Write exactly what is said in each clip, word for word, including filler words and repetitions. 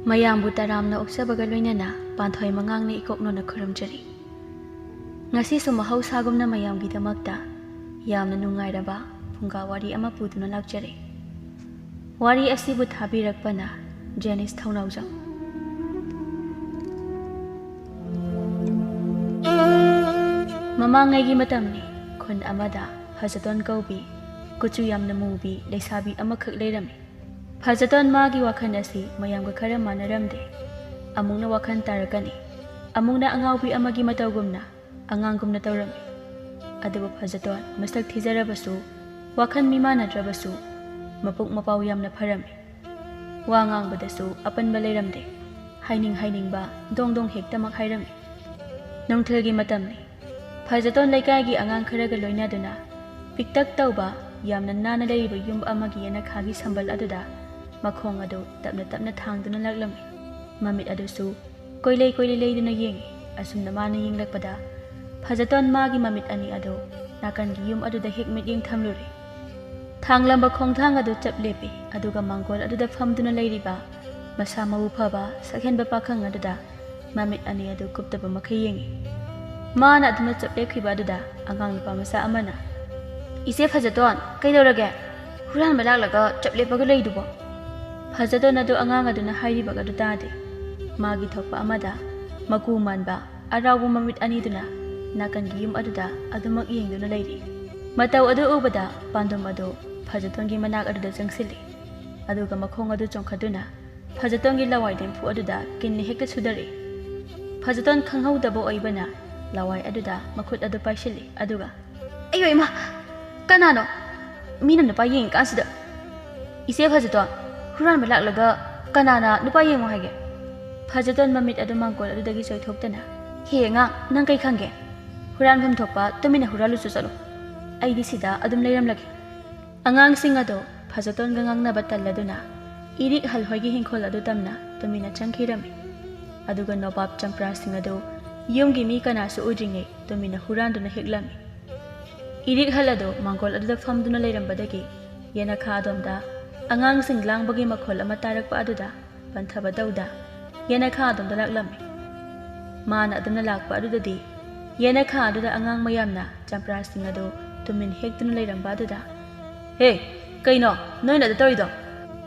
ꯃꯌꯥꯝꯕꯨ ꯇꯔꯥꯝꯅ ꯑꯣꯛꯆꯕꯒ ꯂꯣꯏꯅꯅ ꯄꯥꯟꯊꯣꯏ ꯃꯉꯥꯡꯅ ꯏꯀꯣꯛꯅꯣꯅ ꯈꯨꯔꯨꯝꯖꯔꯤ꯫ ꯉꯁꯤꯁꯨ ꯃꯍꯧꯁꯥꯒꯨꯝꯅ ꯃꯌꯥꯝꯒꯤꯗꯃꯛꯇ ꯌꯥꯝꯅ ꯅꯨꯡꯉꯥꯏꯔꯕ ꯐꯨꯡꯒꯥ ꯋꯥꯔꯤ ꯑꯃ ꯄꯨꯗꯨꯅ ꯂꯥꯛꯆꯔꯤ꯫ ꯋꯥꯔꯤ ꯑꯁꯤꯕꯨ ꯊꯥꯕꯤꯔꯛꯄꯅ ꯖꯦꯅꯤꯁ ꯊꯧꯅꯥꯎꯖꯝ꯫ ꯃꯃꯥꯡꯉꯩꯒꯤ ꯃꯇꯝꯅꯤ꯫ ꯈꯨꯟ ꯑꯃꯗ ꯐꯖꯇꯣꯟ ꯀꯧꯕꯤ, ꯀꯨꯆꯨ ꯌꯥꯝꯅ ꯃꯨꯕꯤ ꯂꯩꯁꯥꯕꯤ ꯑꯃꯈꯛ ꯂꯩꯔꯝꯃꯤ꯫ ꯐꯖꯇꯣꯟ ꯃꯥꯒꯤ ꯋꯥꯈꯜ ꯑꯁꯤ ꯃꯌꯥꯝꯒ ꯈꯔ ꯃꯥꯟꯅꯔꯝꯗꯦ꯫ ꯑꯃꯨꯛꯅ ꯋꯥꯈꯜ ꯇꯥꯔꯛꯀꯅꯤ, ꯑꯃꯨꯛꯅ ꯑꯉꯥꯎꯕꯤ ꯑꯃꯒꯤ ꯃꯇꯧꯒꯨꯝꯅ ꯑꯉꯥꯡꯒꯨꯝꯅ ꯇꯧꯔꯝꯃꯤ꯫ ꯑꯗꯨꯕꯨ ꯐꯖꯇꯣꯟ ꯃꯁꯛ ꯊꯤꯖꯔꯕꯁꯨ, ꯋꯥꯈꯜ ꯃꯤꯃꯥꯟꯅꯗ꯭ꯔꯕꯁꯨ, ꯃꯄꯨꯛ ꯃꯄꯥꯎ ꯌꯥꯝꯅ ꯐꯔꯝꯃꯤ꯫ ꯋꯥ ꯉꯥꯡꯕꯗꯁꯨ ꯑꯄꯟꯕ ꯂꯩꯔꯝꯗꯦ꯫ ꯍꯥꯏꯅꯤꯡ ꯍꯥꯏꯅꯤꯡꯕ ꯗꯣꯡ ꯗꯣꯡ ꯍꯦꯛꯇꯃꯛ ꯍꯥꯏꯔꯝꯃꯤ꯫ ꯅꯨꯡꯊꯤꯜꯒꯤ ꯃꯇꯝꯅꯤ꯫ ꯐꯖꯇꯣꯟ ꯂꯩꯀꯥꯏꯒꯤ ꯑꯉꯥꯡ ꯈꯔꯒ ꯂꯣꯏꯅꯗꯨꯅ ꯄꯤꯛꯇꯛ ꯇꯧꯕ, ꯌꯥꯝꯅ ꯅꯥꯟꯅ ꯂꯩꯔꯤꯕ ꯌꯨꯝ ꯑꯃꯒꯤ ꯌꯦꯅꯈꯥꯒꯤ ꯁꯝꯕꯜ ꯑꯗꯨꯗ ꯃꯈꯣꯡ ꯑꯗꯨ ꯇꯞꯅ ꯇꯞꯅ ꯊꯥꯡꯗꯨꯅ ꯂꯥꯛꯂꯝꯃꯤ꯫ ꯃꯃꯤꯠ ꯑꯗꯨꯁꯨ ꯀꯣꯏꯂꯩ ꯀꯣꯏꯂꯩ ꯂꯩꯗꯨꯅ ꯌꯦꯡꯉꯤ꯫ ꯑꯁꯨꯝꯅ ꯃꯥꯅ ꯌꯦꯡꯂꯛꯄꯗ ꯐꯖꯇꯣꯟ ꯃꯥꯒꯤ ꯃꯃꯤꯠ ꯑꯅꯤ ꯑꯗꯨ ꯅꯥꯀꯟꯒꯤ ꯌꯨꯝ ꯑꯗꯨꯗ ꯍꯦꯛ ꯃꯤꯠꯌꯦꯡ ꯊꯝꯂꯨꯔꯦ꯫ ꯊꯥꯡꯂꯝꯕ ꯈꯣꯡꯊꯥꯡ ꯑꯗꯨ ꯆꯞ ꯂꯦꯞꯄꯤ, ꯑꯗꯨꯒ ꯃꯥꯡꯒꯣꯜ ꯑꯗꯨꯗ ꯐꯝꯗꯨꯅ ꯂꯩꯔꯤꯕ ꯃꯁꯥ ꯃꯎ ꯐꯕ ꯁꯛꯍꯦꯟꯕ ꯄꯥꯈꯪ ꯑꯗꯨꯗ ꯃꯃꯤꯠ ꯑꯅꯤ ꯑꯗꯨ ꯀꯨꯞꯇꯕ ꯃꯈꯩ ꯌꯦꯡꯉꯤ꯫ ꯃꯥꯅ ꯑꯗꯨꯅ ꯆꯞ ꯂꯦꯞꯈꯤꯕ ꯑꯗꯨꯗ ꯑꯉꯥꯡ ꯅꯨꯄꯥ ꯃꯆꯥ ꯑꯃꯅ, "ꯏꯆꯦ ꯐꯖꯇꯣꯟ, ꯀꯩꯗꯧꯔꯒꯦ? ꯍꯨꯔꯥꯟꯕ ꯂꯥꯛꯂꯒ ꯆꯞ ꯂꯦꯞꯄꯒ ꯂꯩꯗꯨꯕꯣ?" ꯐꯖꯇꯣꯟ ꯑꯗꯨ ꯑꯉꯥꯡ ꯑꯗꯨꯅ ꯍꯥꯏꯔꯤꯕ ꯑꯗꯨ ꯇꯥꯗꯦ꯫ ꯃꯥꯒꯤ ꯊꯣꯛꯄ ꯑꯃꯗ ꯃꯀꯨ ꯃꯥꯟꯕ ꯑꯔꯥꯎꯕ ꯃꯃꯤꯠ ꯑꯅꯤꯗꯨꯅ ꯅꯥꯀꯟꯒꯤ ꯌꯨꯝ ꯑꯗꯨꯗ ꯑꯗꯨꯃꯛ ꯌꯦꯡꯗꯨꯅ ꯂꯩꯔꯤ꯫ ꯃꯇꯧ ꯑꯗꯨ ꯎꯕꯗ ꯄꯥꯟꯗꯨꯝ ꯑꯗꯨ ꯐꯖꯇꯣꯟꯒꯤ ꯃꯅꯥꯛ ꯑꯗꯨꯗ ꯆꯪꯁꯤꯜꯂꯤ꯫ ꯑꯗꯨꯒ ꯃꯈꯣꯡ ꯑꯗꯨ ꯆꯣꯡꯈꯠꯇꯨꯅ ꯐꯖꯇꯣꯟꯒꯤ ꯂꯋꯥꯏ ꯂꯦꯝꯐꯨ ꯑꯗꯨꯗ ꯀꯤꯟꯅ ꯍꯦꯛꯇ ꯁꯨꯗꯔꯛꯏ꯫ ꯐꯖꯇꯣꯟ ꯈꯪꯍꯧꯗꯕ ꯑꯣꯏꯕꯅ ꯂꯋꯥꯏ ꯑꯗꯨꯗ ꯃꯈꯨꯠ ꯑꯗꯨ ꯄꯥꯏꯁꯤꯜꯂꯤ꯫ ꯑꯗꯨꯒ, "ꯑꯌꯣ ꯏꯃꯥ! ꯀꯅꯥꯅꯣ? ꯃꯤꯅ ꯅꯨꯄꯥ ꯌꯦꯡꯉꯤꯀꯥꯟꯁꯤꯗ!" "ꯏꯆꯦ ꯐꯖꯇꯣꯟ, ꯍꯨꯔꯥꯟꯕ ꯂꯥꯛꯂꯒ ꯀꯅꯥꯅ ꯅꯨꯄꯥ ꯌꯦꯡꯉꯣ ꯍꯥꯏꯒꯦ?" ꯐꯖꯇꯣꯟ ꯃꯃꯤꯠ ꯑꯗꯨ ꯃꯥꯡꯒꯣꯜ ꯑꯗꯨꯗꯒꯤ ꯆꯣꯏꯊꯣꯛꯇꯅ, "ꯍꯦ ꯑꯉꯥꯡ, ꯅꯪ ꯀꯩ ꯈꯪꯒꯦ? ꯍꯨꯔꯥꯟꯐꯝ ꯊꯣꯛꯄ ꯇꯨꯃꯤꯟꯅ ꯍꯨꯔꯥꯜꯂꯨꯆꯣ ꯆꯠꯂꯣ꯫ ꯑꯩꯗꯤ ꯁꯤꯗ ꯑꯗꯨꯝ ꯂꯩꯔꯝꯂꯒꯦ꯫" ꯑꯉꯥꯡꯁꯤꯡ ꯑꯗꯨ ꯐꯖꯇꯣꯟꯒ ꯉꯥꯡꯅꯕ ꯇꯜꯂꯗꯨꯅ ꯏꯔꯤꯛ ꯍꯜꯍꯣꯏꯒꯤ ꯍꯤꯡꯈꯣꯜ ꯑꯗꯨ ꯇꯝꯅ ꯇꯨꯃꯤꯟꯅ ꯆꯪꯈꯤꯔꯝꯃꯤ꯫ ꯑꯗꯨꯒ ꯅꯣꯕꯥꯞ ꯆꯝꯄ꯭ꯔꯥꯁꯤꯡ ꯑꯗꯨ ꯌꯨꯝꯒꯤ ꯃꯤ ꯀꯅꯥꯁꯨ ꯎꯗ꯭ꯔꯤꯉꯩ ꯇꯨꯃꯤꯟꯅ ꯍꯨꯔꯥꯟꯗꯨꯅ ꯍꯦꯛꯂꯝꯃꯤ꯫ ꯏꯔꯤꯛ ꯍꯜ ꯑꯗꯨ ꯃꯥꯡꯒꯣꯜ ꯑꯗꯨꯗ ꯐꯝꯗꯨꯅ ꯂꯩꯔꯝꯕꯗꯒꯤ ꯌꯦꯅꯈꯥ ꯑꯗꯣꯝꯗ ꯑꯉꯥꯡꯁꯤꯡ ꯂꯥꯡꯕꯒꯤ ꯃꯈꯣꯜ ꯑꯃ ꯇꯥꯔꯛꯄ ꯑꯗꯨꯗ ꯄꯟꯊꯕ ꯇꯧꯗ ꯌꯦꯅꯈꯥ ꯑꯗꯣꯝꯗ ꯂꯥꯛꯂꯝꯃꯤ꯫ ꯃꯥꯅ ꯑꯗꯨꯝꯅ ꯂꯥꯛꯄ ꯑꯗꯨꯗꯗꯤ ꯌꯦꯅꯈꯥ ꯑꯗꯨꯗ ꯑꯉꯥꯡ ꯃꯌꯥꯝꯅ ꯆꯝꯄ꯭ꯔꯥꯁꯤꯡ ꯑꯗꯨ ꯇꯨꯃꯤꯟ ꯍꯦꯛꯇꯨꯅ ꯂꯩꯔꯝꯕ ꯑꯗꯨꯗ, "ꯍꯦ, ꯀꯩꯅꯣ ꯅꯣꯏꯅ ꯑꯗꯨ ꯇꯧꯔꯤꯗꯣ?"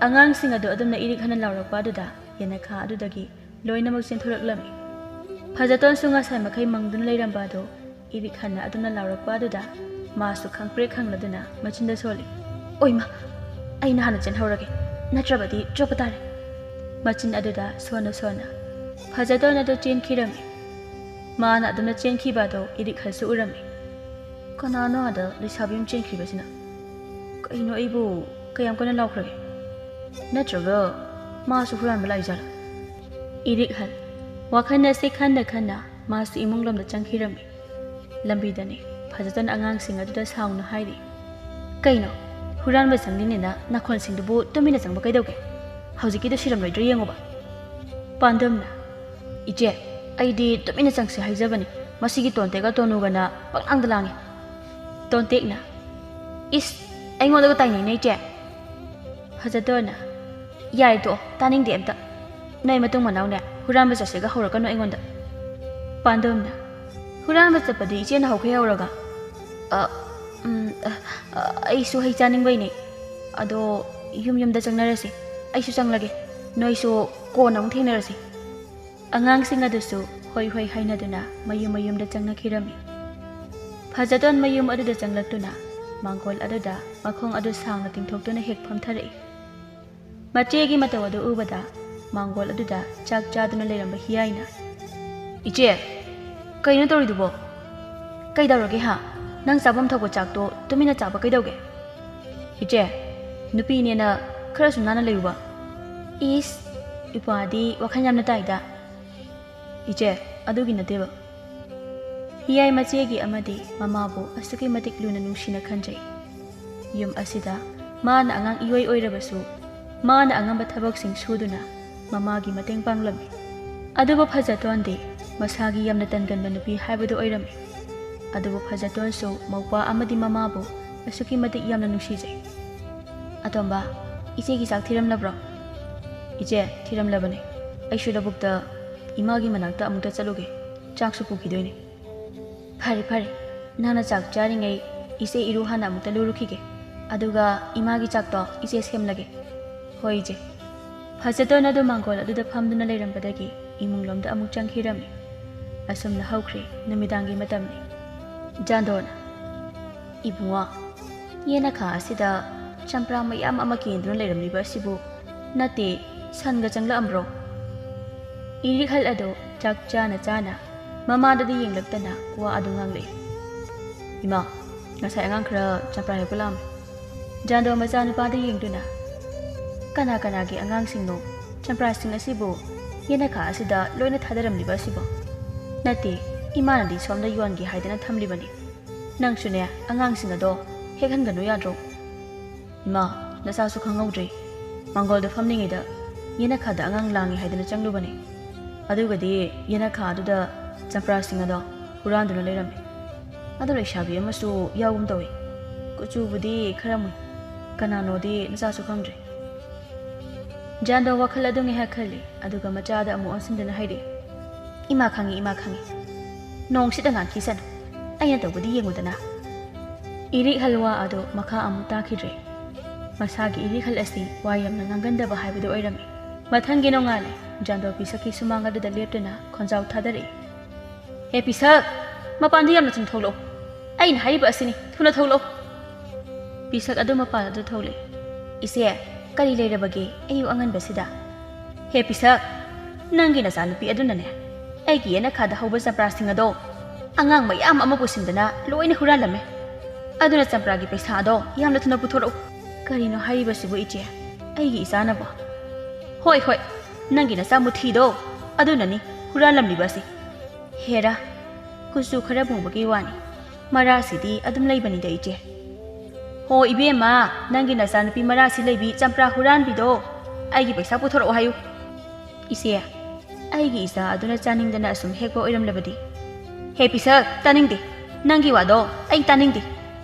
ꯑꯉꯥꯡꯁꯤꯡ ꯑꯗꯨ ꯑꯗꯨꯝꯅ ꯏꯔꯤꯛ ꯍꯟꯅ ꯂꯥꯎꯔꯛꯄ ꯑꯗꯨꯗ ꯌꯦꯅꯈꯥ ꯑꯗꯨꯗꯒꯤ ꯂꯣꯏꯅꯃꯛ ꯆꯦꯟꯊꯣꯔꯛꯂꯝꯃꯤ꯫ ꯐꯖꯇꯣꯟꯁꯨ ꯉꯁꯥꯏ ꯃꯈꯩ ꯃꯪꯗꯨꯅ ꯂꯩꯔꯝꯕ ꯑꯗꯨ ꯏꯔꯤꯛ ꯍꯟꯅ ꯑꯗꯨꯅ ꯂꯥꯎꯔꯛꯄ ꯑꯗꯨꯗ ꯃꯥꯁꯨ ꯈꯪꯄ꯭ꯔꯦꯛ ꯈꯪꯂꯗꯨꯅ ꯃꯆꯤꯟꯗ ꯁꯣꯜꯂꯤ꯫ "ꯑꯣꯏꯃ, ꯑꯩꯅ ꯍꯥꯟꯅ ꯆꯦꯟꯍꯧꯔꯒꯦ, ꯅꯠꯇ꯭ꯔꯕꯗꯤ ꯆꯣꯞꯄ ꯇꯥꯔꯦ!" ꯃꯆꯤꯟ ꯑꯗꯨꯗ ꯁꯣꯟꯅ ꯁꯣꯟꯅ ꯐꯖꯇꯣꯟ ꯑꯗꯨ ꯆꯦꯟꯈꯤꯔꯝꯃꯤ꯫ ꯃꯥꯅ ꯑꯗꯨꯝꯅ ꯆꯦꯟꯈꯤꯕ ꯑꯗꯨ ꯏꯔꯤꯛ ꯍꯟꯁꯨ ꯎꯔꯝꯃꯤ꯫ "ꯀꯅꯥꯅꯣ ꯑꯥꯗ ꯂꯩꯁꯥꯕꯤ ꯑꯃ ꯆꯦꯟꯈ꯭ꯔꯤꯕꯁꯤꯅ? ꯀꯩꯅꯣ, ꯑꯩꯕꯨ ꯀꯌꯥꯝ ꯀꯟꯅ ꯂꯥꯎꯈ꯭ꯔꯒꯦ? ꯅꯠꯇ꯭ꯔꯒ ꯃꯥꯁꯨ ꯍꯨꯔꯥꯟꯕ ꯂꯥꯛꯏꯖꯥꯠꯂꯣ?" ꯏꯔꯤꯛ ꯍꯟ ꯋꯥꯈꯜ ꯑꯁꯤ ꯈꯟꯅ ꯈꯟꯅ ꯃꯥꯁꯨ ꯏꯃꯨꯡ ꯂꯣꯝꯗ ꯆꯪꯈꯤꯔꯝꯃꯤ꯫ ꯂꯝꯕꯤꯗꯅꯤ ꯐꯖꯇꯣꯟ ꯑꯉꯥꯡꯁꯤꯡ ꯑꯗꯨꯗ ꯁꯥꯎꯅ ꯍꯥꯏꯔꯤ, "ꯀꯩꯅꯣ, ꯍꯨꯔꯥꯟꯕ ꯆꯪꯂꯤꯅꯦꯅ ꯅꯈꯣꯟꯁꯤꯡꯗꯨꯕꯨ ꯇꯨꯃꯤꯟꯅ ꯆꯪꯕ ꯀꯩꯗꯧꯒꯦ? ꯍꯧꯖꯤꯛꯀꯤꯗꯨ ꯁꯤꯔꯝꯂꯣꯏꯗ꯭ꯔꯥ ꯌꯦꯡꯉꯨꯕ!" ꯄꯥꯟꯗꯝꯅ, "ꯏꯆꯦ, ꯑꯩꯗꯤ ꯇꯨꯃꯤꯟꯅ ꯆꯪꯁꯤ ꯍꯥꯏꯖꯕꯅꯤ, ꯃꯁꯤꯒꯤ ꯇꯣꯟꯇꯦꯛꯀ ꯇꯣꯅꯨꯒꯅ ꯄꯪꯂꯥꯡꯗ ꯂꯥꯡꯉꯤ꯫" ꯇꯣꯟꯇꯦꯛꯅ, "ꯏꯁ, ꯑꯩꯉꯣꯟꯗꯒ ꯇꯥꯏꯅꯩꯅꯦ ꯏꯆꯦ!" ꯐꯖꯇꯣꯟꯅ, "ꯌꯥꯔꯦ ꯇꯣꯛꯑꯣ, ꯇꯥꯅꯤꯡꯗꯦ ꯑꯝꯇ꯫ ꯅꯣꯏ ꯃꯇꯨꯡ ꯃꯅꯥꯎꯅꯦ ꯍꯨꯔꯥꯟꯕ ꯆꯠꯁꯦꯒ ꯍꯧꯔꯛꯀꯅꯨ ꯑꯩꯉꯣꯟꯗ꯫" ꯄꯥꯟꯗꯝꯅ, "ꯍꯨꯔꯥꯟꯕ ꯆꯠꯄꯗꯤ ꯏꯆꯦꯅ ꯍꯧꯈꯩ ꯍꯧꯔꯒ?" "ꯑ, ꯎꯝ, ꯑ, ꯑ, ꯑꯩꯁꯨ ꯍꯩ ꯆꯥꯅꯤꯡꯕꯩꯅꯦ꯫ ꯑꯗꯣ ꯌꯨꯝ ꯌꯨꯝꯗ ꯆꯪꯅꯔꯁꯤ꯫ ꯑꯩꯁꯨ ꯆꯪꯂꯒꯦ꯫ ꯅꯣꯏꯁꯨ ꯀꯣꯟꯅ ꯑꯃꯨꯛ ꯊꯦꯡꯅꯔꯁꯤ꯫" ꯑꯉꯥꯡꯁꯤꯡ ꯑꯗꯨꯁꯨ ꯍꯣꯏ ꯍꯣꯏ ꯍꯥꯏꯅꯗꯨꯅ ꯃꯌꯨꯝ ꯃꯌꯨꯝꯗ ꯆꯪꯅꯈꯤꯔꯝꯃꯤ꯫ ꯐꯖꯇꯣꯟ ꯃꯌꯨꯝ ꯑꯗꯨꯗ ꯆꯪꯂꯛꯇꯨꯅ ꯃꯥꯡꯒꯣꯜ ꯑꯗꯨꯗ ꯃꯈꯣꯡ ꯑꯗꯨ ꯁꯥꯡꯅ ꯇꯤꯡꯊꯣꯛꯇꯨꯅ ꯍꯦꯛ ꯐꯝꯊꯔꯛꯏ꯫ ꯃꯆꯦꯒꯤ ꯃꯇꯧ ꯑꯗꯨ ꯎꯕꯗ ꯃꯥꯡꯒꯣꯜ ꯑꯗꯨꯗ ꯆꯥꯛ ꯆꯥꯗꯨꯅ ꯂꯩꯔꯝꯕ ꯍꯤꯌꯥꯏꯅ, "ꯏꯆꯦ, ꯀꯩꯅꯣ ꯇꯧꯔꯤꯗꯨꯕꯣ? ꯀꯩꯗꯧꯔꯒꯦ ꯍꯥ? ꯅꯪ ꯆꯥꯐꯝ ꯊꯣꯛꯄ ꯆꯥꯛꯇꯣ ꯇꯨꯃꯤꯟꯅ ꯆꯥꯕ ꯀꯩꯗꯧꯒꯦ? ꯏꯆꯦ, ꯅꯨꯄꯤꯅꯦꯅ ꯈꯔꯁꯨ ꯅꯥꯟꯅ ꯂꯩꯌꯨꯕ꯫" "ꯏꯁ, ꯏꯄ꯭ꯋꯥꯗꯤ ꯋꯥꯈꯜ ꯌꯥꯝꯅ ꯇꯥꯏꯗ꯫" "ꯏꯆꯦ, ꯑꯗꯨꯒꯤ ꯅꯠꯇꯦꯕ꯫" ꯍꯤꯌꯥꯏ ꯃꯆꯦꯒꯤ ꯑꯃꯗꯤ ꯃꯃꯥꯕꯨ ꯑꯁꯨꯛꯀꯤ ꯃꯇꯤꯛ ꯂꯨꯅ ꯅꯨꯡꯁꯤꯅ ꯈꯟꯖꯩ꯫ ꯌꯨꯝ ꯑꯁꯤꯗ ꯃꯥꯅ ꯑꯉꯥꯡ ꯏꯑꯣꯏ ꯑꯣꯏꯔꯕꯁꯨ, ꯃꯥꯅ ꯑꯉꯝꯕ ꯊꯕꯛꯁꯤꯡ ꯁꯨꯗꯨꯅ ꯃꯃꯥꯒꯤ ꯃꯇꯦꯡ ꯄꯥꯡꯂꯝꯃꯤ꯫ ꯑꯗꯨꯕꯨ ꯐꯖꯇꯣꯟꯗꯤ ꯃꯁꯥꯒꯤ ꯌꯥꯝꯅ ꯇꯟꯒꯟꯕ ꯅꯨꯄꯤ ꯍꯥꯏꯕꯗꯨ ꯑꯣꯏꯔꯝꯃꯤ꯫ ꯑꯗꯨꯕꯨ ꯐꯖꯇꯣꯟꯁꯨ ꯃꯧꯄ꯭ꯋꯥ ꯑꯃꯗꯤ ꯃꯃꯥꯕꯨ ꯑꯁꯨꯛꯀꯤ ꯃꯇꯤꯛ ꯌꯥꯝꯅ ꯅꯨꯡꯁꯤꯖꯩ꯫ "ꯑꯇꯣꯝꯕ, ꯏꯆꯦꯒꯤ ꯆꯥꯛ ꯊꯤꯔꯝꯂꯕ꯭ꯔꯣ?" ꯏꯆꯦ, ꯊꯤꯔꯝꯂꯕꯅꯦ꯫ ꯑꯩꯁꯨ ꯂꯧꯕꯨꯛꯇ ꯏꯃꯥꯒꯤ ꯃꯅꯥꯛꯇ ꯑꯃꯨꯛꯇ ꯆꯠꯂꯨꯒꯦ꯫ ꯆꯥꯛꯁꯨ ꯄꯨꯈꯤꯗꯣꯏꯅꯦ꯫ ꯐꯔꯦ, ꯐꯔꯦ꯫ ꯅꯪꯅ ꯆꯥꯛ ꯆꯥꯔꯤꯉꯩ ꯏꯆꯦ ꯏꯔꯨ ꯍꯥꯟꯅ ꯑꯃꯨꯛꯇ ꯂꯨꯔꯨꯈꯤꯒꯦ꯫ ꯑꯗꯨꯒ ꯏꯃꯥꯒꯤ ꯆꯥꯛꯇꯣ ꯏꯆꯦ ꯁꯦꯝꯂꯒꯦ꯫ ꯍꯣꯏ, ꯏꯆꯦ꯫ ꯐꯖꯇꯣꯟ ꯑꯗꯨ ꯃꯥꯡꯒꯣꯜ ꯑꯗꯨꯗ ꯐꯝꯗꯨꯅ ꯂꯩꯔꯝꯕꯗꯒꯤ ꯏꯃꯨꯡꯂꯣꯝꯗ ꯑꯃꯨꯛ ꯆꯪꯈꯤꯔꯝꯃꯤ꯫ ꯑꯁꯨꯝꯅ ꯍꯧꯈ꯭ꯔꯦ ꯅꯨꯃꯤꯗꯥꯡꯒꯤ ꯃꯇꯝꯅꯤ꯫ ꯖꯥꯟꯗꯣꯅ, "ꯏꯕꯨꯡꯉꯣ, ꯌꯦꯅꯈꯥ ꯑꯁꯤꯗ ꯆꯝꯄ꯭ꯔꯥ ꯃꯌꯥꯝ ꯑꯃ ꯀꯦꯟꯗꯨꯅ ꯂꯩꯔꯝꯂꯤꯕ ꯑꯁꯤꯕꯨ ꯅꯠꯇꯦ, ꯁꯟꯒ ꯆꯪꯂꯛꯑꯝꯕ꯭ꯔꯣ?" ꯏꯔꯤꯛꯍꯜ ꯑꯗꯨ ꯆꯥꯛ ꯆꯥꯅ ꯆꯥꯅ ꯃꯃꯥꯗꯗꯤ ꯌꯦꯡꯂꯛꯇꯅ ꯋꯥ ꯑꯗꯨ ꯉꯥꯡꯂꯛꯏ꯫ "ꯏꯃꯥ, ꯉꯁꯥꯏ ꯑꯉꯥꯡ ꯈꯔ ꯆꯝꯄ꯭ꯔꯥ ꯍꯦꯛꯄ ꯂꯥꯛꯑꯝꯃꯤ꯫" ꯖꯥꯟꯗꯣ ꯃꯆꯥꯅꯨꯄꯥꯗ ꯌꯦꯡꯗꯨꯅ, "ꯀꯅꯥ ꯀꯅꯥꯒꯤ ꯑꯉꯥꯡꯁꯤꯡꯅꯣ ꯆꯝꯄ꯭ꯔꯥꯁꯤꯡ ꯑꯁꯤꯕꯨ ꯌꯦꯅꯈꯥ ꯑꯁꯤꯗ ꯂꯣꯏꯅ ꯊꯥꯗꯔꯝꯂꯤꯕ ꯑꯁꯤꯕꯣ?" "ꯅꯠꯇꯦ, ꯏꯃꯥꯅꯗꯤ ꯁꯣꯝꯗ ꯌꯣꯟꯒꯦ ꯍꯥꯏꯗꯅ ꯊꯝꯂꯤꯕꯅꯤ꯫ ꯅꯪꯁꯨꯅꯦ, ꯑꯉꯥꯡꯁꯤꯡ ꯑꯗꯣ ꯍꯦꯛꯍꯟꯒꯅꯨ ꯌꯥꯗ꯭ꯔꯣ?" "ꯏꯃꯥ, ꯅꯆꯥꯁꯨ ꯈꯪꯍꯧꯗ꯭ꯔꯤ꯫ ꯃꯥꯡꯒꯣꯜꯗ ꯐꯝꯂꯤꯉꯩꯗ ꯌꯦꯅꯈꯥꯗ ꯑꯉꯥꯡ ꯂꯥꯡꯉꯤ ꯍꯥꯏꯗꯅ ꯆꯪꯂꯨꯕꯅꯤ꯫ ꯑꯗꯨꯒꯗꯤ ꯌꯦꯅꯈꯥ ꯑꯗꯨꯗ ꯆꯝꯄ꯭ꯔꯥꯁꯤꯡ ꯑꯗꯣ ꯍꯨꯔꯥꯟꯗꯨꯅ ꯂꯩꯔꯝꯃꯤ꯫ ꯑꯗꯣ ꯂꯩꯁꯥꯕꯤ ꯑꯃꯁꯨ ꯌꯥꯎꯒꯨꯝ ꯇꯧꯏ꯫ ꯀꯨꯆꯨꯕꯨꯗꯤ ꯈꯔ ꯃꯨꯏ꯫ ꯀꯅꯥꯅꯣꯗꯤ ꯅꯆꯥꯁꯨ ꯈꯪꯗ꯭ꯔꯤ꯫" ꯖꯥꯟꯗꯣ ꯋꯥꯈꯜ ꯑꯗꯨ ꯉꯥꯏꯍꯥꯛ ꯈꯜꯂꯤ, ꯑꯗꯨꯒ ꯃꯆꯥꯗ ꯑꯃꯨꯛ ꯑꯣꯟꯁꯤꯟꯗꯨꯅ ꯍꯥꯏꯔꯛꯏ, "ꯏꯃꯥ ꯈꯪꯉꯤ, ꯏꯃꯥ ꯈꯪꯉꯤ꯫ ꯅꯣꯡꯁꯤꯗ ꯉꯥꯡꯈꯤꯁꯅꯨ꯫ ꯑꯩꯅ ꯇꯧꯕꯗꯤ ꯌꯦꯡꯉꯨꯗꯅ꯫" ꯏꯔꯤꯛꯍꯜ ꯋꯥ ꯑꯗꯨ ꯃꯈꯥ ꯑꯃꯨꯛ ꯇꯥꯈꯤꯗ꯭ꯔꯦ꯫ ꯃꯁꯥꯒꯤ ꯏꯔꯤꯛꯍꯜ ꯑꯁꯤ ꯋꯥ ꯌꯥꯝꯅ ꯉꯥꯡꯒꯟꯗꯕ ꯍꯥꯏꯕꯗꯨ ꯑꯣꯏꯔꯝꯃꯤ꯫ ꯃꯊꯪꯒꯤ ꯅꯣꯡꯉꯥꯜꯂꯦ꯫ ꯖꯥꯟꯗꯣ ꯄꯤꯁꯛꯀꯤ ꯁꯨꯃꯥꯡ ꯑꯗꯨꯗ ꯂꯦꯞꯇꯨꯅ ꯈꯣꯟꯖꯥꯎ ꯊꯥꯗꯔꯛꯏ, "ꯍꯦ ꯄꯤꯁꯛ, ꯃꯄꯥꯟꯗ ꯌꯥꯝꯅ ꯊꯨꯅ ꯊꯣꯛꯂꯛꯎ꯫ ꯑꯩꯅ ꯍꯥꯏꯔꯤꯕ ꯑꯁꯤꯅꯤ, ꯊꯨꯅ ꯊꯣꯛꯂꯛꯎ꯫" ꯄꯤꯁꯛ ꯑꯗꯨ ꯃꯄꯥꯟ ꯑꯗꯨ ꯊꯣꯛꯂꯛꯏ꯫ "ꯏꯆꯦ, ꯀꯔꯤ ꯂꯩꯔꯕꯒꯦ ꯑꯌꯨꯛ ꯑꯉꯟꯕꯁꯤꯗ?" "ꯍꯦ ꯄꯤꯁꯛ, ꯅꯪꯒꯤ ꯅꯆꯥꯅꯨꯄꯤ ꯑꯗꯨꯅꯅꯦ, ꯑꯩꯒꯤ ꯌꯦꯅꯈꯥꯗ ꯍꯧꯕ ꯆꯝꯄ꯭ꯔꯥꯁꯤꯡ ꯑꯗꯣ ꯑꯉꯥꯡ ꯃꯌꯥꯝ ꯑꯃ ꯄꯨꯁꯤꯟꯗꯅ ꯂꯣꯏꯅ ꯍꯨꯔꯥꯜꯂꯝꯃꯦ꯫ ꯑꯗꯨꯅ ꯆꯝꯄ꯭ꯔꯥꯒꯤ ꯄꯩꯁꯥ ꯑꯗꯣ ꯌꯥꯝꯅ ꯊꯨꯅ ꯄꯨꯊꯣꯔꯛꯎ꯫" "ꯀꯔꯤꯅꯣ ꯍꯥꯏꯔꯤꯕꯁꯤꯕꯨ ꯏꯆꯦ? ꯑꯩꯒꯤ ꯏꯆꯥꯅꯕꯣ?" "ꯍꯣꯏ, ꯍꯣꯏ, ꯅꯪꯒꯤ ꯅꯆꯥ ꯃꯨꯊꯤꯗꯣ ꯑꯗꯨꯅꯅꯤ ꯍꯨꯔꯥꯜꯂꯝꯂꯤꯕ ꯑꯁꯤ꯫ ꯍꯦꯔꯥ, ꯀꯨꯆꯨ ꯈꯔ ꯃꯨꯕꯒꯤ ꯋꯥꯅꯤ, ꯃꯔꯥꯁꯤꯗꯤ ꯑꯗꯨꯝ ꯂꯩꯕꯅꯤꯗ ꯏꯆꯦ꯫" "ꯍꯣ ꯏꯕꯦꯝꯃ, ꯅꯪꯒꯤ ꯅꯆꯥꯅꯨꯄꯤ ꯃꯔꯥꯁꯤ ꯂꯩꯕꯤ ꯆꯝꯄ꯭ꯔꯥ ꯍꯨꯔꯥꯟꯕꯤꯗꯣ ꯑꯩꯒꯤ ꯄꯩꯁꯥ ꯄꯨꯊꯣꯔꯛꯑꯣ ꯍꯥꯏꯌꯨ꯫" "ꯏꯆꯦ, ꯑꯩꯒꯤ ꯏꯆꯥ ꯑꯗꯨꯅ ꯆꯥꯅꯤꯡꯗꯅ ꯑꯁꯨꯝ ꯍꯦꯛꯄ ꯑꯣꯏꯔꯝꯂꯕꯗꯤ꯫" "ꯍꯦ ꯄꯤꯁꯛ, ꯇꯥꯅꯤꯡꯗꯦ꯫ ꯅꯪꯒꯤ ꯋꯥꯗꯣ ꯑꯩ ꯇꯥꯅꯤꯡꯗꯦ꯫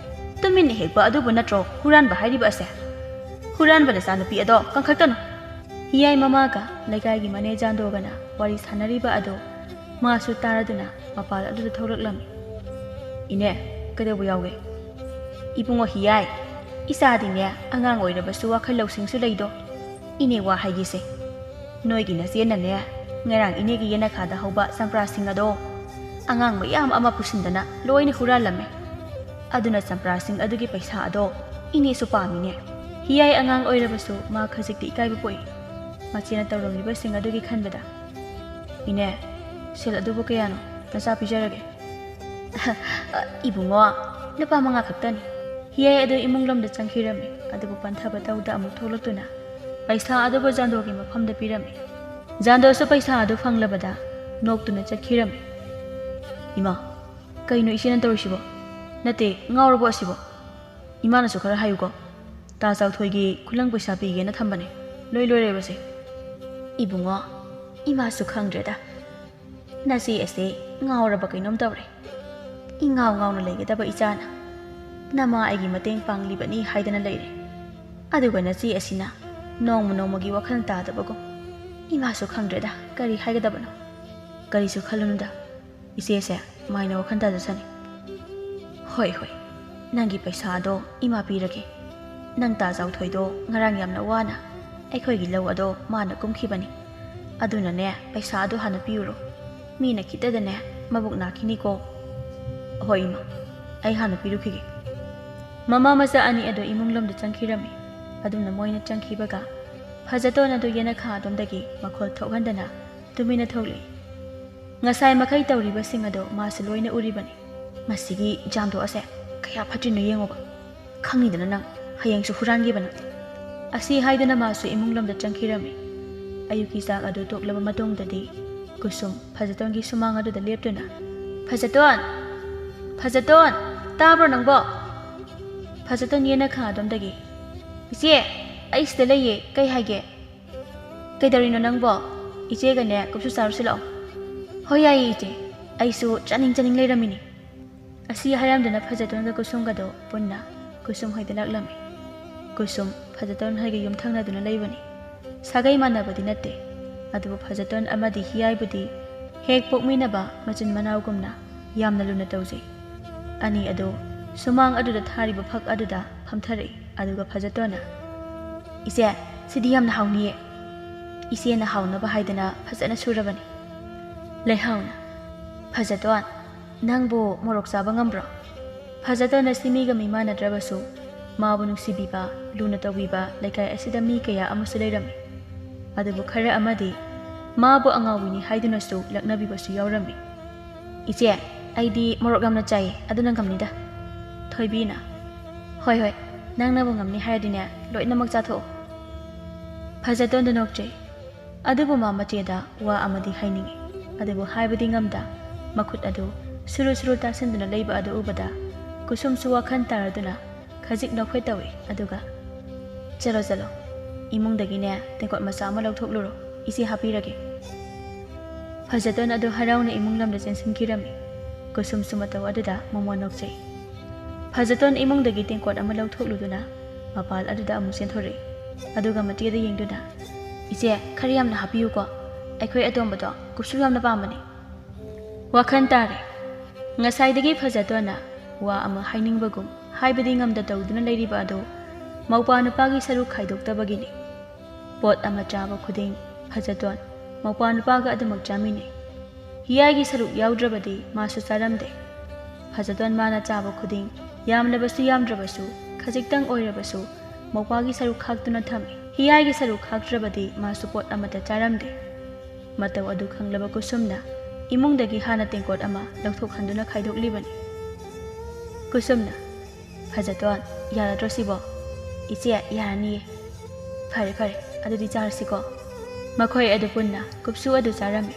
ꯇꯨꯃꯤꯟꯅ ꯍꯦꯛꯄ ꯑꯗꯨꯕꯨ ꯅꯠꯇ꯭ꯔꯣ ꯍꯨꯔꯥꯟꯕ ꯍꯥꯏꯔꯤꯕ ꯑꯁꯦ? ꯍꯨꯔꯥꯟꯕ ꯅꯆꯥꯅꯨꯄꯤ ꯑꯗꯣ ꯀꯟꯈꯠꯀꯅꯨ꯫" ꯍꯤꯌꯥꯏ ꯃꯃꯥꯒ ꯂꯩꯀꯥꯏꯒꯤ ꯃꯅꯦ ꯖꯥꯟꯗꯣꯒꯅ ꯋꯥꯔꯤ ꯁꯥꯟꯅꯔꯤꯕ ꯑꯗꯨ ꯃꯥꯁꯨ ꯇꯥꯔꯗꯨꯅ ꯃꯄꯥꯜ ꯑꯗꯨꯗ ꯊꯣꯛꯂꯛꯂꯝꯃꯤ꯫ "ꯏꯅꯦ, ꯀꯩꯗꯧꯕ ꯌꯥꯎꯒꯦ?" "ꯏꯕꯨꯡꯉꯣ ꯍꯤꯌꯥꯏ, ꯏꯆꯥꯗꯤꯅꯦ ꯑꯉꯥꯡ ꯑꯣꯏꯔꯕꯁꯨ ꯋꯥꯈꯜ ꯂꯧꯁꯤꯡꯁꯨ ꯂꯩꯗꯣ꯫ ꯏꯅꯦ ꯋꯥ ꯍꯥꯏꯒꯦꯁꯦ꯫ ꯅꯣꯏꯒꯤ ꯅꯆꯦꯅꯅꯦ ꯉꯔꯥꯡ ꯏꯅꯦꯒꯤ ꯌꯦꯅꯈꯥꯗ ꯍꯧꯕ ꯆꯝꯄ꯭ꯔꯥꯁꯤꯡ ꯑꯗꯣ ꯑꯉꯥꯡ ꯃꯌꯥꯝ ꯑꯃ ꯄꯨꯁꯤꯟꯗꯅ ꯂꯣꯏꯅ ꯍꯨꯔꯥꯜꯂꯝꯃꯦ꯫ ꯑꯗꯨꯅ ꯆꯝꯄ꯭ꯔꯥꯁꯤꯡ ꯑꯗꯨꯒꯤ ꯄꯩꯁꯥ ꯑꯗꯣ ꯏꯅꯦꯁꯨ ꯄꯥꯝꯃꯤꯅꯦ꯫" ꯍꯤꯌꯥꯏ ꯑꯉꯥꯡ ꯑꯣꯏꯔꯕꯁꯨ ꯃꯥ ꯈꯖꯤꯛꯇꯤ ꯏꯀꯥꯏꯕ ꯄꯣꯛꯏ꯫ ꯃꯆꯦꯅ ꯇꯧꯔꯝꯂꯤꯕꯁꯤꯡ ꯑꯗꯨꯒꯤ ꯈꯟꯕꯗ, "ꯏꯅꯦ, ꯁꯦꯜ ꯑꯗꯨꯕꯨ ꯀꯌꯥꯅꯣ ꯅꯆꯥ ꯄꯤꯖꯔꯒꯦ?" "ꯏꯕꯨꯡꯉꯣ, ꯂꯨꯄꯥ ꯃꯉꯥ ꯈꯛꯇꯅꯤ꯫" ꯍꯤꯌꯥꯏ ꯑꯗꯨ ꯏꯃꯨꯡ ꯂꯣꯝꯗ ꯆꯪꯈꯤꯔꯝꯃꯤ, ꯑꯗꯨꯕꯨ ꯄꯟꯊꯕ ꯇꯧꯗ ꯑꯃꯨꯛ ꯊꯣꯛꯂꯛꯇꯨꯅ ꯄꯩꯁꯥ ꯑꯗꯨꯕꯨ ꯖꯥꯟꯗꯣꯒꯤ ꯃꯐꯝꯗ ꯄꯤꯔꯝꯃꯤ꯫ ꯖꯥꯟꯗꯣꯁꯨ ꯄꯩꯁꯥ ꯑꯗꯨ ꯐꯪꯂꯕꯗ ꯅꯣꯛꯇꯨꯅ ꯆꯠꯈꯤꯔꯝꯃꯤ꯫ "ꯏꯃꯥ, ꯀꯩꯅꯣ ꯏꯆꯦꯅ ꯇꯧꯔꯤꯁꯤꯕꯣ? ꯅꯠꯇꯦ, ꯉꯥꯎꯔꯕꯣ ꯑꯁꯤꯕꯣ? ꯏꯃꯥꯅꯁꯨ ꯈꯔ ꯍꯥꯏꯌꯨꯀꯣ꯫ ꯇꯥ ꯆꯥꯎꯊꯣꯏꯒꯤ ꯈꯨꯂꯪ ꯄꯩꯁꯥ ꯄꯤꯒꯦꯅ ꯊꯝꯕꯅꯦ, ꯂꯣꯏ ꯂꯣꯏꯔꯦꯕꯁꯦ꯫" "ꯏꯕꯨꯡꯉꯣ, ꯏꯃꯥꯁꯨ ꯈꯪꯗ꯭ꯔꯦꯗ꯫ ꯅꯆꯦ ꯑꯁꯦ ꯉꯥꯎꯔꯕ ꯀꯩꯅꯣꯝ ꯇꯧꯔꯦ꯫ ꯏꯉꯥꯎ ꯉꯥꯎꯅ ꯂꯩꯒꯗꯕ ꯏꯆꯥꯅ ꯅꯃꯥ ꯑꯩꯒꯤ ꯃꯇꯦꯡ ꯄꯥꯡꯂꯤꯕꯅꯤ ꯍꯥꯏꯗꯅ ꯂꯩꯔꯦ꯫ ꯑꯗꯨꯒ ꯅꯆꯦ ꯑꯁꯤꯅ ꯅꯣꯡꯃ ꯅꯣꯡꯃꯒꯤ ꯋꯥꯈꯜ ꯇꯥꯗꯕꯒꯨꯝ꯫ ꯏꯃꯥꯁꯨ ꯈꯪꯗ꯭ꯔꯦꯗ, ꯀꯔꯤ ꯍꯥꯏꯒꯗꯕꯅꯣ꯫" "ꯀꯔꯤꯁꯨ ꯈꯜꯂꯨꯅꯨꯗ ꯏꯆꯦꯁꯦ, ꯃꯥꯏꯅ ꯋꯥꯈꯜ ꯇꯥꯖꯁꯅꯤ꯫" "ꯍꯣꯏ, ꯍꯣꯏ, ꯅꯪꯒꯤ ꯄꯩꯁꯥꯗꯣ ꯏꯃꯥ ꯄꯤꯔꯒꯦ꯫ ꯅꯪ ꯇꯥ ꯆꯥꯎꯊꯣꯏꯗꯣ ꯉꯔꯥꯡ ꯌꯥꯝꯅ ꯋꯥꯅ ꯑꯩꯈꯣꯏꯒꯤ ꯂꯧ ꯑꯗꯣ ꯃꯥꯅ ꯀꯨꯝꯈꯤꯕꯅꯤ꯫ ꯑꯗꯨꯅꯅꯦ, ꯄꯩꯁꯥ ꯑꯗꯣ ꯍꯥꯟꯅ ꯄꯤꯔꯨꯔꯣ꯫ ꯃꯤꯅ ꯈꯤꯇꯗꯅꯦ ꯃꯕꯨꯛ ꯅꯥꯈꯤꯅꯤꯀꯣ꯫" "ꯍꯣꯏ ꯏꯃꯥ, ꯑꯩ ꯍꯥꯟꯅ ꯄꯤꯔꯨꯈꯤꯒꯦ꯫" ꯃꯃꯥ ꯃꯆꯥ ꯑꯅꯤ ꯑꯗꯨ ꯏꯃꯨꯡ ꯂꯣꯝꯗ ꯆꯪꯈꯤꯔꯝꯃꯤ꯫ ꯑꯗꯨꯝꯅ ꯃꯣꯏꯅ ꯆꯪꯈꯤꯕꯒ ꯐꯖꯇꯣꯟ ꯑꯗꯨ ꯌꯦꯅꯈꯥ ꯑꯗꯣꯝꯗꯒꯤ ꯃꯈꯣꯜ ꯊꯣꯛꯍꯟꯗꯅ ꯇꯨꯃꯤꯟꯅ ꯊꯣꯛꯂꯛꯏ꯫ ꯉꯁꯥꯏ ꯃꯈꯩ ꯇꯧꯔꯤꯕꯁꯤꯡ ꯑꯗꯣ ꯃꯥꯁꯨ ꯂꯣꯏꯅ ꯎꯔꯤꯕꯅꯤ꯫ "ꯃꯁꯤꯒꯤ ꯖꯥꯟꯗꯣ ꯑꯁꯦ ꯀꯌꯥ ꯐꯠꯇ꯭ꯔꯤꯅꯣ ꯌꯦꯡꯉꯨꯕ꯫ ꯈꯪꯉꯤꯗꯅ ꯅꯪ, ꯍꯌꯦꯡꯁꯨ ꯍꯨꯔꯥꯟꯈꯤꯕꯅ꯫" ꯑꯁꯤ ꯍꯥꯏꯗꯨꯅ ꯃꯥꯁꯨ ꯏꯃꯨꯡ ꯂꯣꯝꯗ ꯆꯪꯈꯤꯔꯝꯃꯤ꯫ ꯑꯌꯨꯛꯀꯤ ꯆꯥꯛ ꯑꯗꯨ ꯇꯣꯛꯂꯕ ꯃꯇꯨꯡꯗꯗꯤ ꯀꯨꯁꯨꯝ ꯐꯖꯇꯣꯟꯒꯤ ꯁꯨꯃꯥꯡ ꯑꯗꯨꯗ ꯂꯦꯞꯇꯨꯅ, "ꯐꯖꯇꯣꯟ! ꯐꯖꯇꯣꯟ! ꯇꯥꯕ꯭ꯔꯣ ꯅꯪꯕꯣ?" ꯐꯖꯇꯣꯟ ꯌꯦꯅꯈꯥ ꯑꯗꯣꯝꯗꯒꯤ, "ꯏꯆꯦ, ꯑꯩ ꯁꯤꯗ ꯂꯩꯌꯦ, ꯀꯩ ꯍꯥꯏꯒꯦ?" "ꯀꯩꯗꯧꯔꯤꯅꯣ ꯅꯪꯕꯣ? ꯏꯆꯦꯒꯅꯦ ꯀꯨꯞꯁꯨ ꯆꯥꯔꯨꯁꯤ ꯂꯥꯛꯑꯣ꯫" "ꯍꯣꯏ, ꯌꯥꯏꯌꯦ ꯏꯆꯦ, ꯑꯩꯁꯨ ꯆꯥꯅꯤꯡ ꯆꯥꯅꯤꯡ ꯂꯩꯔꯝꯃꯤꯅꯤ꯫" ꯑꯁꯤ ꯍꯥꯏꯔꯝꯗꯨꯅ ꯐꯖꯇꯣꯟꯒ ꯀꯨꯁꯨꯝꯒꯗꯣ ꯄꯨꯟꯅ ꯀꯨꯁꯨꯝ ꯍꯣꯏꯗ ꯂꯥꯛꯂꯝꯃꯤ꯫ ꯀꯨꯁꯨꯝ ꯐꯖꯇꯣꯟ ꯍꯣꯏꯒ ꯌꯨꯝꯊꯪꯅꯗꯨꯅ ꯂꯩꯕꯅꯤ꯫ ꯁꯥꯒꯩ ꯃꯥꯟꯅꯕꯗꯤ ꯅꯠꯇꯦ, ꯑꯗꯨꯕꯨ ꯐꯖꯇꯣꯟ ꯑꯃꯗꯤ ꯍꯤꯌꯥꯏꯕꯨꯗꯤ ꯍꯦꯛ ꯄꯣꯛꯃꯤꯟꯅꯕ ꯃꯆꯤꯟ ꯃꯅꯥꯎꯒꯨꯝꯅ ꯌꯥꯝꯅ ꯂꯨꯅ ꯇꯧꯖꯩ꯫ ꯑꯅꯤ ꯑꯗꯨ ꯁꯨꯃꯥꯡ ꯑꯗꯨꯗ ꯊꯥꯔꯤꯕ ꯐꯛ ꯑꯗꯨꯗ ꯐꯝꯊꯔꯛꯏ꯫ ꯑꯗꯨꯒ ꯐꯖꯇꯣꯟꯅ, "ꯏꯆꯦ, ꯁꯤꯗꯤ ꯌꯥꯝꯅ ꯍꯥꯎꯅꯤꯌꯦ꯫ ꯏꯆꯦꯅ ꯍꯥꯎꯅꯕ ꯍꯥꯏꯗꯅ ꯐꯖꯅ ꯁꯨꯔꯕꯅꯤ꯫" ꯂꯩꯍꯥꯎꯅ, "ꯐꯖꯇꯣꯟ, ꯅꯪꯕꯨ ꯃꯣꯔꯣꯛ ꯆꯥꯕ ꯉꯝꯕ꯭ꯔꯣ?" ꯐꯖꯇꯣꯟ ꯑꯁꯤ ꯃꯤꯒ ꯃꯤꯃꯥꯟꯅꯗ꯭ꯔꯕꯁꯨ ꯃꯥꯕꯨ ꯅꯨꯡꯁꯤꯕꯤꯕ, ꯂꯨꯅ ꯇꯧꯕꯤꯕ ꯂꯩꯀꯥꯏ ꯑꯁꯤꯗ ꯃꯤ ꯀꯌꯥ ꯑꯃꯁꯨ ꯂꯩꯔꯝꯃꯤ꯫ ꯑꯗꯨꯕꯨ ꯈꯔ ꯑꯃꯗꯤ ꯃꯥꯕꯨ ꯑꯉꯥꯎꯕꯤꯅꯤ ꯍꯥꯏꯗꯨꯅꯁꯨ ꯂꯛꯅꯕꯤꯕꯁꯨ ꯌꯥꯎꯔꯝꯃꯤ꯫ "ꯏꯆꯦ, ꯑꯩꯗꯤ ꯃꯣꯔꯣꯛ ꯌꯥꯝꯅ ꯆꯥꯏ, ꯑꯗꯨꯅ ꯉꯝꯅꯤꯗ꯫" ꯊꯣꯏꯕꯤꯅ, "ꯍꯣꯏ, ꯍꯣꯏ, ꯅꯪꯅꯕꯨ ꯉꯝꯅꯤ ꯍꯥꯏꯔꯗꯤꯅꯦ, ꯂꯣꯏꯅꯃꯛ ꯆꯥꯊꯣꯛꯑꯣ꯫" ꯐꯖꯇꯣꯟꯗ ꯅꯣꯛꯆꯩ꯫ ꯑꯗꯨꯕꯨ ꯃꯥ ꯃꯆꯦꯗ ꯋꯥ ꯑꯃꯗꯤ ꯍꯥꯏꯅꯤꯡꯏ, ꯑꯗꯨꯕꯨ ꯍꯥꯏꯕꯗꯤ ꯉꯝꯗ꯫ ꯃꯈꯨꯠ ꯑꯗꯨ ꯁꯨꯔꯨ ꯁꯨꯔꯨ ꯇꯥꯁꯤꯟꯗꯨꯅ ꯂꯩꯕ ꯑꯗꯨ ꯎꯕꯗ ꯀꯨꯁꯨꯝꯁꯨ ꯋꯥꯈꯜ ꯇꯥꯔꯗꯨꯅ ꯈꯖꯤꯛ ꯅꯣꯛꯐꯦꯠ ꯇꯧꯏ, ꯑꯗꯨꯒ, "ꯆꯠꯂꯣ, ꯆꯠꯂꯣ, ꯏꯃꯨꯡꯗꯒꯤꯅꯦ ꯇꯦꯡꯀꯣꯠ ꯃꯆꯥ ꯑꯃ ꯂꯧꯊꯣꯛꯂꯨꯔꯣ, ꯏꯆꯦ ꯍꯥꯞꯄꯤꯔꯒꯦ꯫" ꯐꯖꯇꯣꯟ ꯑꯗꯨ ꯍꯔꯥꯎꯅ ꯏꯃꯨꯡ ꯂꯝꯗ ꯆꯦꯟꯁꯤꯟꯈꯤꯔꯝꯃꯤ꯫ ꯀꯨꯁꯨꯝꯁꯨ ꯃꯇꯧ ꯑꯗꯨꯗ ꯃꯣꯃꯣꯟ ꯅꯣꯛꯆꯩ꯫ ꯐꯖꯇꯣꯟ ꯏꯃꯨꯡꯗꯒꯤ ꯇꯦꯡꯀꯣꯠ ꯑꯃ ꯂꯧꯊꯣꯛꯂꯨꯗꯨꯅ ꯃꯄꯥꯜ ꯑꯗꯨꯗ ꯑꯃꯨꯛ ꯆꯦꯟꯊꯣꯔꯛꯏ꯫ ꯑꯗꯨꯒ ꯃꯆꯦꯗ ꯌꯦꯡꯗꯨꯅ, "ꯏꯆꯦ, ꯈꯔ ꯌꯥꯝꯅ ꯍꯥꯞꯄꯤꯌꯨꯀꯣ, ꯑꯩꯈꯣꯏ ꯑꯇꯣꯝꯕꯗꯣ ꯀꯨꯞꯁꯨ ꯌꯥꯝꯅ ꯄꯥꯝꯕꯅꯤ꯫" ꯋꯥꯈꯜ ꯇꯥꯔꯦ꯫ ꯉꯁꯥꯏꯗꯒꯤ ꯐꯖꯇꯣꯟꯅ ꯋꯥ ꯑꯃ ꯍꯥꯏꯅꯤꯡꯕꯒꯨꯝ ꯍꯥꯏꯕꯗꯤ ꯉꯝꯗ ꯇꯧꯗꯨꯅ ꯂꯩꯔꯤꯕ ꯑꯗꯨ ꯃꯧꯄ꯭ꯋꯥ ꯅꯨꯄꯥꯒꯤ ꯁꯔꯨꯛ ꯈꯥꯏꯗꯣꯛꯇꯕꯒꯤꯅꯤ꯫ ꯄꯣꯠ ꯑꯃ ꯆꯥꯕ ꯈꯨꯗꯤꯡ ꯐꯖꯇꯣꯟ ꯃꯧꯄ꯭ꯋꯥ ꯅꯨꯄꯥꯒ ꯑꯗꯨꯃꯛ ꯆꯥꯃꯤꯟꯅꯩ꯫ ꯍꯤꯌꯥꯏꯒꯤ ꯁꯔꯨꯛ ꯌꯥꯎꯗ꯭ꯔꯕꯗꯤ ꯃꯥꯁꯨ ꯆꯥꯔꯝꯗꯦ꯫ ꯐꯖꯇꯣꯟ ꯃꯥꯅ ꯆꯥꯕ ꯈꯨꯗꯤꯡ ꯌꯥꯝꯂꯕꯁꯨ ꯌꯥꯝꯗ꯭ꯔꯕꯁꯨ ꯈꯖꯤꯛꯇꯪ ꯑꯣꯏꯔꯕꯁꯨ ꯃꯧꯄ꯭ꯋꯥꯒꯤ ꯁꯔꯨꯛ ꯈꯥꯛꯇꯨꯅ ꯊꯝꯃꯤ꯫ ꯍꯤꯌꯥꯏꯒꯤ ꯁꯔꯨꯛ ꯈꯥꯛꯇ꯭ꯔꯕꯗꯤ ꯃꯥꯁꯨ ꯄꯣꯠ ꯑꯃꯠꯇ ꯆꯥꯔꯝꯗꯦ꯫ ꯃꯇꯧ ꯑꯗꯨ ꯈꯪꯂꯕ ꯀꯨꯁꯨꯝꯅ ꯏꯃꯨꯡꯗꯒꯤ ꯍꯥꯟꯅ ꯇꯦꯡꯀꯣꯠ ꯑꯃ ꯂꯧꯊꯣꯛꯍꯟꯗꯨꯅ ꯈꯥꯏꯗꯣꯛꯂꯤꯕꯅꯤ꯫ ꯀꯨꯁꯨꯝꯅ, "ꯐꯖꯇꯣꯟ, ꯌꯥꯔꯗ꯭ꯔꯣ ꯁꯤꯕꯣ?" "ꯏꯆꯦ, ꯌꯥꯔꯅꯤꯌꯦ꯫" "ꯐꯔꯦ, ꯐꯔꯦ, ꯑꯗꯨꯗꯤ ꯆꯥꯔꯁꯤꯀꯣ꯫" ꯃꯈꯣꯏ ꯑꯗꯨ ꯄꯨꯟꯅ ꯀꯨꯞꯁꯨ ꯑꯗꯨ ꯆꯥꯔꯝꯃꯤ꯫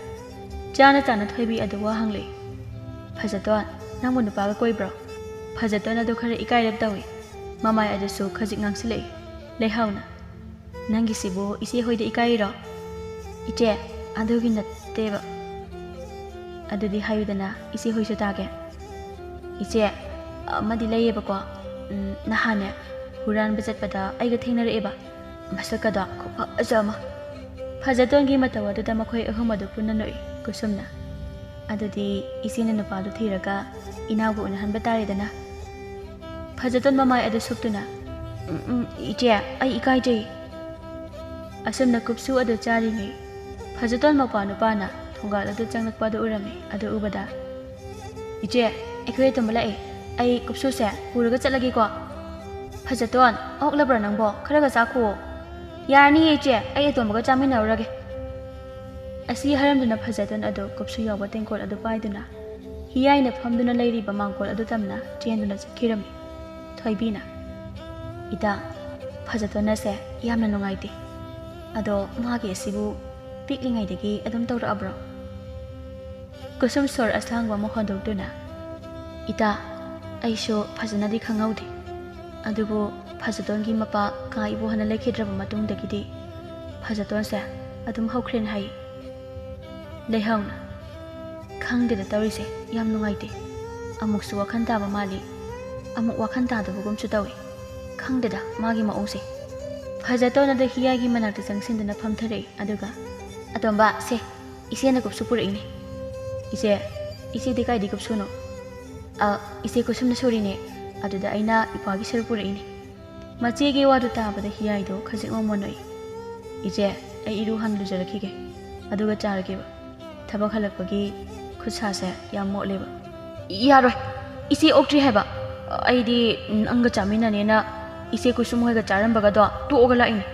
ꯆꯥꯅ ꯆꯥꯅ ꯊꯣꯏꯕꯤ ꯑꯗꯨ ꯋꯥ ꯍꯪꯂꯛꯏ꯫ "ꯐꯖꯇꯣꯟ, ꯅꯪꯕꯨ ꯅꯨꯄꯥꯒ ꯀꯣꯏꯕ꯭ꯔꯣ?" ꯐꯖꯇꯣꯟ ꯑꯗꯨ ꯈꯔ ꯏꯀꯥꯏꯔꯞ ꯇꯧꯏ꯫ ꯃꯃꯥꯏ ꯑꯗꯨꯁꯨ ꯈꯖꯤꯛ ꯉꯥꯡꯁꯤꯜꯂꯛꯏ꯫ ꯂꯩꯍꯥꯎꯅ, "ꯅꯪꯒꯤꯁꯤꯕꯨ ꯏꯆꯦ ꯍꯣꯏꯗ ꯏꯀꯥꯏꯔꯤꯔꯣ?" "ꯏꯆꯦ, ꯑꯗꯨꯒꯤ ꯅꯠꯇꯦꯕ꯫" "ꯑꯗꯨꯗꯤ ꯍꯥꯏꯌꯨꯗꯅ, ꯏꯆꯦ ꯍꯣꯏꯁꯨ ꯇꯥꯒꯦ꯫" "ꯏꯆꯦ, ꯑꯃꯗꯤ ꯂꯩꯌꯦꯕꯀꯣ꯫ ꯎꯝ, ꯅꯍꯥꯟꯅꯦ ꯍꯨꯔꯥꯟꯕ ꯆꯠꯄꯗ ꯑꯩꯒ ꯊꯦꯡꯅꯔꯛꯑꯦꯕ꯫ ꯃꯁꯛꯀꯗꯣ ꯈꯨꯐꯖ ꯑꯃ꯫ ꯐꯖꯇꯣꯟꯒꯤ ꯃꯇꯧ ꯑꯗꯨꯗ ꯃꯈꯣꯏ ꯑꯍꯨꯝ ꯑꯗꯨ ꯄꯨꯟꯅ ꯅꯣꯛꯏ꯫ ꯀꯨꯁꯨꯝꯅ, "ꯑꯗꯨꯗꯤ ꯏꯆꯦꯅ ꯅꯨꯄꯥꯗꯨ ꯊꯤꯔꯒ ꯏꯅꯥꯎꯒ ꯎꯅꯍꯟꯕ ꯇꯥꯔꯦꯗꯅ?" ꯐꯖꯇꯣꯟ ꯃꯃꯥꯏ ꯑꯗꯨ ꯁꯨꯞꯇꯨꯅ, "ꯎꯝ, ꯎꯝ, ꯏꯆꯦ, ꯑꯩ ꯏꯀꯥꯏꯖꯩ꯫" ꯑꯁꯨꯝꯅ ꯀꯨꯞꯁꯨ ꯑꯗꯨ ꯆꯥꯔꯤꯉꯩ, ꯐꯖꯇꯣꯟ ꯃꯧꯄ꯭ꯋꯥ ꯅꯨꯄꯥꯅ ꯊꯣꯡꯒꯥꯜ ꯑꯗꯨ ꯆꯪꯂꯛꯄ ꯑꯗꯨ ꯎꯔꯝꯃꯤ꯫ ꯑꯗꯨ ꯎꯕꯗ, "ꯏꯆꯦ, ꯑꯩꯈꯣꯏ ꯑꯇꯣꯝꯕ ꯂꯥꯛꯑꯦ꯫ ꯑꯩ ꯀꯨꯞꯁꯨꯁꯦ ꯄꯨꯔꯒ ꯆꯠꯂꯒꯦꯀꯣ꯫" "ꯐꯖꯇꯣꯟ, ꯑꯣꯛꯂꯕ꯭ꯔꯥ ꯅꯪꯕꯣ? ꯈꯔꯒ ꯆꯥꯈꯨꯑꯣ꯫" "ꯌꯥꯔꯅꯤꯌꯦ ꯏꯆꯦ, ꯑꯩ ꯑꯇꯣꯝꯕꯒ ꯆꯥꯃꯤꯟꯅꯔꯨꯔꯒꯦ꯫" ꯑꯁꯤ ꯍꯥꯏꯔꯝꯗꯨꯅ ꯐꯖꯇꯣꯟ ꯑꯗꯨ ꯀꯨꯞꯁꯨ ꯌꯥꯎꯕ ꯇꯦꯡꯀꯣꯠ ꯑꯗꯨ ꯄꯥꯏꯗꯨꯅ ꯍꯤꯌꯥꯏꯅ ꯐꯝꯗꯨꯅ ꯂꯩꯔꯤꯕ ꯃꯥꯡꯒꯣꯜ ꯑꯗꯨ ꯇꯝꯅ ꯆꯦꯟꯗꯨꯅ ꯆꯠꯈꯤꯔꯝꯃꯤ꯫ ꯊꯣꯏꯕꯤꯅ, "ꯏꯇꯥ, ꯐꯖꯇꯣꯟ ꯑꯁꯦ ꯌꯥꯝꯅ ꯅꯨꯡꯉꯥꯏꯇꯦ꯫ ꯑꯗꯣ ꯃꯥꯒꯤ ꯑꯁꯤꯕꯨ ꯄꯤꯛꯂꯤꯉꯩꯗꯒꯤ ꯑꯗꯨꯝ ꯇꯧꯔꯛꯑꯕ꯭ꯔꯣ?" ꯀꯨꯁꯨꯝ ꯁꯣꯔ ꯑꯁꯥꯡꯕ ꯑꯃ ꯍꯣꯟꯗꯣꯛꯇꯨꯅ, "ꯏꯇꯥ, ꯑꯩꯁꯨ ꯐꯖꯅꯗꯤ ꯈꯪꯍꯧꯗꯦ꯫ ꯑꯗꯨꯕꯨ ꯐꯖꯇꯣꯟꯒꯤ ꯃꯄꯥ ꯀꯥ ꯏꯕꯣꯍꯟꯅ ꯂꯩꯈꯤꯗ꯭ꯔꯕ ꯃꯇꯨꯡꯗꯒꯤꯗꯤ ꯐꯖꯇꯣꯟꯁꯦ ꯑꯗꯨꯝ ꯍꯧꯈ꯭ꯔꯦꯅ ꯍꯥꯏ꯫" ꯂꯩꯍꯥꯎꯅ, "ꯈꯪꯗꯦꯗ ꯇꯧꯔꯤꯁꯦ, ꯌꯥꯝ ꯅꯨꯡꯉꯥꯏꯇꯦ꯫ ꯑꯃꯨꯛꯁꯨ ꯋꯥꯈꯜ ꯇꯥꯕ ꯃꯥꯜꯂꯤ, ꯑꯃꯨꯛ ꯋꯥꯈꯜ ꯇꯥꯗꯕꯒꯨꯝꯁꯨ ꯇꯧꯏ꯫ ꯈꯪꯗꯦꯗ ꯃꯥꯒꯤ ꯃꯑꯣꯡꯁꯦ꯫" ꯐꯖꯇꯣꯟ ꯑꯗꯨ ꯍꯤꯌꯥꯏꯒꯤ ꯃꯅꯥꯛꯇ ꯆꯪꯁꯤꯟꯗꯨꯅ ꯐꯝꯊꯔꯛꯏ꯫ ꯑꯗꯨꯒ, "ꯑꯇꯣꯝꯕ, ꯁꯦ, ꯏꯆꯦꯅ ꯀꯨꯞꯁꯨ ꯄꯨꯔꯛꯏꯅꯦ꯫" "ꯏꯆꯦ, ꯏꯆꯦꯗꯤ ꯀꯥꯏꯗꯩ ꯀꯨꯞꯁꯨꯅꯣ?" "ꯑ, ꯏꯆꯦ ꯀꯨꯁꯨꯝꯅ ꯁꯨꯔꯤꯅꯦ꯫ ꯑꯗꯨꯗ ꯑꯩꯅ ꯏꯄ꯭ꯋꯥꯒꯤ ꯁꯔꯨꯛ ꯄꯨꯔꯛꯏꯅꯦ꯫" ꯃꯆꯦꯒꯤ ꯋꯥꯗꯨ ꯇꯥꯕꯗ ꯍꯤꯌꯥꯏꯗꯣ ꯈꯖꯤꯛ ꯃꯣꯃꯣꯟ ꯅꯣꯛꯏ꯫ "ꯏꯆꯦ, ꯑꯩ ꯏꯔꯨ ꯍꯥꯟꯅ ꯂꯨꯖꯔꯛꯈꯤꯒꯦ, ꯑꯗꯨꯒ ꯆꯥꯔꯒꯦꯕ꯫ ꯊꯕꯛ ꯍꯜꯂꯛꯄꯒꯤ ꯈꯨꯠꯁꯥꯁꯦ ꯌꯥꯝ ꯃꯣꯠꯂꯦꯕ꯫" "ꯌꯥꯔꯣꯏ, ꯏꯆꯦ ꯑꯣꯛꯇ꯭ꯔꯤ ꯍꯥꯏꯕ꯫ ꯑꯩꯗꯤ ꯅꯪꯒ ꯆꯥꯃꯤꯟꯅꯅꯦꯅ ꯏꯆꯦ ꯀꯨꯁꯨꯝ ꯍꯣꯏꯒ ꯆꯥꯔꯝꯕꯒꯗꯣ ꯇꯣꯛꯑꯒ ꯂꯥꯛꯏꯅꯦ꯫"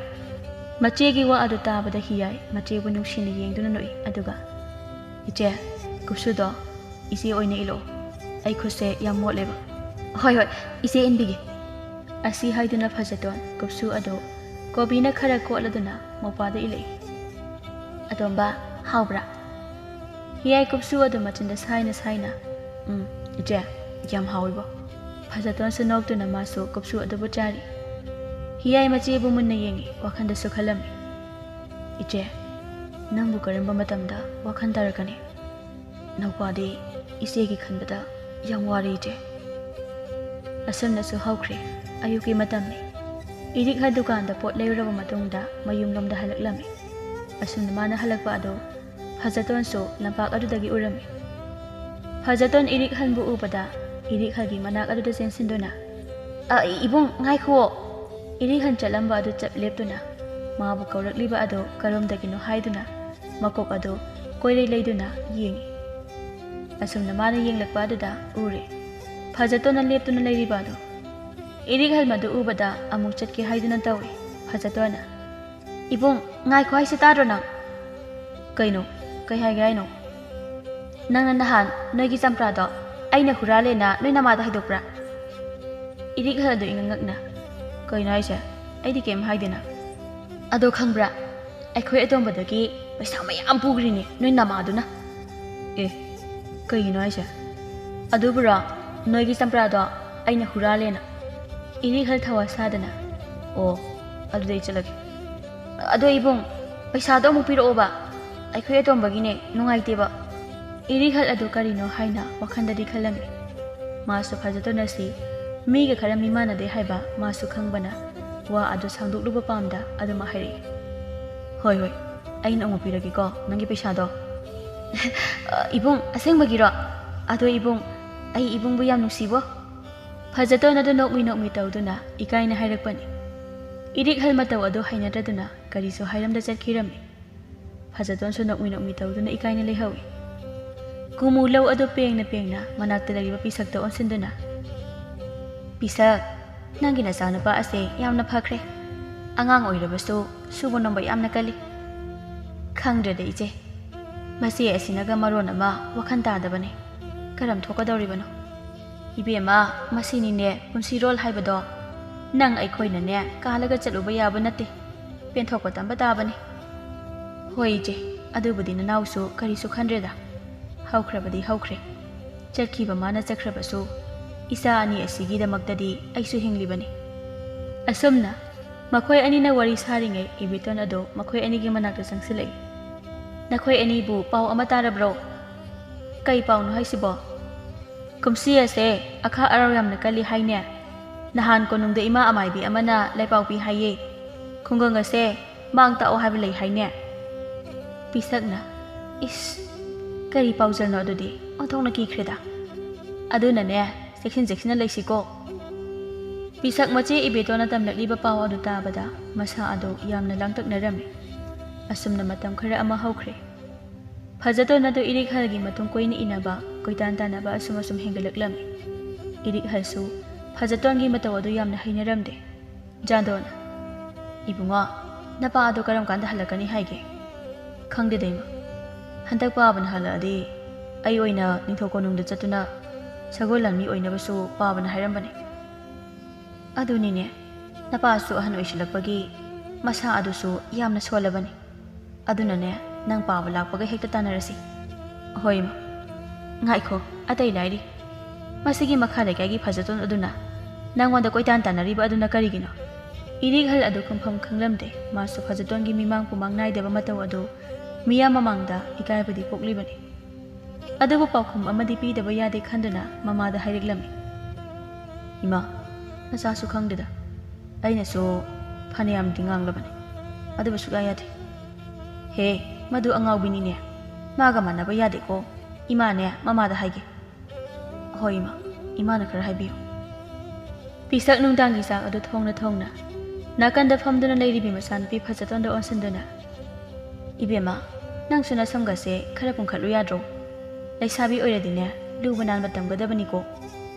ꯃꯆꯦꯒꯤ ꯋꯥ ꯑꯗꯨ ꯇꯥꯕꯗ ꯍꯤꯌꯥꯏ ꯃꯆꯦꯕꯨ ꯅꯨꯡꯁꯤꯅ ꯌꯦꯡꯗꯨꯅ ꯅꯣꯛꯏ꯫ ꯑꯗꯨꯒ, "ꯏꯆꯦ, ꯀꯨꯞꯁꯨꯗꯣ ꯏꯆꯦ ꯑꯣꯏꯅ ꯏꯜꯂꯛꯑꯣ꯫ ꯑꯩ ꯈꯨꯠꯁꯦ ꯌꯥꯝ ꯃꯣꯠꯂꯦꯕ꯫" "ꯍꯣꯏ, ꯍꯣꯏ, ꯏꯆꯦ ꯏꯟꯕꯤꯒꯦ꯫" ꯑꯁꯤ ꯍꯥꯏꯗꯨꯅ ꯐꯖꯇꯣꯟ ꯀꯨꯞꯁꯨ ꯑꯗꯨ ꯀꯣꯕꯤꯅ ꯈꯔ ꯀꯣꯠꯂꯗꯨꯅ ꯃꯧꯄ꯭ꯋꯥꯗ ꯏꯜꯂꯛꯏ꯫ "ꯑꯇꯣꯝꯕ, ꯍꯥꯎꯕ꯭ꯔꯥ?" ꯍꯤꯌꯥꯏ ꯀꯨꯞꯁꯨ ꯑꯗꯨ ꯃꯆꯤꯟꯗ ꯁꯥꯏꯅ ꯁꯥꯏꯅ, "ꯎꯝ, ꯏꯆꯦ, ꯌꯥꯝ ꯍꯥꯎꯋꯤꯕꯣ꯫" ꯐꯖꯇꯣꯟꯁꯨ ꯅꯣꯛꯇꯨꯅ ꯃꯥꯁꯨ ꯀꯨꯞꯁꯨ ꯑꯗꯨꯕꯨ ꯆꯥꯔꯤ꯫ ꯍꯤꯌꯥꯏ ꯃꯆꯦꯕꯨ ꯃꯨꯟꯅ ꯌꯦꯡꯉꯤ, ꯋꯥꯈꯜꯗꯁꯨ ꯈꯜꯂꯝꯃꯤ꯫ "ꯏꯆꯦ, ꯅꯪꯕꯨ ꯀꯔꯝꯕ ꯃꯇꯝꯗ ꯋꯥꯈꯜ ꯇꯥꯔꯛꯀꯅꯤ? ꯅꯧꯄꯥꯗꯤ ꯏꯆꯦꯒꯤ ꯈꯟꯕꯗ ꯌꯥꯝ ꯋꯥꯔꯦ, ꯏꯆꯦ꯫" ꯑꯁꯨꯝꯅꯁꯨ ꯍꯧꯈ꯭ꯔꯦ ꯑꯌꯨꯛꯀꯤ ꯃꯇꯝꯅꯤ꯫ ꯏꯔꯤꯛꯍꯜ ꯗꯨꯀꯥꯟꯗ ꯄꯣꯠ ꯂꯩꯔꯨꯔꯕ ꯃꯇꯨꯡꯗ ꯃꯌꯨꯝꯂꯣꯝꯗ ꯍꯜꯂꯛꯂꯝꯃꯤ꯫ ꯑꯁꯨꯝꯅ ꯃꯥꯅ ꯍꯜꯂꯛꯄ ꯑꯗꯨ ꯐꯖꯇꯣꯟꯁꯨ ꯂꯝꯄꯥꯛ ꯑꯗꯨꯗꯒꯤ ꯎꯔꯝꯃꯤ꯫ ꯐꯖꯇꯣꯟ ꯏꯔꯤꯛꯍꯜꯕꯨ ꯎꯕꯗ ꯏꯔꯤꯛꯍꯜꯒꯤ ꯃꯅꯥꯛ ꯑꯗꯨꯗ ꯆꯦꯟꯁꯤꯟꯗꯨꯅ, "ꯑ, ꯏꯕꯨꯡ, ꯉꯥꯏꯈꯨꯑꯣ!" ꯏꯔꯤꯛꯍꯜ ꯆꯠꯂꯝꯕ ꯑꯗꯨ ꯆꯞ ꯂꯦꯞꯇꯨꯅ ꯃꯥꯕꯨ ꯀꯧꯔꯛꯂꯤꯕ ꯑꯗꯨ ꯀꯔꯣꯝꯗꯒꯤꯅꯣ ꯍꯥꯏꯗꯨꯅ ꯃꯀꯣꯛ ꯑꯗꯨ ꯀꯣꯏꯔꯩ ꯂꯩꯗꯨꯅ ꯌꯦꯡꯏ꯫ ꯑꯁꯨꯝꯅ ꯃꯥꯅ ꯌꯦꯡꯂꯛꯄ ꯑꯗꯨꯗ ꯎꯔꯦ ꯐꯖꯇꯣꯟꯅ ꯂꯦꯞꯇꯨꯅ ꯂꯩꯔꯤꯕ ꯑꯗꯨ꯫ ꯏꯔꯤꯛꯍꯜ ꯃꯗꯨ ꯎꯕꯗ ꯑꯃꯨꯛ ꯆꯠꯀꯦ ꯍꯥꯏꯗꯨꯅ ꯇꯧꯏ꯫ ꯐꯖꯇꯣꯟꯅ, "ꯏꯕꯨꯡ, ꯉꯥꯏꯈꯣ ꯍꯥꯏꯁꯦ ꯇꯥꯗ꯭ꯔꯣ ꯅꯪ?" "ꯀꯩꯅꯣ? ꯀꯩ ꯍꯥꯏꯒꯦ ꯍꯥꯏꯅꯣ?" "ꯅꯪꯅ ꯅꯍꯥꯟ ꯅꯣꯏꯒꯤ ꯆꯝꯄ꯭ꯔꯥꯗꯣ ꯑꯩꯅ ꯍꯨꯔꯥꯜꯂꯦꯅ ꯅꯣꯏ ꯅꯃꯥꯗ ꯍꯥꯏꯗꯣꯛꯄ꯭ꯔꯥ?" ꯏꯔꯤꯛꯍꯜ ꯑꯗꯨ ꯏꯉꯛ ꯉꯛꯅ, "ꯀꯩꯅꯣ ꯍꯥꯏꯁꯦ? ꯑꯩꯗꯤ ꯀꯩꯝ ꯍꯥꯏꯗꯦꯅ꯫ ꯑꯗꯣ ꯈꯪꯕ꯭ꯔꯥ? ꯑꯩꯈꯣꯏ ꯑꯇꯣꯝꯕꯗꯒꯤ ꯄꯩꯁꯥ ꯃꯌꯥꯝ ꯄꯨꯈ꯭ꯔꯤꯅꯦ ꯅꯣꯏ ꯅꯃꯥꯗꯨꯅ꯫" "ꯑꯦ, ꯀꯩꯒꯤꯅꯣ ꯍꯥꯏꯁꯦ?" "ꯑꯗꯨꯕꯨꯔꯣ, ꯅꯣꯏꯒꯤ ꯆꯝꯄ꯭ꯔꯥꯗꯣ ꯑꯩꯅ ꯍꯨꯔꯥꯜꯂꯦꯅ꯫" ꯏꯔꯤꯛꯍꯜ ꯊꯋꯥ ꯁꯥꯗꯅ, "ꯑꯣ, ꯑꯗꯨꯗꯤ ꯑꯩ ꯆꯠꯂꯒꯦ꯫ ꯑꯗꯣ ꯏꯕꯨꯡ, ꯄꯩꯁꯥꯗꯣ ꯑꯃꯨꯛ ꯄꯤꯔꯛꯑꯣꯕ, ꯑꯩꯈꯣꯏ ꯑꯇꯣꯝꯕꯒꯤꯅꯦ, ꯅꯨꯡꯉꯥꯏꯇꯦꯕ꯫" ꯏꯔꯤꯛꯍꯜ ꯑꯗꯨ ꯀꯔꯤꯅꯣ ꯍꯥꯏꯅ ꯋꯥꯈꯜꯗꯗꯤ ꯈꯜꯂꯝꯃꯤ꯫ ꯃꯥꯁꯨ ꯐꯖꯇꯣꯟ ꯑꯁꯤ ꯃꯤꯒ ꯈꯔ ꯃꯤꯃꯥꯟꯅꯗꯦ ꯍꯥꯏꯕ ꯃꯥꯁꯨ ꯈꯪꯕꯅ ꯋꯥ ꯑꯗꯨ ꯁꯥꯡꯗꯣꯛꯂꯨꯕ ꯄꯥꯝꯗ ꯑꯗꯨꯃꯛ ꯍꯥꯏꯔꯛꯏ, "ꯍꯣꯏ, ꯍꯣꯏ, ꯑꯩꯅ ꯑꯃꯨꯛ ꯄꯤꯔꯒꯦꯀꯣ ꯅꯪꯒꯤ ꯄꯩꯁꯥꯗꯣ꯫" "ꯏꯕꯨꯡ, ꯑꯁꯦꯡꯕꯒꯤꯔꯣ? ꯑꯗꯣ ꯏꯕꯨꯡ, ꯑꯩ ꯏꯕꯨꯡꯕꯨ ꯌꯥꯝ ꯅꯨꯡꯁꯤꯕꯣ꯫" ꯐꯖꯇꯣꯟ ꯑꯗꯨ ꯅꯣꯛꯃꯤ ꯅꯣꯛꯃꯤ ꯇꯧꯗꯨꯅ ꯏꯀꯥꯏꯅ ꯍꯥꯏꯔꯛꯄꯅꯤ꯫ ꯏꯔꯤꯛꯍꯜ ꯃꯇꯧ ꯑꯗꯨ ꯍꯩꯅꯗ꯭ꯔꯗꯨꯅ ꯀꯔꯤꯁꯨ ꯍꯥꯏꯔꯝꯗ ꯆꯠꯈꯤꯔꯝꯃꯤ꯫ ꯐꯖꯇꯣꯟꯁꯨ ꯅꯣꯛꯃꯤ ꯅꯣꯛꯃꯤ ꯇꯧꯗꯨꯅ ꯏꯀꯥꯏꯅ ꯂꯩꯍꯧꯏ꯫ ꯀꯨꯃꯨ ꯂꯧ ꯑꯗꯨ ꯄꯦꯡꯅ ꯄꯦꯡꯅ ꯃꯅꯥꯛꯇ ꯂꯩꯔꯤꯕ ꯄꯤꯁꯛꯇ ꯑꯣꯟꯁꯤꯟꯗꯨꯅ, "ꯄꯤꯁꯛ, ꯅꯪꯒꯤ ꯅꯆꯥꯅꯨꯄꯥ ꯑꯁꯦ ꯌꯥꯝꯅ ꯐꯈ꯭ꯔꯦ꯫ ꯑꯉꯥꯡ ꯑꯣꯏꯔꯕꯁꯨ ꯁꯨꯕ ꯅꯣꯝꯕ ꯌꯥꯝꯅ ꯀꯜꯂꯤ꯫" "ꯈꯪꯗ꯭ꯔꯦꯗ ꯏꯆꯦ, ꯃꯆꯦ ꯑꯁꯤꯅꯒ ꯃꯔꯣꯟ ꯑꯃ ꯋꯥꯈꯜ ꯇꯥꯗꯕꯅꯦ꯫ ꯀꯔꯝ ꯊꯣꯛꯀꯗꯧꯔꯤꯕꯅꯣ? ꯏꯕꯦꯝꯃ, ꯃꯁꯤꯅꯤꯅꯦ ꯄꯨꯟꯁꯤꯔꯣꯜ ꯍꯥꯏꯕꯗꯣ꯫ ꯅꯪ ꯑꯩꯈꯣꯏꯅꯅꯦ ꯀꯥꯜꯂꯒ ꯆꯠꯂꯨꯕ ꯌꯥꯕ ꯅꯠꯇꯦ꯫ ꯄꯦꯟꯊꯣꯛꯄ ꯇꯝꯕ ꯇꯥꯕꯅꯤ꯫" "ꯍꯣꯏ ꯏꯆꯦ, ꯑꯗꯨꯕꯨꯗꯤ ꯅꯅꯥꯎꯁꯨ ꯀꯔꯤꯁꯨ ꯈꯟꯗ꯭ꯔꯦꯗ꯫ ꯍꯧꯈ꯭ꯔꯕꯗꯤ ꯍꯧꯈ꯭ꯔꯦ꯫ ꯆꯠꯈꯤꯕ ꯃꯥꯅ ꯆꯠꯈ꯭ꯔꯕꯁꯨ ꯏꯆꯥ ꯑꯅꯤ ꯑꯁꯤꯒꯤꯗꯃꯛꯇꯗꯤ ꯑꯩꯁꯨ ꯍꯤꯡꯂꯤꯕꯅꯤ꯫" ꯑꯁꯨꯝꯅ ꯃꯈꯣꯏ ꯑꯅꯤꯅ ꯋꯥꯔꯤ ꯁꯥꯔꯤꯉꯩ ꯏꯕꯦꯇꯣꯟ ꯑꯗꯨ ꯃꯈꯣꯏ ꯑꯅꯤꯒꯤ ꯃꯅꯥꯛꯇ ꯆꯪꯁꯤꯜꯂꯛꯏ꯫ "ꯅꯈꯣꯏ ꯑꯅꯤꯕꯨ ꯄꯥꯎ ꯑꯃ ꯇꯥꯔꯕ꯭ꯔꯣ?" "ꯀꯩ ꯄꯥꯎꯅꯣ ꯍꯥꯏꯁꯤꯕꯣ?" "ꯀꯨꯝꯁꯤ ꯑꯁꯦ ꯑꯈꯥ ꯑꯔꯥꯎ ꯌꯥꯝꯅ ꯀꯜꯂꯤ ꯍꯥꯏꯅꯦ?" ꯅꯍꯥꯟ ꯀꯣꯅꯨꯡꯗ ꯏꯃꯥ ꯑꯃꯥꯏꯕꯤ ꯑꯃꯅ ꯂꯩꯄꯥꯎ ꯄꯤ ꯍꯥꯏꯌꯦ꯫ ꯈꯨꯡꯒꯪ ꯑꯁꯦ ꯃꯥꯡ ꯇꯥꯛꯑꯣ ꯍꯥꯏꯕ ꯂꯩ ꯍꯥꯏꯅꯦ꯫ ꯄꯤꯁꯛꯅ, "ꯏꯁ, ꯀꯔꯤ ꯄꯥꯎꯖꯦꯜꯅꯣ ꯑꯗꯨꯗꯤ? ꯑꯣꯟꯊꯣꯛꯅ ꯀꯤꯈ꯭ꯔꯦꯗ꯫ ꯑꯗꯨꯅꯅꯦ, ꯆꯦꯛꯁꯤꯟ ꯆꯦꯛꯁꯤꯟꯅ ꯂꯩꯁꯤꯀꯣ꯫" ꯄꯤꯁꯛ ꯃꯆꯦ ꯏꯕꯦꯇꯣꯟꯅ ꯇꯝꯂꯛꯂꯤꯕ ꯄꯥꯎ ꯑꯗꯨ ꯇꯥꯕꯗ ꯃꯁꯥ ꯑꯗꯨ ꯌꯥꯝꯅ ꯂꯥꯡꯇꯛꯅꯔꯝꯃꯤ꯫ ꯑꯁꯨꯝꯅ ꯃꯇꯝ ꯈꯔ ꯑꯃ ꯍꯧꯈ꯭ꯔꯦ꯫ ꯐꯖꯇꯣꯟ ꯑꯗꯨ ꯏꯔꯤꯛꯍꯜꯒꯤ ꯃꯇꯨꯡ ꯀꯣꯏꯅ ꯏꯟꯅꯕ, ꯀꯣꯏꯇꯥꯟ ꯇꯥꯟꯅꯕ ꯑꯁꯨꯝ ꯑꯁꯨꯝ ꯍꯦꯟꯒꯠꯂꯛꯂꯝꯃꯤ꯫ ꯏꯔꯤꯛꯍꯜꯁꯨ ꯐꯖꯇꯣꯟꯒꯤ ꯃꯇꯧ ꯑꯗꯨ ꯌꯥꯝꯅ ꯍꯩꯅꯔꯝꯗꯦ꯫ ꯖꯥꯟꯗꯣꯟ, "ꯏꯕꯨꯡꯉꯣ, ꯅꯄꯥ ꯑꯗꯨ ꯀꯔꯝ ꯀꯥꯟꯗ ꯍꯜꯂꯛꯀꯅꯤ ꯍꯥꯏꯒꯦ?" "ꯈꯪꯗꯦꯗ ꯏꯃꯥ꯫ ꯍꯟꯗꯛ ꯄꯥꯕꯅ ꯍꯜꯂꯛꯑꯗꯤ ꯑꯩ ꯑꯣꯏꯅ ꯅꯤꯡꯊꯧ ꯀꯣꯅꯨꯡꯗ ꯆꯠꯇꯨꯅ ꯁꯒꯣꯜ ꯂꯥꯟꯃꯤ ꯑꯣꯏꯅꯕꯁꯨ ꯄꯥꯕꯅ ꯍꯥꯏꯔꯝꯕꯅꯤ꯫" "ꯑꯗꯨꯅꯤꯅꯦ, ꯅꯄꯥꯁꯨ ꯑꯍꯟ ꯑꯣꯏꯁꯤꯜꯂꯛꯄꯒꯤ ꯃꯁꯥ ꯑꯗꯨꯁꯨ ꯌꯥꯝꯅ ꯁꯣꯜꯂꯕꯅꯤ꯫ ꯑꯗꯨꯅꯅꯦ, ꯅꯪ ꯄꯥꯕ ꯂꯥꯛꯄꯒ ꯍꯦꯛꯇ ꯇꯥꯟꯅꯔꯁꯤ꯫" "ꯍꯣꯏ ꯏꯃꯥ꯫ ꯉꯥꯏꯈꯣ, ꯑꯇꯩ ꯂꯥꯏꯔꯤ꯫ ꯃꯁꯤꯒꯤ ꯃꯈꯥ ꯂꯩꯀꯥꯏꯒꯤ ꯐꯖꯇꯣꯟ ꯑꯗꯨꯅ ꯅꯪꯉꯣꯟꯗ ꯀꯣꯏꯇꯥꯟ ꯇꯥꯟꯅꯔꯤꯕ ꯑꯗꯨꯅ ꯀꯔꯤꯒꯤꯅꯣ?" ꯏꯔꯤꯛꯍꯜ ꯑꯗꯨ ꯈꯨꯝꯐꯝ ꯈꯪꯂꯝꯗꯦ꯫ ꯃꯥꯁꯨ ꯐꯖꯇꯣꯟꯒꯤ ꯃꯤꯃꯥꯡ ꯄꯨꯃꯥꯡ ꯅꯥꯏꯗꯕ ꯃꯇꯧ ꯑꯗꯨ ꯃꯤꯌꯥꯝ ꯃꯃꯥꯡꯗ ꯏꯀꯥꯏꯕꯗꯤ ꯄꯣꯛꯂꯤꯕꯅꯤ꯫ ꯑꯗꯨꯕꯨ ꯄꯥꯎꯈꯨꯝ ꯑꯃꯗꯤ ꯄꯤꯗꯕ ꯌꯥꯗꯦ ꯈꯟꯗꯨꯅ ꯃꯃꯥꯗ ꯍꯥꯏꯔꯛꯂꯝꯃꯤ꯫ "ꯏꯃꯥ, ꯅꯆꯥꯁꯨ ꯈꯪꯗꯦꯗ꯫ ꯑꯩꯅꯁꯨ ꯐꯅꯌꯥꯝꯗꯤ ꯉꯥꯡꯂꯕꯅꯤ, ꯑꯗꯨꯕꯨ ꯁꯨꯛꯌꯥ ꯌꯥꯗꯦ꯫" "ꯍꯦ, ꯃꯗꯨ ꯑꯉꯥꯎꯕꯤꯅꯤꯅꯦ꯫ ꯃꯥꯒ ꯃꯥꯟꯅꯕ ꯌꯥꯗꯦꯀꯣ꯫ ꯏꯃꯥꯅꯦ, ꯃꯃꯥꯗ ꯍꯥꯏꯒꯦ꯫" "ꯍꯣꯏ ꯏꯃꯥ, ꯏꯃꯥꯅ ꯈꯔ ꯍꯥꯏꯕꯤꯌꯨ꯫" ꯄꯤꯁꯛ ꯅꯨꯡꯗꯥꯡꯒꯤ ꯆꯥꯛ ꯑꯗꯨ ꯊꯣꯡꯅ ꯊꯣꯡꯅ ꯅꯥꯀꯟꯗ ꯐꯝꯗꯨꯅ ꯂꯩꯔꯤꯕꯤ ꯃꯆꯥꯅꯨꯄꯤ ꯐꯖꯇꯣꯟꯗ ꯑꯣꯟꯁꯤꯟꯗꯨꯅ, "ꯏꯕꯦꯝꯃ, ꯅꯪꯁꯨ ꯅꯁꯝꯒꯁꯦ ꯈꯔ ꯄꯨꯡꯈꯠꯂꯨ ꯌꯥꯗ꯭ꯔꯣ? ꯂꯩꯁꯥꯕꯤ ꯑꯣꯏꯔꯗꯤꯅꯦ, ꯂꯨꯕ ꯅꯥꯟꯕ ꯇꯝꯒꯗꯕꯅꯤꯀꯣ꯫"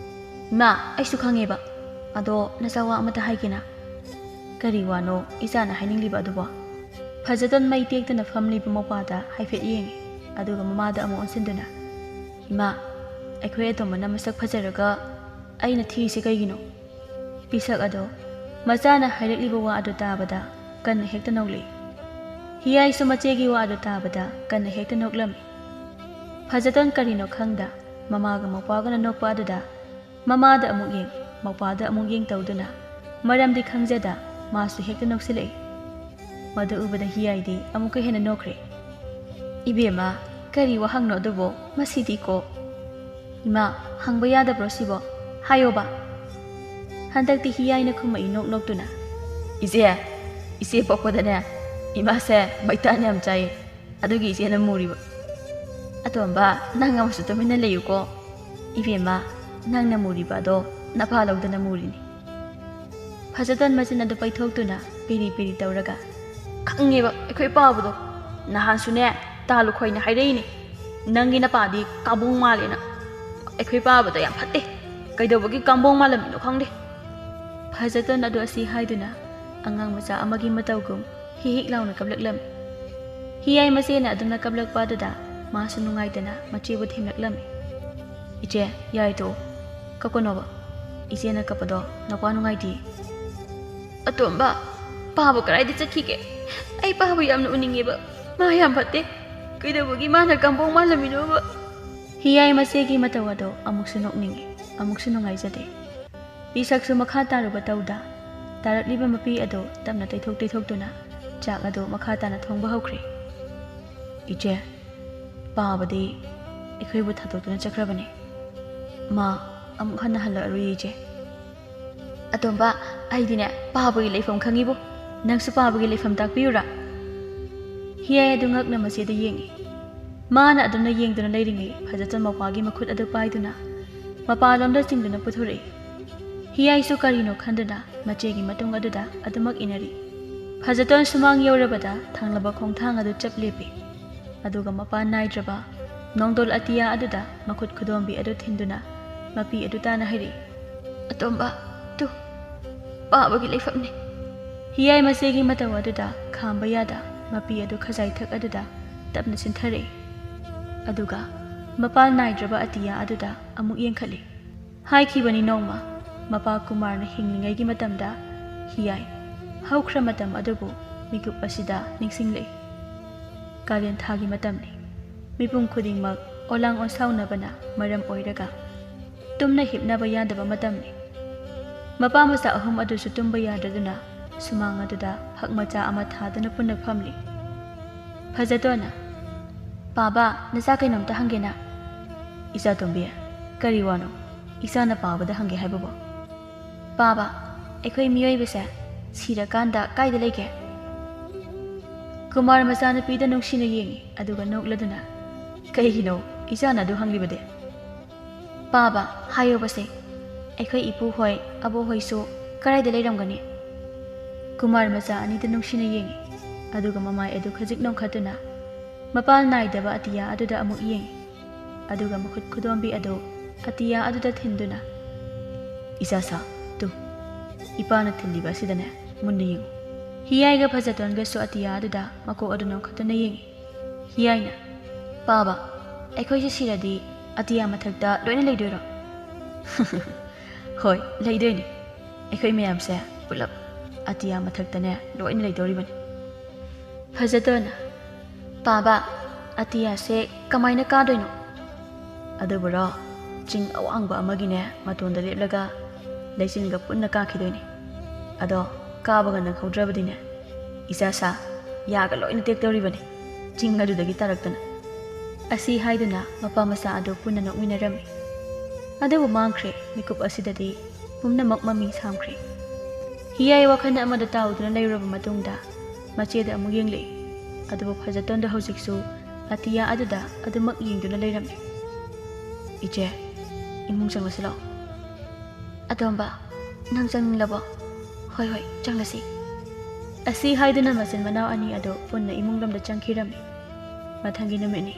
"ꯏꯃꯥ, ꯑꯩꯁꯨ ꯈꯪꯉꯦꯕ꯫ ꯑꯗꯣ ꯅꯆꯥ ꯋꯥ ꯑꯃꯇ ꯍꯥꯏꯒꯦꯅ꯫" "ꯀꯔꯤ ꯋꯥꯅꯣ ꯏꯆꯥꯅ ꯍꯥꯏꯅꯤꯡꯂꯤꯕ ꯑꯗꯨꯕꯣ?" ꯐꯖꯇꯣꯟ ꯃꯩ ꯇꯦꯛꯇꯅ ꯐꯝꯂꯤꯕ ꯃꯧꯄ꯭ꯋꯥꯗ ꯍꯥꯏꯐꯦꯠ ꯌꯦꯡꯉꯤ, ꯑꯗꯨꯒ ꯃꯃꯥꯗ ꯑꯃꯨꯛ ꯑꯣꯟꯁꯤꯟꯗꯨꯅ, "ꯏꯃꯥ, ꯑꯩꯈꯣꯏ ꯑꯇꯣꯝꯕꯅ ꯃꯁꯛ ꯐꯖꯔꯒ ꯑꯩꯅ ꯊꯤꯔꯤꯁꯤ ꯀꯩꯒꯤꯅꯣ?" ꯄꯤꯁꯛ ꯑꯗꯣ ꯃꯆꯥꯅ ꯍꯥꯏꯔꯛꯂꯤꯕ ꯋꯥ ꯑꯗꯨ ꯇꯥꯕꯗ ꯀꯟꯅ ꯍꯦꯛꯇ ꯅꯣꯛꯂꯛꯏ꯫ ꯍꯤꯌꯥꯏꯁꯨ ꯃꯆꯦꯒꯤ ꯋꯥ ꯑꯗꯨ ꯇꯥꯕꯗ ꯀꯟꯅ ꯍꯦꯛꯇ ꯅꯣꯛꯂꯝꯃꯤ꯫ ꯐꯖꯇꯣꯟ ꯀꯔꯤꯅꯣ ꯈꯪꯗ ꯃꯃꯥꯒ ꯃꯧꯄ꯭ꯋꯥꯒꯅ ꯅꯣꯛꯄ ꯑꯗꯨꯗ ꯃꯃꯥꯗ ꯑꯃꯨꯛ ꯌꯦꯡ, ꯃꯧꯄ꯭ꯋꯥꯗ ꯑꯃꯨꯛ ꯌꯦꯡ ꯇꯧꯗꯨꯅ ꯃꯔꯝꯗꯤ ꯈꯪꯖꯗ ꯃꯥꯁꯨ ꯍꯦꯛꯇ ꯅꯣꯛꯁꯤꯜꯂꯛꯏ꯫ ꯃꯗꯨ ꯎꯕꯗ ꯍꯤꯌꯥꯏꯗꯤ ꯑꯃꯨꯛꯀ ꯍꯦꯟꯅ ꯅꯣꯛꯈ꯭ꯔꯦ꯫ "ꯏꯕꯦꯝꯃ, ꯀꯔꯤ ꯋꯥꯍꯪꯅꯣ ꯑꯗꯨꯕꯣ? ꯃꯁꯤꯗꯤꯀꯣ꯫" "ꯏꯃꯥ, ꯍꯪꯕ ꯌꯥꯗꯕ꯭ꯔꯣ ꯁꯤꯕꯣ? ꯍꯥꯏꯌꯣꯕ꯫" ꯍꯟꯗꯛꯇꯤ ꯍꯤꯌꯥꯏꯅ ꯈꯨꯝꯃꯛꯏ ꯅꯣꯛ ꯅꯣꯛꯇꯨꯅ꯫ "ꯏꯆꯦ, ꯏꯆꯦ ꯄꯣꯛꯄꯗꯅꯦ ꯏꯃꯥꯁꯦ ꯃꯩꯇꯥꯟ ꯌꯥꯝ ꯆꯥꯏꯌꯦ, ꯑꯗꯨꯒꯤ ꯏꯆꯦꯅ ꯃꯨꯔꯤꯕ꯫ ꯑꯇꯣꯝꯕ, ꯅꯪ ꯑꯃꯁꯨ ꯇꯨꯃꯤꯟꯅ ꯂꯩꯌꯨꯀꯣ꯫ ꯏꯕꯦꯝꯃ, ꯅꯪꯅ ꯃꯨꯔꯤꯕ ꯑꯗꯣ ꯅꯄꯥ ꯂꯧꯗꯅ ꯃꯨꯔꯤꯅꯤ꯫" ꯐꯖꯇꯣꯟ ꯃꯆꯤꯟ ꯑꯗꯨ ꯄꯩꯊꯣꯛꯇꯨꯅ ꯄꯤꯔꯤ ꯄꯤꯔꯤ ꯇꯧꯔꯒ, "ꯈꯪꯉꯦꯕ ꯑꯩꯈꯣꯏ ꯄꯥꯕꯗꯣ, ꯅꯍꯥꯟꯁꯨꯅꯦ ꯇꯥ ꯂꯨꯈꯣꯏꯅ ꯍꯥꯏꯔꯛꯏꯅꯦ, ꯅꯪꯒꯤ ꯅꯄꯥꯗꯤ ꯀꯥꯕꯣꯡ ꯃꯥꯜꯂꯦꯅ꯫ ꯑꯩꯈꯣꯏ ꯄꯥꯕꯗꯣ ꯌꯥꯝ ꯐꯠꯇꯦ, ꯀꯩꯗꯧꯕꯒꯤ ꯀꯥꯕꯣꯡ ꯃꯥꯜꯂꯝꯃꯤꯅꯣ ꯈꯪꯗꯦ꯫" ꯐꯖꯇꯣꯟ ꯑꯗꯨ ꯑꯁꯤ ꯍꯥꯏꯗꯨꯅ ꯑꯉꯥꯡ ꯃꯆꯥ ꯑꯃꯒꯤ ꯃꯇꯧꯒꯨꯝ ꯍꯤꯛ ꯍꯤꯛ ꯂꯥꯎꯅ ꯀꯞꯂꯛꯂꯝꯃꯤ꯫ ꯍꯤꯌꯥꯏ ꯃꯆꯦꯅ ꯑꯗꯨꯝꯅ ꯀꯞꯂꯛꯄ ꯑꯗꯨꯗ ꯃꯥꯁꯨ ꯅꯨꯡꯉꯥꯏꯇꯅ ꯃꯆꯦꯕꯨ ꯊꯦꯝꯂꯛꯂꯝꯃꯤ꯫ "ꯏꯆꯦ, ꯌꯥꯔꯦ ꯇꯣꯛꯑꯣ, ꯀꯞꯀꯅꯣꯕ꯫ ꯏꯆꯦꯅ ꯀꯞꯄꯗꯣ ꯅꯄꯥ ꯅꯨꯡꯉꯥꯏꯇꯦ꯫" "ꯑꯇꯣꯝꯕ, ꯄꯥꯕ ꯀꯗꯥꯏꯗ ꯆꯠꯈꯤꯒꯦ? ꯑꯩ ꯄꯥꯕ ꯌꯥꯝꯅ ꯎꯅꯤꯡꯉꯦꯕ꯫ ꯃꯥ ꯌꯥꯝ ꯐꯠꯇꯦ꯫ ꯀꯩꯗꯧꯕꯒꯤ ꯃꯥꯅ ꯀꯥꯕꯣꯡ ꯃꯥꯜꯂꯝꯃꯤꯅꯣꯕ?" ꯍꯤꯌꯥꯏ ꯃꯆꯦꯒꯤ ꯃꯇꯧ ꯑꯗꯣ ꯑꯃꯨꯛꯁꯨ ꯅꯣꯛꯅꯤꯡꯉꯤ, ꯑꯃꯨꯛꯁꯨ ꯅꯨꯡꯉꯥꯏꯖꯗꯦ꯫ ꯄꯤꯁꯛꯁꯨ ꯃꯈꯥ ꯇꯥꯔꯨꯕ ꯇꯧꯗ, ꯇꯥꯔꯛꯂꯤꯕ ꯃꯄꯤ ꯑꯗꯨ ꯇꯞꯅ ꯇꯩꯊꯣꯛ ꯇꯩꯊꯣꯛꯇꯨꯅ ꯆꯥꯛ ꯑꯗꯨ ꯃꯈꯥ ꯇꯥꯅ ꯊꯣꯡꯕ ꯍꯧꯈ꯭ꯔꯦ꯫ "ꯏꯆꯦ, ꯄꯥꯕꯗꯤ ꯑꯩꯈꯣꯏꯕꯨ ꯊꯥꯗꯣꯛꯇꯨꯅ ꯆꯠꯈ꯭ꯔꯕꯅꯦ꯫ ꯃꯥ ꯑꯃꯨꯛ ꯍꯟꯅ ꯍꯜꯂꯛꯑꯔꯣꯏꯌꯦ, ꯏꯆꯦ꯫" "ꯑꯇꯣꯝꯕ, ꯑꯩꯗꯤꯅꯦ ꯄꯥꯕꯒꯤ ꯂꯩꯐꯝ ꯈꯪꯉꯤꯕꯣ꯫ ꯅꯪꯁꯨ ꯄꯥꯕꯒꯤ ꯂꯩꯐꯝ ꯇꯥꯛꯄꯤꯌꯨꯔꯥ?" ꯍꯤꯌꯥꯏ ꯑꯗꯨ ꯉꯛꯅ ꯃꯆꯦꯗ ꯌꯦꯡꯉꯤ꯫ ꯃꯥꯅ ꯑꯗꯨꯝꯅ ꯌꯦꯡꯗꯨꯅ ꯂꯩꯔꯤꯉꯩ ꯐꯖꯇꯣꯟ ꯃꯄꯥꯒꯤ ꯃꯈꯨꯠ ꯑꯗꯨ ꯄꯥꯏꯗꯨꯅ ꯃꯄꯥꯂꯣꯝꯗ ꯆꯤꯡꯗꯨꯅ ꯄꯨꯊꯣꯔꯛꯏ꯫ ꯍꯤꯌꯥꯏꯁꯨ ꯀꯔꯤꯅꯣ ꯈꯟꯗꯨꯅ ꯃꯆꯦꯒꯤ ꯃꯇꯨꯡ ꯑꯗꯨꯗ ꯑꯗꯨꯃꯛ ꯏꯟꯅꯔꯤ꯫ ꯐꯖꯇꯣꯟ ꯁꯨꯃꯥꯡ ꯌꯧꯔꯕꯗ ꯊꯥꯡꯂꯕ ꯈꯣꯡꯊꯥꯡ ꯑꯗꯨ ꯆꯞ ꯂꯦꯞꯄꯤ꯫ ꯑꯗꯨꯒ ꯃꯄꯥꯟ ꯅꯥꯏꯗ꯭ꯔꯕ ꯅꯣꯡꯗꯣꯜ ꯑꯇꯤꯌꯥ ꯑꯗꯨꯗ ꯃꯈꯨꯠ ꯈꯨꯗꯣꯝꯕꯤ ꯑꯗꯨ ꯊꯤꯟꯗꯨꯅ ꯃꯄꯤ ꯑꯗꯨ ꯇꯥꯅ ꯍꯥꯏꯔꯛꯏ, "ꯑꯇꯣꯝꯕ, ꯇꯨ, ꯄꯥꯕꯒꯤ ꯂꯩꯐꯝꯅꯤ꯫" ꯍꯤꯌꯥꯏ ꯃꯆꯦꯒꯤ ꯃꯇꯧ ꯑꯗꯨꯗ ꯈꯥꯝꯕ ꯌꯥꯗ ꯃꯄꯤ ꯑꯗꯨ ꯈꯖꯥꯏꯊꯛ ꯑꯗꯨꯗ ꯇꯞꯅ ꯆꯤꯟꯊꯔꯛꯏ꯫ ꯑꯗꯨꯒ ꯃꯄꯥꯟ ꯅꯥꯏꯗ꯭ꯔꯕ ꯑꯇꯤꯌꯥ ꯑꯗꯨꯗ ꯑꯃꯨꯛ ꯌꯦꯡꯈꯠꯂꯤ꯫ ꯍꯥꯏꯈꯤꯕꯅꯤ ꯅꯣꯡꯃ, ꯃꯄꯥ ꯀꯨꯃꯥꯔꯅ ꯍꯤꯡꯂꯤꯉꯩꯒꯤ ꯃꯇꯝꯗ ꯍꯤꯌꯥꯏ ꯍꯧꯈ꯭ꯔ ꯃꯇꯝ ꯑꯗꯨꯕꯨ ꯃꯤꯀꯨꯞ ꯑꯁꯤꯗ ꯅꯤꯡꯁꯤꯡꯂꯛꯏ꯫ ꯀꯥꯂꯦꯟ ꯊꯥꯒꯤ ꯃꯇꯝꯅꯤ꯫ ꯃꯤꯄꯨꯝ ꯈꯨꯗꯤꯡꯃꯛ ꯑꯣꯂꯥꯡ ꯑꯣꯟꯁꯥꯎꯅꯕꯅ ꯃꯔꯝ ꯑꯣꯏꯔꯒ ꯇꯨꯝꯅ ꯍꯤꯞꯅꯕ ꯌꯥꯗꯕ ꯃꯇꯝꯅꯤ꯫ ꯃꯄꯥ ꯃꯆꯥ ꯑꯍꯨꯝ ꯑꯗꯨꯁꯨ ꯇꯨꯝꯕ ꯌꯥꯗ꯭ꯔꯗꯨꯅ ꯁꯨꯃꯥꯡ ꯑꯗꯨꯗ ꯐꯛ ꯃꯆꯥ ꯑꯃ ꯊꯥꯗꯨꯅ ꯄꯨꯟꯅ ꯐꯝꯂꯤ꯫ ꯐꯖꯇꯣꯟꯅ, "ꯄꯥꯕ, ꯅꯆꯥ ꯀꯩꯅꯣꯝꯇ ꯍꯪꯒꯦꯅ꯫" "ꯏꯆꯥ ꯇꯣꯝꯕꯤ, ꯀꯔꯤ ꯋꯥꯅꯣ? ꯏꯆꯥꯅ ꯄꯥꯕꯗ ꯍꯪꯒꯦ ꯍꯥꯏꯕꯕꯣ?" ꯄꯥꯕ, ꯑꯩꯈꯣꯏ ꯃꯤꯑꯣꯏꯕꯁꯦ ꯁꯤꯔꯀꯥꯟꯗ ꯀꯥꯏꯗ ꯂꯩꯒꯦ? ꯀꯨꯃꯥꯔ ꯃꯆꯥꯅꯨꯄꯤꯗ ꯅꯨꯡꯁꯤꯅ ꯌꯦꯡꯉꯤ, ꯑꯗꯨꯒ ꯅꯣꯛꯂꯗꯨꯅ, "ꯀꯩꯒꯤꯅꯣ ꯏꯆꯥꯅ ꯑꯗꯨ ꯍꯪꯂꯤꯕꯗꯤ?" ꯄꯥꯕ, ꯍꯥꯏꯌꯣꯕꯁꯦ, ꯑꯩꯈꯣꯏ ꯏꯄꯨ ꯍꯣꯏ, ꯑꯕꯣꯛ ꯍꯣꯏꯁꯨ ꯀꯗꯥꯏꯗ ꯂꯩꯔꯝꯒꯅꯤ? ꯀꯨꯃꯥꯔ ꯃꯆꯥ ꯑꯅꯤꯗ ꯅꯨꯡꯁꯤꯅ ꯌꯦꯡꯉꯤ, ꯑꯗꯨꯒ ꯃꯃꯥꯏ ꯑꯗꯨ ꯈꯖꯤꯛ ꯅꯣꯝꯈꯠꯇꯨꯅ ꯃꯄꯥꯜ ꯅꯥꯏꯗꯕ ꯑꯇꯤꯌꯥ ꯑꯗꯨꯗ ꯑꯃꯨꯛ ꯌꯦꯡꯉꯤ, ꯑꯗꯨꯒ ꯃꯈꯨꯠ ꯈꯨꯗꯣꯝꯕꯤ ꯑꯗꯨ ꯑꯇꯤꯌꯥ ꯑꯗꯨꯗ ꯊꯤꯟꯗꯨꯅ, "ꯏꯆꯥꯁꯥ, ꯇꯨ, ꯏꯄꯥꯅ ꯊꯤꯜꯂꯤꯕ ꯑꯁꯤꯗꯅꯦ, ꯃꯨꯟꯅ ꯌꯦꯡꯉꯨ꯫" ꯍꯤꯌꯥꯏꯒ ꯐꯖꯇꯣꯟꯒꯁꯨ ꯑꯇꯤꯌꯥ ꯑꯗꯨꯗ ꯃꯀꯣꯛ ꯑꯗꯨ ꯅꯣꯝꯈꯠꯇꯨꯅ ꯌꯦꯡꯉꯤ꯫ ꯍꯤꯌꯥꯏꯅ, "ꯄꯥꯕ, ꯑꯩꯈꯣꯏꯁꯦ ꯁꯤꯔꯗꯤ ꯑꯇꯤꯌꯥ ꯃꯊꯛꯇ ꯂꯣꯏꯅ ꯂꯩꯗꯣꯏꯔꯣ?" "ꯍꯣꯏ, ꯂꯩꯗꯣꯏꯅꯤ꯫ ꯑꯩꯈꯣꯏ ꯃꯌꯥꯝꯁꯦ ꯄꯨꯂꯞ ꯑꯇꯤꯌꯥ ꯃꯊꯛꯇꯅꯦ ꯂꯣꯏꯅ ꯂꯩꯗꯧꯔꯤꯕꯅꯤ꯫" ꯐꯖꯇꯣꯟꯅ, "ꯄꯥꯕ, ꯑꯇꯤꯌꯥꯁꯦ ꯀꯃꯥꯏꯅ ꯀꯥꯗꯣꯏꯅꯣ?" "ꯑꯗꯨꯕꯨꯔꯣ, ꯆꯤꯡ ꯑꯋꯥꯡꯕ ꯑꯃꯒꯤꯅꯦ ꯃꯇꯣꯟꯗ ꯂꯦꯞꯂꯒ ꯂꯩꯆꯤꯟꯒ ꯄꯨꯟꯅ ꯀꯥꯈꯤꯗꯣꯏꯅꯤ꯫ ꯑꯗꯣ ꯀꯥꯕꯒ ꯅꯪꯍꯧꯗ꯭ꯔꯕꯗꯤꯅꯦ, ꯏꯆꯥꯁꯥ, ꯌꯥꯒ ꯂꯣꯏꯅ ꯇꯦꯛꯇꯧꯔꯤꯕꯅꯤ, ꯆꯤꯡ ꯑꯗꯨꯗꯒꯤ ꯇꯥꯔꯛꯇꯅ꯫" ꯑꯁꯤ ꯍꯥꯏꯗꯨꯅ ꯃꯄꯥ ꯃꯆꯥ ꯑꯗꯨ ꯄꯨꯟꯅ ꯅꯣꯛꯃꯤꯟꯅꯔꯝꯃꯤ꯫ ꯑꯗꯨꯕꯨ ꯃꯥꯡꯈ꯭ꯔꯦ, ꯃꯤꯀꯨꯞ ꯑꯁꯤꯗꯗꯤ ꯄꯨꯝꯅꯃꯛ ꯃꯃꯤ ꯁꯥꯝꯈ꯭ꯔꯦ꯫ ꯍꯤꯌꯥꯏ ꯋꯥꯈꯜ ꯑꯃꯗ ꯇꯥꯎꯗꯨꯅ ꯂꯩꯔꯨꯔꯕ ꯃꯇꯨꯡꯗ ꯃꯆꯦꯗ ꯑꯃꯨꯛ ꯌꯦꯡꯂꯛꯏ꯫ ꯑꯗꯨꯕꯨ ꯐꯖꯇꯣꯟꯗꯣ ꯍꯧꯖꯤꯛꯁꯨ ꯑꯇꯤꯌꯥ ꯑꯗꯨꯗ ꯑꯗꯨꯃꯛ ꯌꯦꯡꯗꯨꯅ ꯂꯩꯔꯝꯃꯤ꯫ "ꯏꯆꯦ, ꯏꯃꯨꯡ ꯆꯪꯂꯁꯤ ꯂꯥꯛꯑꯣ꯫" "ꯑꯇꯣꯝꯕ, ꯅꯪ ꯆꯪꯂꯕꯣ?" "ꯍꯣꯏ, ꯍꯣꯏ, ꯆꯪꯂꯁꯤ꯫" ꯑꯁꯤ ꯍꯥꯏꯗꯨꯅ ꯃꯆꯤꯟ ꯃꯅꯥꯎ ꯑꯅꯤ ꯑꯗꯨ ꯄꯨꯟꯅ ꯏꯃꯨꯡ ꯂꯣꯝꯗ ꯆꯪꯈꯤꯔꯝꯃꯤ꯫ ꯃꯊꯪꯒꯤ ꯅꯨꯃꯤꯠꯅꯤ꯫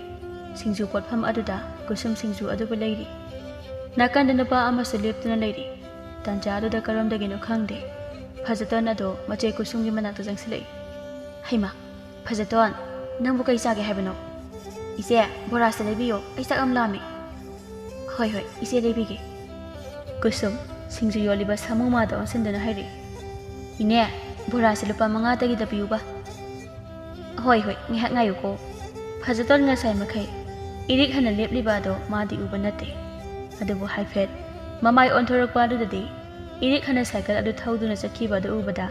ꯁꯤꯡꯖꯨ ꯀꯣꯠꯐꯝ ꯑꯗꯨꯗ ꯀꯨꯁꯨꯝ ꯁꯤꯡꯖꯨ ꯑꯗꯨꯕꯨ ꯂꯩꯔꯤ꯫ ꯅꯥꯀꯟꯗ ꯅꯨꯄꯥ ꯑꯃꯁꯨ ꯂꯦꯞꯇꯨꯅ ꯂꯩꯔꯤ꯫ ꯇꯥꯟꯖꯥ ꯑꯗꯨꯗ ꯀꯔꯣꯝꯗꯒꯤꯅꯣ ꯈꯪꯗꯦ, ꯐꯖꯇꯣꯟ ꯑꯗꯨ ꯃꯆꯦ ꯀꯨꯁꯨꯝꯒꯤ ꯃꯅꯥꯛꯇ ꯆꯪꯁꯤꯜꯂꯛꯏ꯫ "ꯍꯩꯃꯥ, ꯐꯖꯇꯣꯟ, ꯅꯪꯕꯨ ꯀꯩ ꯆꯥꯒꯦ ꯍꯥꯏꯕꯅꯣ?" "ꯏꯆꯦ, ꯕꯣꯔꯥꯁꯦ ꯂꯩꯕꯤꯌꯣ, ꯑꯩ ꯆꯥꯛ ꯌꯥꯝ ꯂꯥꯝꯃꯦ꯫" "ꯍꯣꯏ, ꯍꯣꯏ, ꯏꯆꯦ ꯂꯩꯕꯤꯒꯦ꯫" ꯀꯨꯁꯨꯝ, ꯁꯤꯡꯖꯨ ꯌꯣꯜꯂꯤꯕ ꯁꯥꯃꯨ ꯃꯥꯗ ꯑꯣꯟꯁꯤꯟꯗꯨꯅ ꯍꯥꯏꯔꯛꯏ꯫ "ꯏꯅꯦ, ꯕꯣꯔꯥꯁꯦ ꯂꯨꯄꯥ ꯃꯉꯥꯗꯒꯤꯗ ꯄꯤꯌꯨꯕ꯫" "ꯍꯣꯏ, ꯍꯣꯏ, ꯉꯥꯏꯍꯥꯛ ꯉꯥꯏꯌꯨꯀꯣ꯫" ꯐꯖꯇꯣꯟ ꯉꯁꯥꯏ ꯃꯈꯩ ꯏꯔꯤꯛ ꯍꯟꯅ ꯂꯦꯞꯂꯤꯕ ꯑꯗꯣ ꯃꯥꯗꯤ ꯎꯕ ꯅꯠꯇꯦ꯫ ꯑꯗꯨꯕꯨ ꯍꯥꯏꯐꯦꯠ ꯃꯃꯥꯏ ꯑꯣꯟꯊꯣꯔꯛꯄ ꯑꯗꯨꯗꯗꯤ ꯏꯔꯤꯛ ꯍꯟꯅ ꯁꯥꯏꯀꯜ ꯑꯗꯨ ꯊꯧꯗꯨꯅ ꯆꯠꯈꯤꯕ ꯑꯗꯨ ꯎꯕꯗ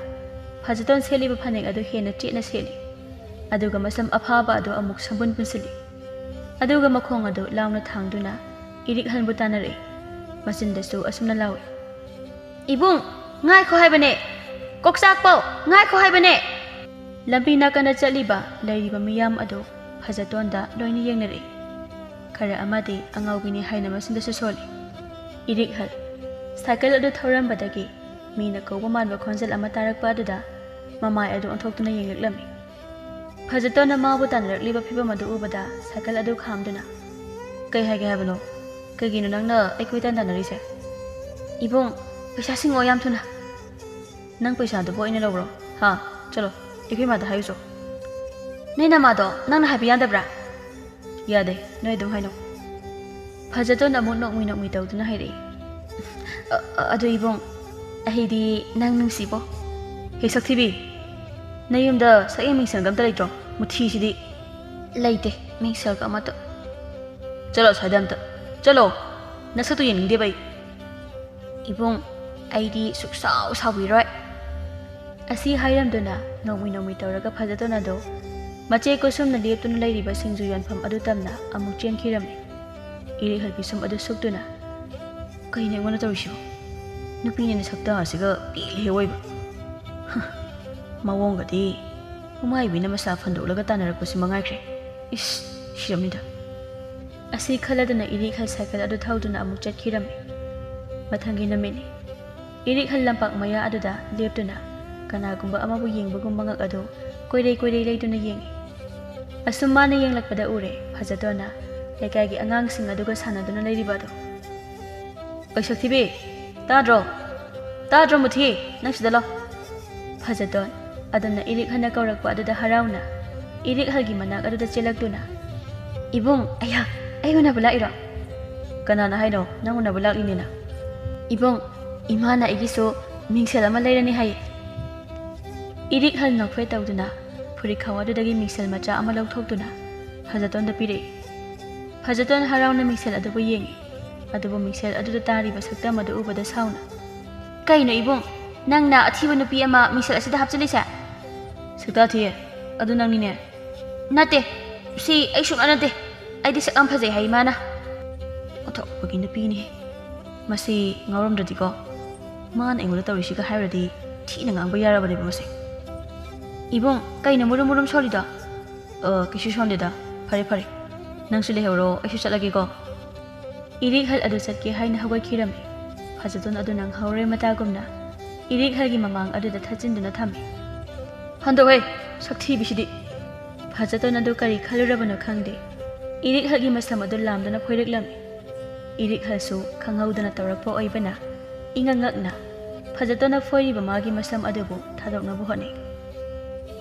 ꯐꯖꯇꯣꯟ ꯁꯦꯠꯂꯤꯕ ꯐꯅꯦꯛ ꯑꯗꯨ ꯍꯦꯟꯅ ꯆꯦꯠꯅ ꯁꯦꯠꯂꯤ꯫ ꯑꯗꯨꯒ ꯃꯁꯝ ꯑꯐꯥꯕ ꯑꯗꯨ ꯑꯃꯨꯛ ꯁꯝꯕꯨꯟ ꯄꯨꯟꯁꯤꯜꯂꯤ꯫ ꯑꯗꯨꯒ ꯃꯈꯣꯡ ꯑꯗꯨ ꯂꯥꯎꯅ ꯊꯥꯡꯗꯨꯅ ꯏꯔꯤꯛ ꯍꯟꯕꯨ ꯇꯥꯟꯅꯔꯛꯏ꯫ ꯃꯆꯤꯟꯗꯁꯨ ꯑꯁꯨꯝꯅ ꯂꯥꯎꯏ, "ꯏꯕꯨꯡ, ꯉꯥꯏꯈꯣ ꯍꯥꯏꯕꯅꯦ! ꯀꯣꯛꯆꯥꯛꯄꯧ, ꯉꯥꯏꯈꯣ ꯍꯥꯏꯕꯅꯦ!" ꯂꯝꯕꯤ ꯅꯥꯀꯟꯗ ꯆꯠꯂꯤꯕ ꯂꯩꯔꯤꯕ ꯃꯤꯌꯥꯝ ꯑꯗꯨ ꯐꯖꯇꯣꯟꯗ ꯂꯣꯏꯅ ꯌꯦꯡꯅꯔꯛꯏ꯫ ꯈꯔ ꯑꯃꯗꯤ ꯑꯉꯥꯎꯕꯤꯅꯤ ꯍꯥꯏꯅ ꯃꯆꯤꯟꯗꯁꯨ ꯁꯣꯜꯂꯤ꯫ ꯏꯔꯤꯛꯍꯜ ꯁꯥꯏꯀꯜ ꯑꯗꯨ ꯊꯧꯔꯝꯕꯗꯒꯤ ꯃꯤꯅ ꯀꯧꯕ ꯃꯥꯟꯕ ꯈꯣꯟꯖꯦꯜ ꯑꯃ ꯇꯥꯔꯛꯄ ꯑꯗꯨꯗ ꯃꯃꯥꯏ ꯑꯗꯨ ꯑꯣꯟꯊꯣꯛꯇꯨꯅ ꯌꯦꯡꯂꯛꯂꯝꯃꯤ꯫ ꯐꯖꯇꯣꯟꯅ ꯃꯥꯕꯨ ꯇꯥꯟꯅꯔꯛꯂꯤꯕ ꯐꯤꯕꯝ ꯑꯗꯨ ꯎꯕꯗ ꯁꯥꯏꯀꯜ ꯑꯗꯨ ꯈꯥꯝꯗꯨꯅ, "ꯀꯩ ꯍꯥꯏꯒꯦ ꯍꯥꯏꯕꯅꯣ? ꯀꯩꯒꯤꯅꯣ ꯅꯪꯅ ꯑꯩ ꯀꯣꯏꯇꯥꯟ ꯇꯥꯟꯅꯔꯤꯁꯦ?" "ꯏꯕꯨꯡ, ꯄꯩꯁꯥ ꯁꯤꯡꯉꯣ ꯌꯥꯝ ꯊꯨꯅ!" "ꯅꯪ ꯄꯩꯁꯥꯗꯨꯕꯨ ꯑꯩꯅ ꯂꯧꯕ꯭ꯔꯣ? ꯍꯥ? ꯆꯠꯂꯣ, ꯑꯩꯈꯣꯏ ꯃꯥꯗ ꯍꯥꯏꯌꯨꯆꯣ!" "ꯅꯣꯏ ꯅꯃꯥꯗꯣ ꯅꯪꯅ ꯍꯥꯏꯕ ꯌꯥꯗꯕ꯭ꯔꯥ?" "ꯌꯥꯗꯦ, ꯅꯣꯏ ꯑꯗꯨꯝ ꯍꯥꯏꯅꯧ꯫" ꯐꯖꯇꯣꯟ ꯑꯃꯨꯛ ꯅꯣꯛꯃꯤ ꯅꯣꯛꯃꯤ ꯇꯧꯗꯨꯅ ꯍꯥꯏꯔꯛꯏ, "ꯑ-, ꯑ-, ꯑꯗꯨ ꯏꯕꯨꯡ, ꯑꯩꯗꯤ ꯅꯪ ꯅꯨꯡꯁꯤꯕꯣ꯫" "ꯍꯦ ꯁꯛꯊꯤꯕꯤ, ꯅꯌꯨꯝꯗ ꯁꯛꯌꯦꯡ ꯃꯤꯡꯁꯦꯜꯒ ꯑꯝꯇ ꯂꯩꯇ꯭ꯔꯣ? ꯃꯨꯊꯤꯁꯤꯗꯤ!" "ꯂꯩꯇꯦ ꯃꯤꯡꯁꯦꯜꯒ ꯑꯃꯠꯇ꯫" "ꯆꯠꯂꯣ ꯑꯁ꯭ꯋꯥꯏꯗ ꯑꯝꯇ, ꯆꯠꯂꯣ, ꯅꯁꯛꯇꯨ ꯌꯦꯡꯅꯤꯡꯗꯦꯕ ꯑꯩ꯫" "ꯏꯕꯨꯡ, ꯑꯩꯗꯤ ꯁꯨꯛꯁꯥꯎ ꯁꯥꯎꯕꯤꯔꯣꯏ꯫" ꯑꯁꯤ ꯍꯥꯏꯔꯝꯗꯨꯅ ꯅꯣꯡꯃꯤ ꯅꯣꯡꯃꯤ ꯇꯧꯔꯒ ꯐꯖꯇꯣꯟ ꯑꯗꯨ ꯃꯆꯦ ꯀꯨꯁꯨꯝꯅ ꯂꯦꯞꯇꯨꯅ ꯂꯩꯔꯤꯕ ꯁꯤꯡꯖꯨ ꯌꯣꯟꯐꯝ ꯑꯗꯨ ꯇꯝꯅ ꯑꯃꯨꯛ ꯆꯦꯟꯈꯤꯔꯝꯃꯤ꯫ ꯏꯔꯤꯛꯍꯜ ꯄꯤꯁꯨꯝ ꯑꯗꯨ ꯁꯨꯛꯇꯨꯅ, "ꯀꯩꯅꯣ ꯑꯩꯉꯣꯟꯗ ꯇꯧꯔꯤꯁꯤꯕꯣ? ꯅꯨꯄꯤꯅꯦꯅ ꯁꯛꯇꯥ ꯑꯁꯤꯒ ꯄꯦꯜꯂꯦꯍꯦ ꯑꯣꯏꯕ꯫ ꯍ, ꯃꯑꯣꯡꯒꯗꯤ ꯃꯃꯥꯏꯕꯤꯅ ꯃꯁꯥ ꯐꯟꯗꯣꯛꯂꯒ ꯇꯥꯟꯅꯔꯛꯄꯁꯤ ꯃꯉꯥꯏꯈ꯭ꯔꯦ꯫ ꯏꯁ, ꯁꯤꯔꯝꯅꯤꯗ꯫" ꯑꯁꯤ ꯈꯜꯂꯗꯨꯅ ꯏꯔꯤꯛꯍꯜ ꯁꯥꯏꯀꯜ ꯑꯗꯨ ꯊꯧꯗꯨꯅ ꯑꯃꯨꯛ ꯆꯠꯈꯤꯔꯝꯃꯤ꯫ ꯃꯊꯪꯒꯤ ꯅꯨꯃꯤꯠꯅꯤ꯫ ꯏꯔꯤꯛꯍꯜ ꯂꯝꯄꯥꯛ ꯃꯌꯥ ꯑꯗꯨꯗ ꯂꯦꯞꯇꯨꯅ ꯀꯅꯥꯒꯨꯝꯕ ꯑꯃꯕꯨ ꯌꯦꯡꯕꯒꯨꯝ ꯃꯉꯛ ꯑꯗꯨ ꯀꯣꯏꯔꯩ ꯀꯣꯏꯔꯩ ꯂꯩꯗꯨꯅ ꯌꯦꯡꯏ꯫ ꯑꯁꯨꯝ ꯃꯥꯅ ꯌꯦꯡꯂꯛꯄꯗ ꯎꯔꯦ ꯐꯖꯇꯣꯟꯅ ꯂꯩꯀꯥꯏꯒꯤ ꯑꯉꯥꯡꯁꯤꯡ ꯑꯗꯨꯒ ꯁꯥꯟꯅꯗꯨꯅ ꯂꯩꯔꯤꯕ ꯑꯗꯨ꯫ "ꯑꯩ ꯁꯛꯊꯤꯕꯤ, ꯇꯥꯗ꯭ꯔꯣ? ꯇꯥꯗ꯭ꯔꯣ ꯃꯨꯊꯤ? ꯅꯪ ꯁꯤꯗ ꯂꯥꯎ꯫" ꯐꯖꯇꯣꯟ ꯑꯗꯨꯝꯅ ꯏꯔꯤꯛꯍꯜꯅ ꯀꯧꯔꯛꯄ ꯑꯗꯨꯗ ꯍꯔꯥꯎꯅ ꯏꯔꯤꯛꯍꯜꯒꯤ ꯃꯅꯥꯛ ꯑꯗꯨꯗ ꯆꯦꯜꯂꯛꯇꯨꯅ, "ꯏꯕꯨꯡ, ꯑꯩꯍꯥ, ꯑꯩ ꯎꯅꯕ ꯂꯥꯛꯏꯔꯣ?" "ꯀꯅꯥꯅ ꯍꯥꯏꯅꯣ ꯅꯪ ꯎꯅꯕ ꯂꯥꯛꯂꯤꯅꯦꯅ?" "ꯏꯕꯨꯡ, ꯏꯃꯥꯅ ꯑꯩꯒꯤꯁꯨ ꯃꯤꯡꯁꯦꯜ ꯑꯃ ꯂꯩꯔꯅꯤ ꯍꯥꯏꯌꯦ꯫" ꯏꯔꯤꯛꯍꯜ ꯅꯣꯛꯐꯦꯠ ꯇꯧꯗꯨꯅ ꯐꯨꯔꯤꯠꯈꯥꯎ ꯑꯗꯨꯗꯒꯤ ꯃꯤꯡꯁꯦꯜ ꯃꯆꯥ ꯑꯃ ꯂꯧꯊꯣꯛꯇꯨꯅ ꯐꯖꯇꯣꯟꯗ ꯄꯤꯔꯛꯏ꯫ ꯐꯖꯇꯣꯟ ꯍꯔꯥꯎꯅ ꯃꯤꯡꯁꯦꯜ ꯑꯗꯨꯕꯨ ꯌꯦꯡꯏ꯫ ꯑꯗꯨꯕꯨ ꯃꯤꯡꯁꯦꯜ ꯑꯗꯨꯗ ꯇꯥꯔꯤꯕ ꯁꯛꯇꯝ ꯑꯗꯨ ꯎꯕꯗ ꯁꯥꯎꯅ, "ꯀꯩꯅꯣ ꯏꯕꯨꯡ, ꯅꯪꯅ ꯑꯊꯤꯕ ꯅꯨꯄꯤ ꯑꯃ ꯃꯤꯡꯁꯦꯜ ꯑꯁꯤꯗ ꯍꯥꯞꯆꯤꯜꯂꯤꯁꯦ?" "ꯁꯛꯇꯥ ꯊꯤꯌꯦ, ꯑꯗꯨ ꯅꯪꯅꯤꯅꯦ?" "ꯅꯠꯇꯦ, ꯁꯤ ꯑꯩ ꯁꯨꯡꯅꯠ ꯅꯠꯇꯦ꯫ ꯑꯩꯗꯤ ꯁꯛ ꯌꯥꯝ ꯐꯖꯩ ꯍꯥꯏ ꯏꯃꯥꯅ꯫" ꯑꯣꯟꯊꯣꯛꯄꯒꯤ ꯅꯨꯄꯤꯅꯤꯍꯦ꯫ ꯃꯁꯤ ꯉꯥꯎꯔꯝꯗ꯭ꯔꯗꯤꯀꯣ꯫ ꯃꯥꯅ ꯑꯩꯉꯣꯟꯗ ꯇꯧꯔꯤꯁꯤꯒ ꯍꯥꯏꯔꯨꯔꯗꯤ ꯊꯤꯅ ꯉꯥꯡꯕ ꯌꯥꯔꯕꯅꯦꯕ ꯃꯁꯦ꯫ ꯏꯕꯨꯡ, ꯀꯩꯅꯣ ꯃꯨꯔꯨꯝ ꯃꯨꯔꯨꯝ ꯁꯣꯜꯂꯤꯗꯣ? ꯑ, ꯀꯩꯁꯨ ꯁꯣꯟꯗꯦꯗ꯫ ꯐꯔꯦ ꯐꯔꯦ, ꯅꯪꯁꯨ ꯂꯩꯍꯧꯔꯣ, ꯑꯩꯁꯨ ꯆꯠꯂꯒꯦꯀꯣ꯫ ꯏꯔꯤꯛꯍꯜ ꯑꯗꯨ ꯆꯠꯀꯦ ꯍꯥꯏꯅ ꯍꯧꯒꯠꯈꯤꯔꯝꯃꯤ꯫ ꯐꯖꯇꯣꯟ ꯑꯗꯨ ꯅꯪꯍꯧꯔꯦ ꯃꯇꯥꯒꯨꯝꯅ ꯏꯔꯤꯛꯍꯜꯒꯤ ꯃꯃꯥꯡ ꯑꯗꯨꯗ ꯊꯠꯆꯤꯟꯗꯨꯅ ꯊꯝꯃꯤ꯫ ꯍꯟꯗꯣꯛꯍꯦ, ꯁꯛꯊꯤꯕꯤꯁꯤꯗꯤ! ꯐꯖꯇꯣꯟ ꯑꯗꯨ ꯀꯔꯤ ꯈꯜꯂꯨꯔꯕꯅꯣ ꯈꯪꯗꯦ, ꯏꯔꯤꯛꯍꯜꯒꯤ ꯃꯁꯝ ꯑꯗꯨ ꯂꯥꯝꯗꯨꯅ ꯐꯣꯏꯔꯛꯂꯝꯃꯤ꯫ ꯏꯔꯤꯛꯍꯜꯁꯨ ꯈꯪꯍꯧꯗꯅ ꯇꯧꯔꯛꯄ ꯑꯣꯏꯕꯅ ꯏꯉꯛ ꯉꯛꯅ ꯐꯖꯇꯣꯟꯅ ꯐꯣꯏꯔꯤꯕ ꯃꯥꯒꯤ ꯃꯁꯝ ꯑꯗꯨꯕꯨ ꯊꯥꯗꯣꯛꯅꯕ ꯍꯣꯠꯅꯩ꯫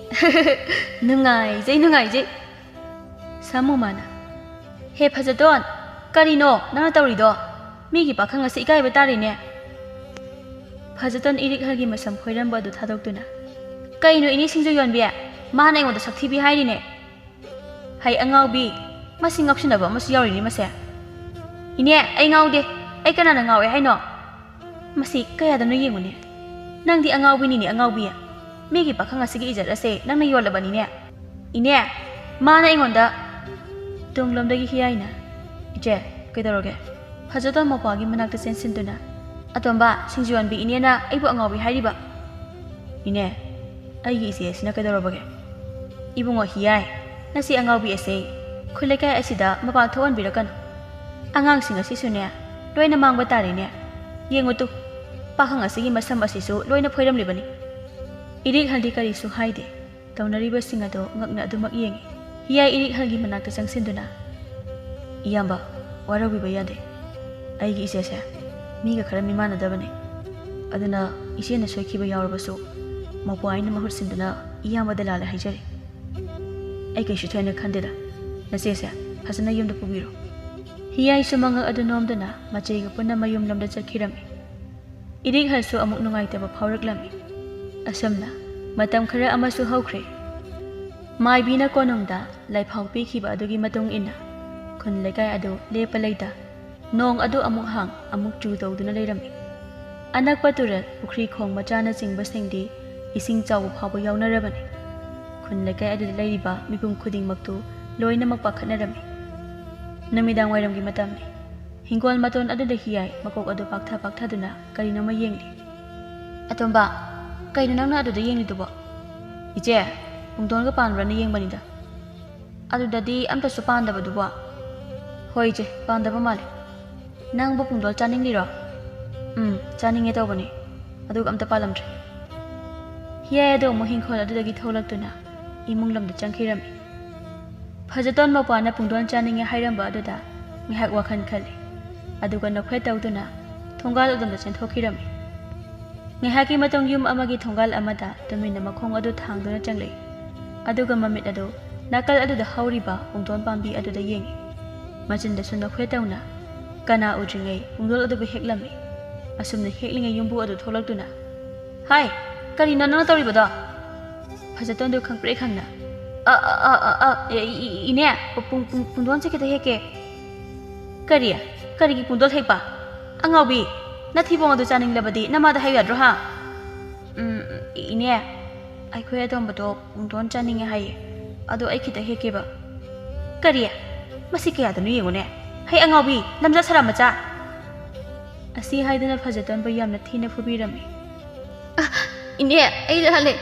"ꯅꯨꯡꯉꯥꯏꯖꯩ, ꯅꯨꯡꯉꯥꯏꯖꯩ!" ꯁꯥꯃꯨ ꯃꯥꯅ, "ꯍꯦ ꯐꯖꯇꯣꯟ, ꯀꯔꯤꯅꯣ ꯅꯪꯅ ꯇꯧꯔꯤꯗꯣ? ꯃꯤꯒꯤ ꯄꯥꯈꯪ ꯑꯁꯤ ꯏꯀꯥꯏꯕ ꯇꯥꯔꯦꯅꯦ!" ꯐꯖꯇꯣꯟ ꯏꯔꯤꯛꯍꯜꯒꯤ ꯃꯁꯝ ꯐꯣꯏꯔꯝꯕ ꯑꯗꯨ ꯊꯥꯗꯣꯛꯇꯨꯅ, "ꯀꯩꯅꯣ ꯏꯅꯦ ꯁꯤꯡꯖꯨ ꯌꯣꯟꯕꯤ? ꯃꯥꯅ ꯑꯩꯉꯣꯟꯗ ꯁꯛꯊꯤꯕꯤ ꯍꯥꯏꯔꯤꯅꯦ!" "ꯍꯩ ꯑꯉꯥꯎꯕꯤ, ꯃꯁꯤ ꯉꯥꯎꯁꯤꯟꯅꯕ ꯑꯃꯁꯨ ꯌꯥꯎꯔꯤꯅꯦ ꯃꯁꯦ!" "ꯏꯅꯦ, ꯑꯩ ꯉꯥꯎꯗꯦ꯫ ꯑꯩ ꯀꯅꯥꯅ ꯉꯥꯎꯋꯦ ꯍꯥꯏꯅꯣ? ꯃꯁꯤ ꯀꯌꯥꯗꯅꯣ ꯌꯦꯡꯉꯨꯅꯦ꯫ ꯅꯪꯗꯤ ꯑꯉꯥꯎꯕꯤꯅꯤꯅꯦ, ꯑꯉꯥꯎꯕꯤ꯫ ꯃꯤꯒꯤ ꯄꯥꯈꯪ ꯑꯁꯤꯒꯤ ꯏꯖꯠ ꯑꯁꯦ ꯅꯪꯅ ꯌꯣꯜꯂꯕꯅꯤꯅꯦ꯫ ꯏꯅꯦ, ꯃꯥꯅ ꯑꯩꯉꯣꯟꯗ" ꯇꯨꯡꯂꯣꯝꯗꯒꯤ ꯍꯤꯌꯥꯏꯅ, "ꯏꯆꯦ, ꯀꯩꯗꯧꯔꯒꯦ?" ꯐꯖꯇꯣꯟ ꯃꯧꯄ꯭ꯋꯥꯒꯤ ꯃꯅꯥꯛꯇ ꯆꯦꯟꯁꯤꯟꯗꯨꯅ, "ꯑꯇꯣꯝꯕ, ꯁꯤꯡꯖꯨ ꯌꯣꯟꯕꯤ ꯏꯅꯦꯅ ꯑꯩꯕꯨ ꯑꯉꯥꯎꯕꯤ ꯍꯥꯏꯔꯤꯕ?" "ꯏꯅꯦ, ꯑꯩꯒꯤ ꯏꯆꯦ ꯑꯁꯤꯅ ꯀꯩꯗꯧꯔꯕꯒꯦ? ꯏꯕꯨꯡꯉꯣ ꯍꯤꯌꯥꯏ, ꯅꯁꯤ ꯑꯉꯥꯎꯕꯤ ꯑꯁꯦ ꯈꯨꯜ ꯂꯩꯀꯥꯏ ꯑꯁꯤꯗ ꯃꯄꯥꯟ ꯊꯣꯛꯍꯟꯕꯤꯔꯛꯀꯅꯨ꯫ ꯑꯉꯥꯡꯁꯤꯡ ꯑꯁꯤꯁꯨꯅꯦ, ꯂꯣꯏꯅ ꯃꯥꯡꯕ ꯇꯥꯔꯦꯅꯦ꯫ ꯌꯦꯡꯉꯨ ꯇꯨ, ꯄꯥꯈꯪ ꯑꯁꯤꯒꯤ ꯃꯁꯝ ꯑꯁꯤꯁꯨ ꯂꯣꯏꯅ ꯐꯣꯏꯔꯝꯂꯤꯕꯅꯤ꯫" ꯏꯔꯤꯛꯍꯜꯗꯤ ꯀꯔꯤꯁꯨ ꯍꯥꯏꯗꯦ꯫ ꯇꯧꯅꯔꯤꯕꯁꯤꯡ ꯑꯗꯨ ꯉꯛꯅ ꯑꯗꯨꯃꯛ ꯌꯦꯡꯉꯤ꯫ ꯍꯤꯌꯥꯏ ꯏꯔꯤꯛꯍꯜꯒꯤ ꯃꯅꯥꯛꯇ ꯆꯪꯁꯤꯟꯗꯨꯅ, "ꯏꯌꯥꯝꯕ, ꯋꯥꯔꯧꯕꯤꯕ ꯌꯥꯗꯦ꯫ ꯑꯩꯒꯤ ꯏꯆꯦꯁꯦ ꯃꯤꯒ ꯈꯔ ꯃꯤꯃꯥꯟꯅꯗꯕꯅꯦ꯫ ꯑꯗꯨꯅ ꯏꯆꯦꯅ ꯁꯣꯏꯈꯤꯕ ꯌꯥꯎꯔꯕꯁꯨ ꯃꯧꯄ꯭ꯋꯥ ꯑꯩꯅ ꯃꯍꯨꯠ ꯁꯤꯟꯗꯨꯅ ꯏꯌꯥꯝꯕꯗ ꯂꯥꯜꯂꯦ ꯍꯥꯏꯖꯔꯤ꯫ ꯑꯩ ꯀꯩꯁꯨ ꯊꯣꯏꯅ ꯈꯟꯗꯦꯗ꯫ ꯅꯆꯦꯁꯦ ꯐꯖꯅ ꯌꯨꯝꯗ ꯄꯨꯕꯤꯔꯣ꯫" ꯍꯤꯌꯥꯏꯁꯨ ꯃꯉꯛ ꯑꯗꯨ ꯅꯣꯝꯗꯨꯅ ꯃꯆꯦꯒ ꯄꯨꯟꯅ ꯃꯌꯨꯝꯂꯣꯝꯗ ꯆꯠꯈꯤꯔꯝꯃꯤ꯫ ꯏꯔꯤꯛꯍꯜꯁꯨ ꯑꯃꯨꯛ ꯅꯨꯡꯉꯥꯏꯇꯕ ꯐꯥꯎꯔꯛꯂꯝꯃꯤ꯫ ꯑꯁꯨꯝꯅ ꯃꯇꯝ ꯈꯔ ꯑꯃꯁꯨ ꯍꯧꯈ꯭ꯔꯦ꯫ ꯃꯥꯏꯕꯤꯅ ꯀꯣꯅꯨꯡꯗ ꯂꯥꯏꯐꯥꯎ ꯄꯤꯈꯤꯕ ꯑꯗꯨꯒꯤ ꯃꯇꯨꯡ ꯏꯟꯅ ꯈꯨꯟ ꯂꯩꯀꯥꯏ ꯑꯗꯨ ꯂꯦꯞꯄ ꯂꯩꯇ ꯅꯣꯡ ꯑꯗꯨ ꯑꯃꯨꯛ ꯍꯥꯡ ꯑꯃꯨꯛ ꯆꯨ ꯇꯧꯗꯨꯅ ꯂꯩꯔꯝꯃꯤ꯫ ꯑꯅꯛꯄ ꯇꯨꯔꯦꯜ, ꯄꯨꯈ꯭ꯔꯤ, ꯈꯣꯡ ꯃꯆꯥꯅꯆꯤꯡꯕꯁꯤꯡꯗꯤ ꯏꯁꯤꯡ ꯆꯥꯎꯕ ꯐꯥꯎꯕ ꯌꯥꯎꯅꯔꯕꯅꯤ꯫ ꯈꯨꯟ ꯂꯩꯀꯥꯏ ꯑꯗꯨꯗ ꯂꯩꯔꯤꯕ ꯃꯤꯄꯨꯝ ꯈꯨꯗꯤꯡꯃꯛꯇꯨ ꯂꯣꯏꯅꯃꯛ ꯄꯥꯈꯠꯅꯔꯝꯃꯤ꯫ ꯅꯨꯃꯤꯗꯥꯡ ꯋꯥꯏꯔꯝꯒꯤ ꯃꯇꯝꯅꯤ꯫ ꯍꯤꯡꯒꯣꯜ ꯃꯇꯣꯟ ꯑꯗꯨꯗ ꯍꯤꯌꯥꯏ ꯃꯀꯣꯛ ꯑꯗꯨ ꯄꯥꯛꯊ ꯄꯥꯛꯊꯗꯨꯅ ꯀꯔꯤꯅꯣꯃ ꯌꯦꯡꯂꯤ꯫ ꯑꯇꯣꯝꯕ, ꯀꯩꯅꯣ ꯅꯪꯅ ꯑꯗꯨꯗ ꯌꯦꯡꯂꯤꯗꯨꯕꯣ? ꯏꯆꯦ, ꯄꯨꯡꯗꯣꯟꯒ ꯄꯥꯟꯕ꯭ꯔꯥꯅ ꯌꯦꯡꯕꯅꯤꯗ꯫ ꯑꯗꯨꯗꯗꯤ ꯑꯝꯇꯁꯨ ꯄꯥꯟꯗꯕꯗꯨꯕꯣ? ꯍꯣꯏ ꯏꯆꯦ, ꯄꯥꯟꯗꯕ ꯃꯥꯜꯂꯦ꯫ ꯅꯪꯕꯨ ꯄꯨꯡꯗꯣꯟ ꯆꯥꯅꯤꯡꯂꯤꯔꯣ? ꯎꯝ, ꯆꯥꯅꯤꯡꯉꯦ ꯇꯧꯕꯅꯦ, ꯑꯗꯨꯒ ꯑꯝꯇ ꯄꯥꯜꯂꯝꯗ꯭ꯔꯦ꯫ ꯍꯤꯌꯥꯏ ꯑꯗꯣ ꯑꯃꯨꯛ ꯍꯤꯡꯈꯣꯜ ꯑꯗꯨꯗꯒꯤ ꯊꯣꯛꯂꯛꯇꯨꯅ ꯏꯃꯨꯡ ꯂꯣꯝꯗ ꯆꯪꯈꯤꯔꯝꯃꯤ꯫ ꯐꯖꯇꯣꯟ ꯃꯄꯥꯅ ꯄꯨꯡꯗꯣꯟ ꯆꯥꯅꯤꯡꯉꯦ ꯍꯥꯏꯔꯝꯕ ꯑꯗꯨꯗ ꯉꯥꯏꯍꯥꯛ ꯋꯥꯈꯜ ꯈꯜꯂꯤ, ꯑꯗꯨꯒ ꯅꯣꯛꯐꯦꯠ ꯇꯧꯗꯨꯅ ꯊꯣꯡꯒꯥꯜ ꯑꯗꯣꯝꯗ ꯆꯦꯟꯊꯣꯛꯈꯤꯔꯝꯃꯤ꯫ ꯉꯥꯏꯍꯥꯛꯀꯤ ꯃꯇꯨꯡ ꯌꯨꯝ ꯑꯃꯒꯤ ꯊꯣꯡꯒꯥꯜ ꯑꯃꯗ ꯇꯨꯃꯤꯟꯅ ꯃꯈꯣꯡ ꯑꯗꯨ ꯊꯥꯡꯗꯨꯅ ꯆꯪꯂꯛꯏ, ꯑꯗꯨꯒ ꯃꯃꯤꯠ ꯑꯗꯨ ꯅꯥꯀꯜ ꯑꯗꯨꯗ ꯍꯧꯔꯤꯕ ꯄꯨꯡꯗꯣꯟ ꯄꯥꯝꯕꯤ ꯑꯗꯨꯗ ꯌꯦꯡꯏ꯫ ꯃꯆꯤꯟꯗꯁꯨ ꯅꯣꯛꯐꯦꯠ ꯇꯧꯅ ꯀꯅꯥ ꯎꯗ꯭ꯔꯤꯉꯩ ꯄꯨꯡꯗꯣꯟ ꯑꯗꯨꯕꯨ ꯍꯦꯛꯂꯝꯃꯤ꯫ ꯑꯁꯨꯝꯅ ꯍꯦꯛꯂꯤꯉꯩ ꯌꯨꯝꯕꯨ ꯑꯗꯨ ꯊꯣꯛꯂꯛꯇꯨꯅ, "ꯍꯥꯏ, ꯀꯔꯤꯅꯣ ꯅꯪꯅ ꯇꯧꯔꯤꯕꯗꯣ?" ꯐꯖꯇꯣꯟꯗꯨ ꯈꯪꯄ꯭ꯔꯦꯛ ꯈꯪꯅ, "ꯑ, ꯑ, ꯑ, ꯑ, ꯑ, ꯑꯦ, ꯏ-, ꯏ-, ꯏꯅꯦ, ꯄꯨꯡ-, ꯄꯨꯡ-, ꯄꯨꯡꯗꯣꯟꯁꯦ ꯈꯤꯇ ꯍꯦꯛꯀꯦ꯫" "ꯀꯔꯤ? ꯀꯔꯤꯒꯤ ꯄꯨꯡꯗꯣꯟ ꯍꯦꯛꯄ? ꯑꯉꯥꯎꯕꯤ, ꯅꯊꯤꯕꯣꯡ ꯑꯗꯨ ꯆꯥꯅꯤꯡꯂꯕꯗꯤ ꯅꯃꯥꯗ ꯍꯥꯏꯌꯨ ꯌꯥꯗ꯭ꯔꯣ, ꯍꯥ?" "ꯎꯝ, ꯏ-, ꯏꯅꯦ, ꯑꯩꯈꯣꯏ ꯑꯇꯣꯝꯕꯗꯣ ꯄꯨꯡꯗꯣꯟ ꯆꯥꯅꯤꯡꯉꯦ ꯍꯥꯏꯌꯦ, ꯑꯗꯣ ꯑꯩ ꯈꯤꯇ ꯍꯦꯛꯀꯦꯕ꯫" "ꯀꯔꯤ? ꯃꯁꯤ ꯀꯌꯥꯗꯅꯣ ꯌꯦꯡꯉꯨꯅꯦ꯫ ꯍꯩ ꯑꯉꯥꯎꯕꯤ, ꯂꯝꯖꯥ ꯁꯔꯥ ꯃꯆꯥ!" ꯑꯁꯤ ꯍꯥꯏꯗꯨꯅ ꯐꯖꯇꯣꯟꯕꯨ ꯌꯥꯝꯅ ꯊꯤꯅ ꯐꯨꯕꯤꯔꯝꯃꯤ꯫ "ꯑ, ꯏꯅꯦ, ꯑꯩ ꯂꯥꯜꯂꯦ꯫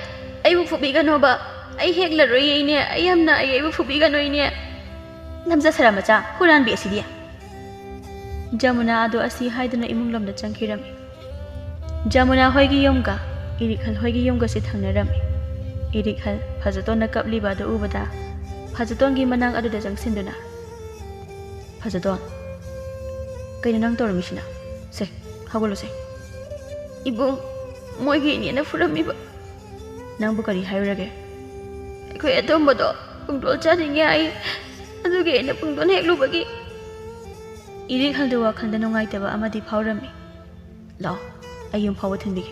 ꯑꯩꯕꯨ ꯐꯨꯕꯤꯒꯅꯣꯕ꯫ ꯑꯩ ꯍꯦꯛꯂꯔꯣꯏꯌꯦ, ꯏꯅꯦ꯫ ꯑꯩ ꯌꯥꯝ ꯅꯥꯏꯌꯦ꯫ ꯑꯩꯕꯨ ꯐꯨꯕꯤꯒꯅꯨ, ꯏꯅꯦ꯫" "ꯂꯝꯖꯥ ꯁꯔꯥ ꯃꯆꯥ, ꯍꯨꯔꯥꯟꯕꯤ ꯑꯁꯤꯗꯤ!" ꯖꯃꯨꯅꯥ ꯑꯗꯨ ꯑꯁꯤ ꯍꯥꯏꯗꯨꯅ ꯏꯃꯨꯡ ꯂꯣꯝꯗ ꯆꯪꯈꯤꯔꯝꯃꯤ꯫ ꯖꯃꯨꯅꯥ ꯍꯣꯏꯒꯤ ꯌꯨꯝꯒ ꯏꯔꯤꯛꯍꯜ ꯍꯣꯏꯒꯤ ꯌꯨꯝꯒꯁꯤ ꯊꯪꯅꯔꯝꯃꯤ꯫ ꯏꯔꯤꯛꯍꯜ ꯐꯖꯇꯣꯟꯅ ꯀꯞꯂꯤꯕ ꯑꯗꯨ ꯎꯕꯗ ꯐꯖꯇꯣꯟꯒꯤ ꯃꯅꯥꯛ ꯑꯗꯨꯗ ꯆꯪꯁꯤꯟꯗꯨꯅ, "ꯐꯖꯇꯣꯟ, ꯀꯩꯅꯣ ꯅꯪ ꯇꯧꯔꯝꯃꯤꯁꯤꯅ? ꯁꯦ, ꯍꯧꯒꯠꯂꯣꯁꯦ꯫" "ꯏꯕꯨꯡ, ꯃꯣꯏꯒꯤ ꯏꯅꯦꯅ ꯐꯨꯔꯝꯃꯤꯕ꯫" "ꯅꯪꯕꯨ ꯀꯔꯤ ꯍꯥꯏꯔꯨꯔꯒꯦ?" "ꯑꯩꯈꯣꯏ ꯑꯇꯣꯝꯕꯗꯣ ꯄꯨꯡꯗꯣꯟ ꯆꯥꯅꯤꯡꯉꯦ ꯍꯥꯏ, ꯑꯗꯨꯒꯤ ꯑꯩꯅ ꯄꯨꯡꯗꯣꯟ ꯍꯦꯛꯂꯨꯕꯒꯤ꯫" ꯏꯔꯤꯛꯍꯜꯗꯨ ꯋꯥꯈꯜꯗ ꯅꯨꯡꯉꯥꯏꯇꯕ ꯑꯃꯗꯤ ꯐꯥꯎꯔꯝꯃꯤ꯫ "ꯂꯥꯛꯑꯣ, ꯑꯩ ꯌꯨꯝ ꯐꯥꯎꯕ ꯊꯤꯟꯕꯤꯒꯦ꯫"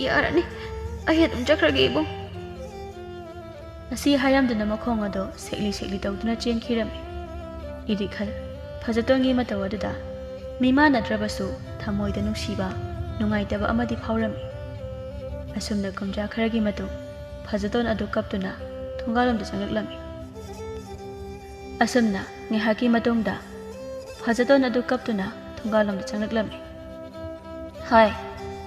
"ꯌꯥꯔꯅꯤ, ꯑꯩ ꯑꯗꯨꯝ ꯆꯠꯈ꯭ꯔꯒꯦ, ꯏꯕꯨꯡ꯫" ꯑꯁꯤ ꯍꯥꯏꯔꯝꯗꯨꯅ ꯃꯈꯣꯡ ꯑꯗꯨ ꯁꯦꯛꯂꯤ ꯁꯦꯛꯂꯤ ꯇꯧꯗꯨꯅ ꯆꯦꯟꯈꯤꯔꯝꯃꯤ꯫ ꯏꯔꯤꯛꯍꯜ ꯐꯖꯇꯣꯟꯒꯤ ꯃꯇꯧ ꯑꯗꯨꯗ ꯃꯤꯃꯥꯟꯅꯗ꯭ꯔꯕꯁꯨ ꯊꯃꯣꯏꯗ ꯅꯨꯡꯁꯤꯕ, ꯅꯨꯡꯉꯥꯏꯇꯕ ꯑꯃꯗꯤ ꯐꯥꯎꯔꯝꯃꯤ꯫ ꯑꯁꯨꯝꯅ ꯀꯨꯝꯖꯥ ꯈꯔꯒꯤ ꯃꯇꯨꯡ ꯐꯖꯇꯣꯟ ꯑꯗꯨ ꯀꯞꯇꯨꯅ ꯊꯣꯡꯒꯥꯜꯂꯣꯝꯗ ꯆꯪꯂꯛꯂꯝꯃꯤ꯫ ꯑꯁꯨꯝꯅ ꯉꯥꯏꯍꯥꯛꯀꯤ ꯃꯇꯨꯡꯗ ꯐꯖꯇꯣꯟ ꯑꯗꯨ ꯀꯞꯇꯨꯅ ꯊꯣꯡꯒꯥꯜꯂꯣꯝꯗ ꯆꯪꯂꯛꯂꯝꯃꯤ꯫ "ꯍꯥꯏ,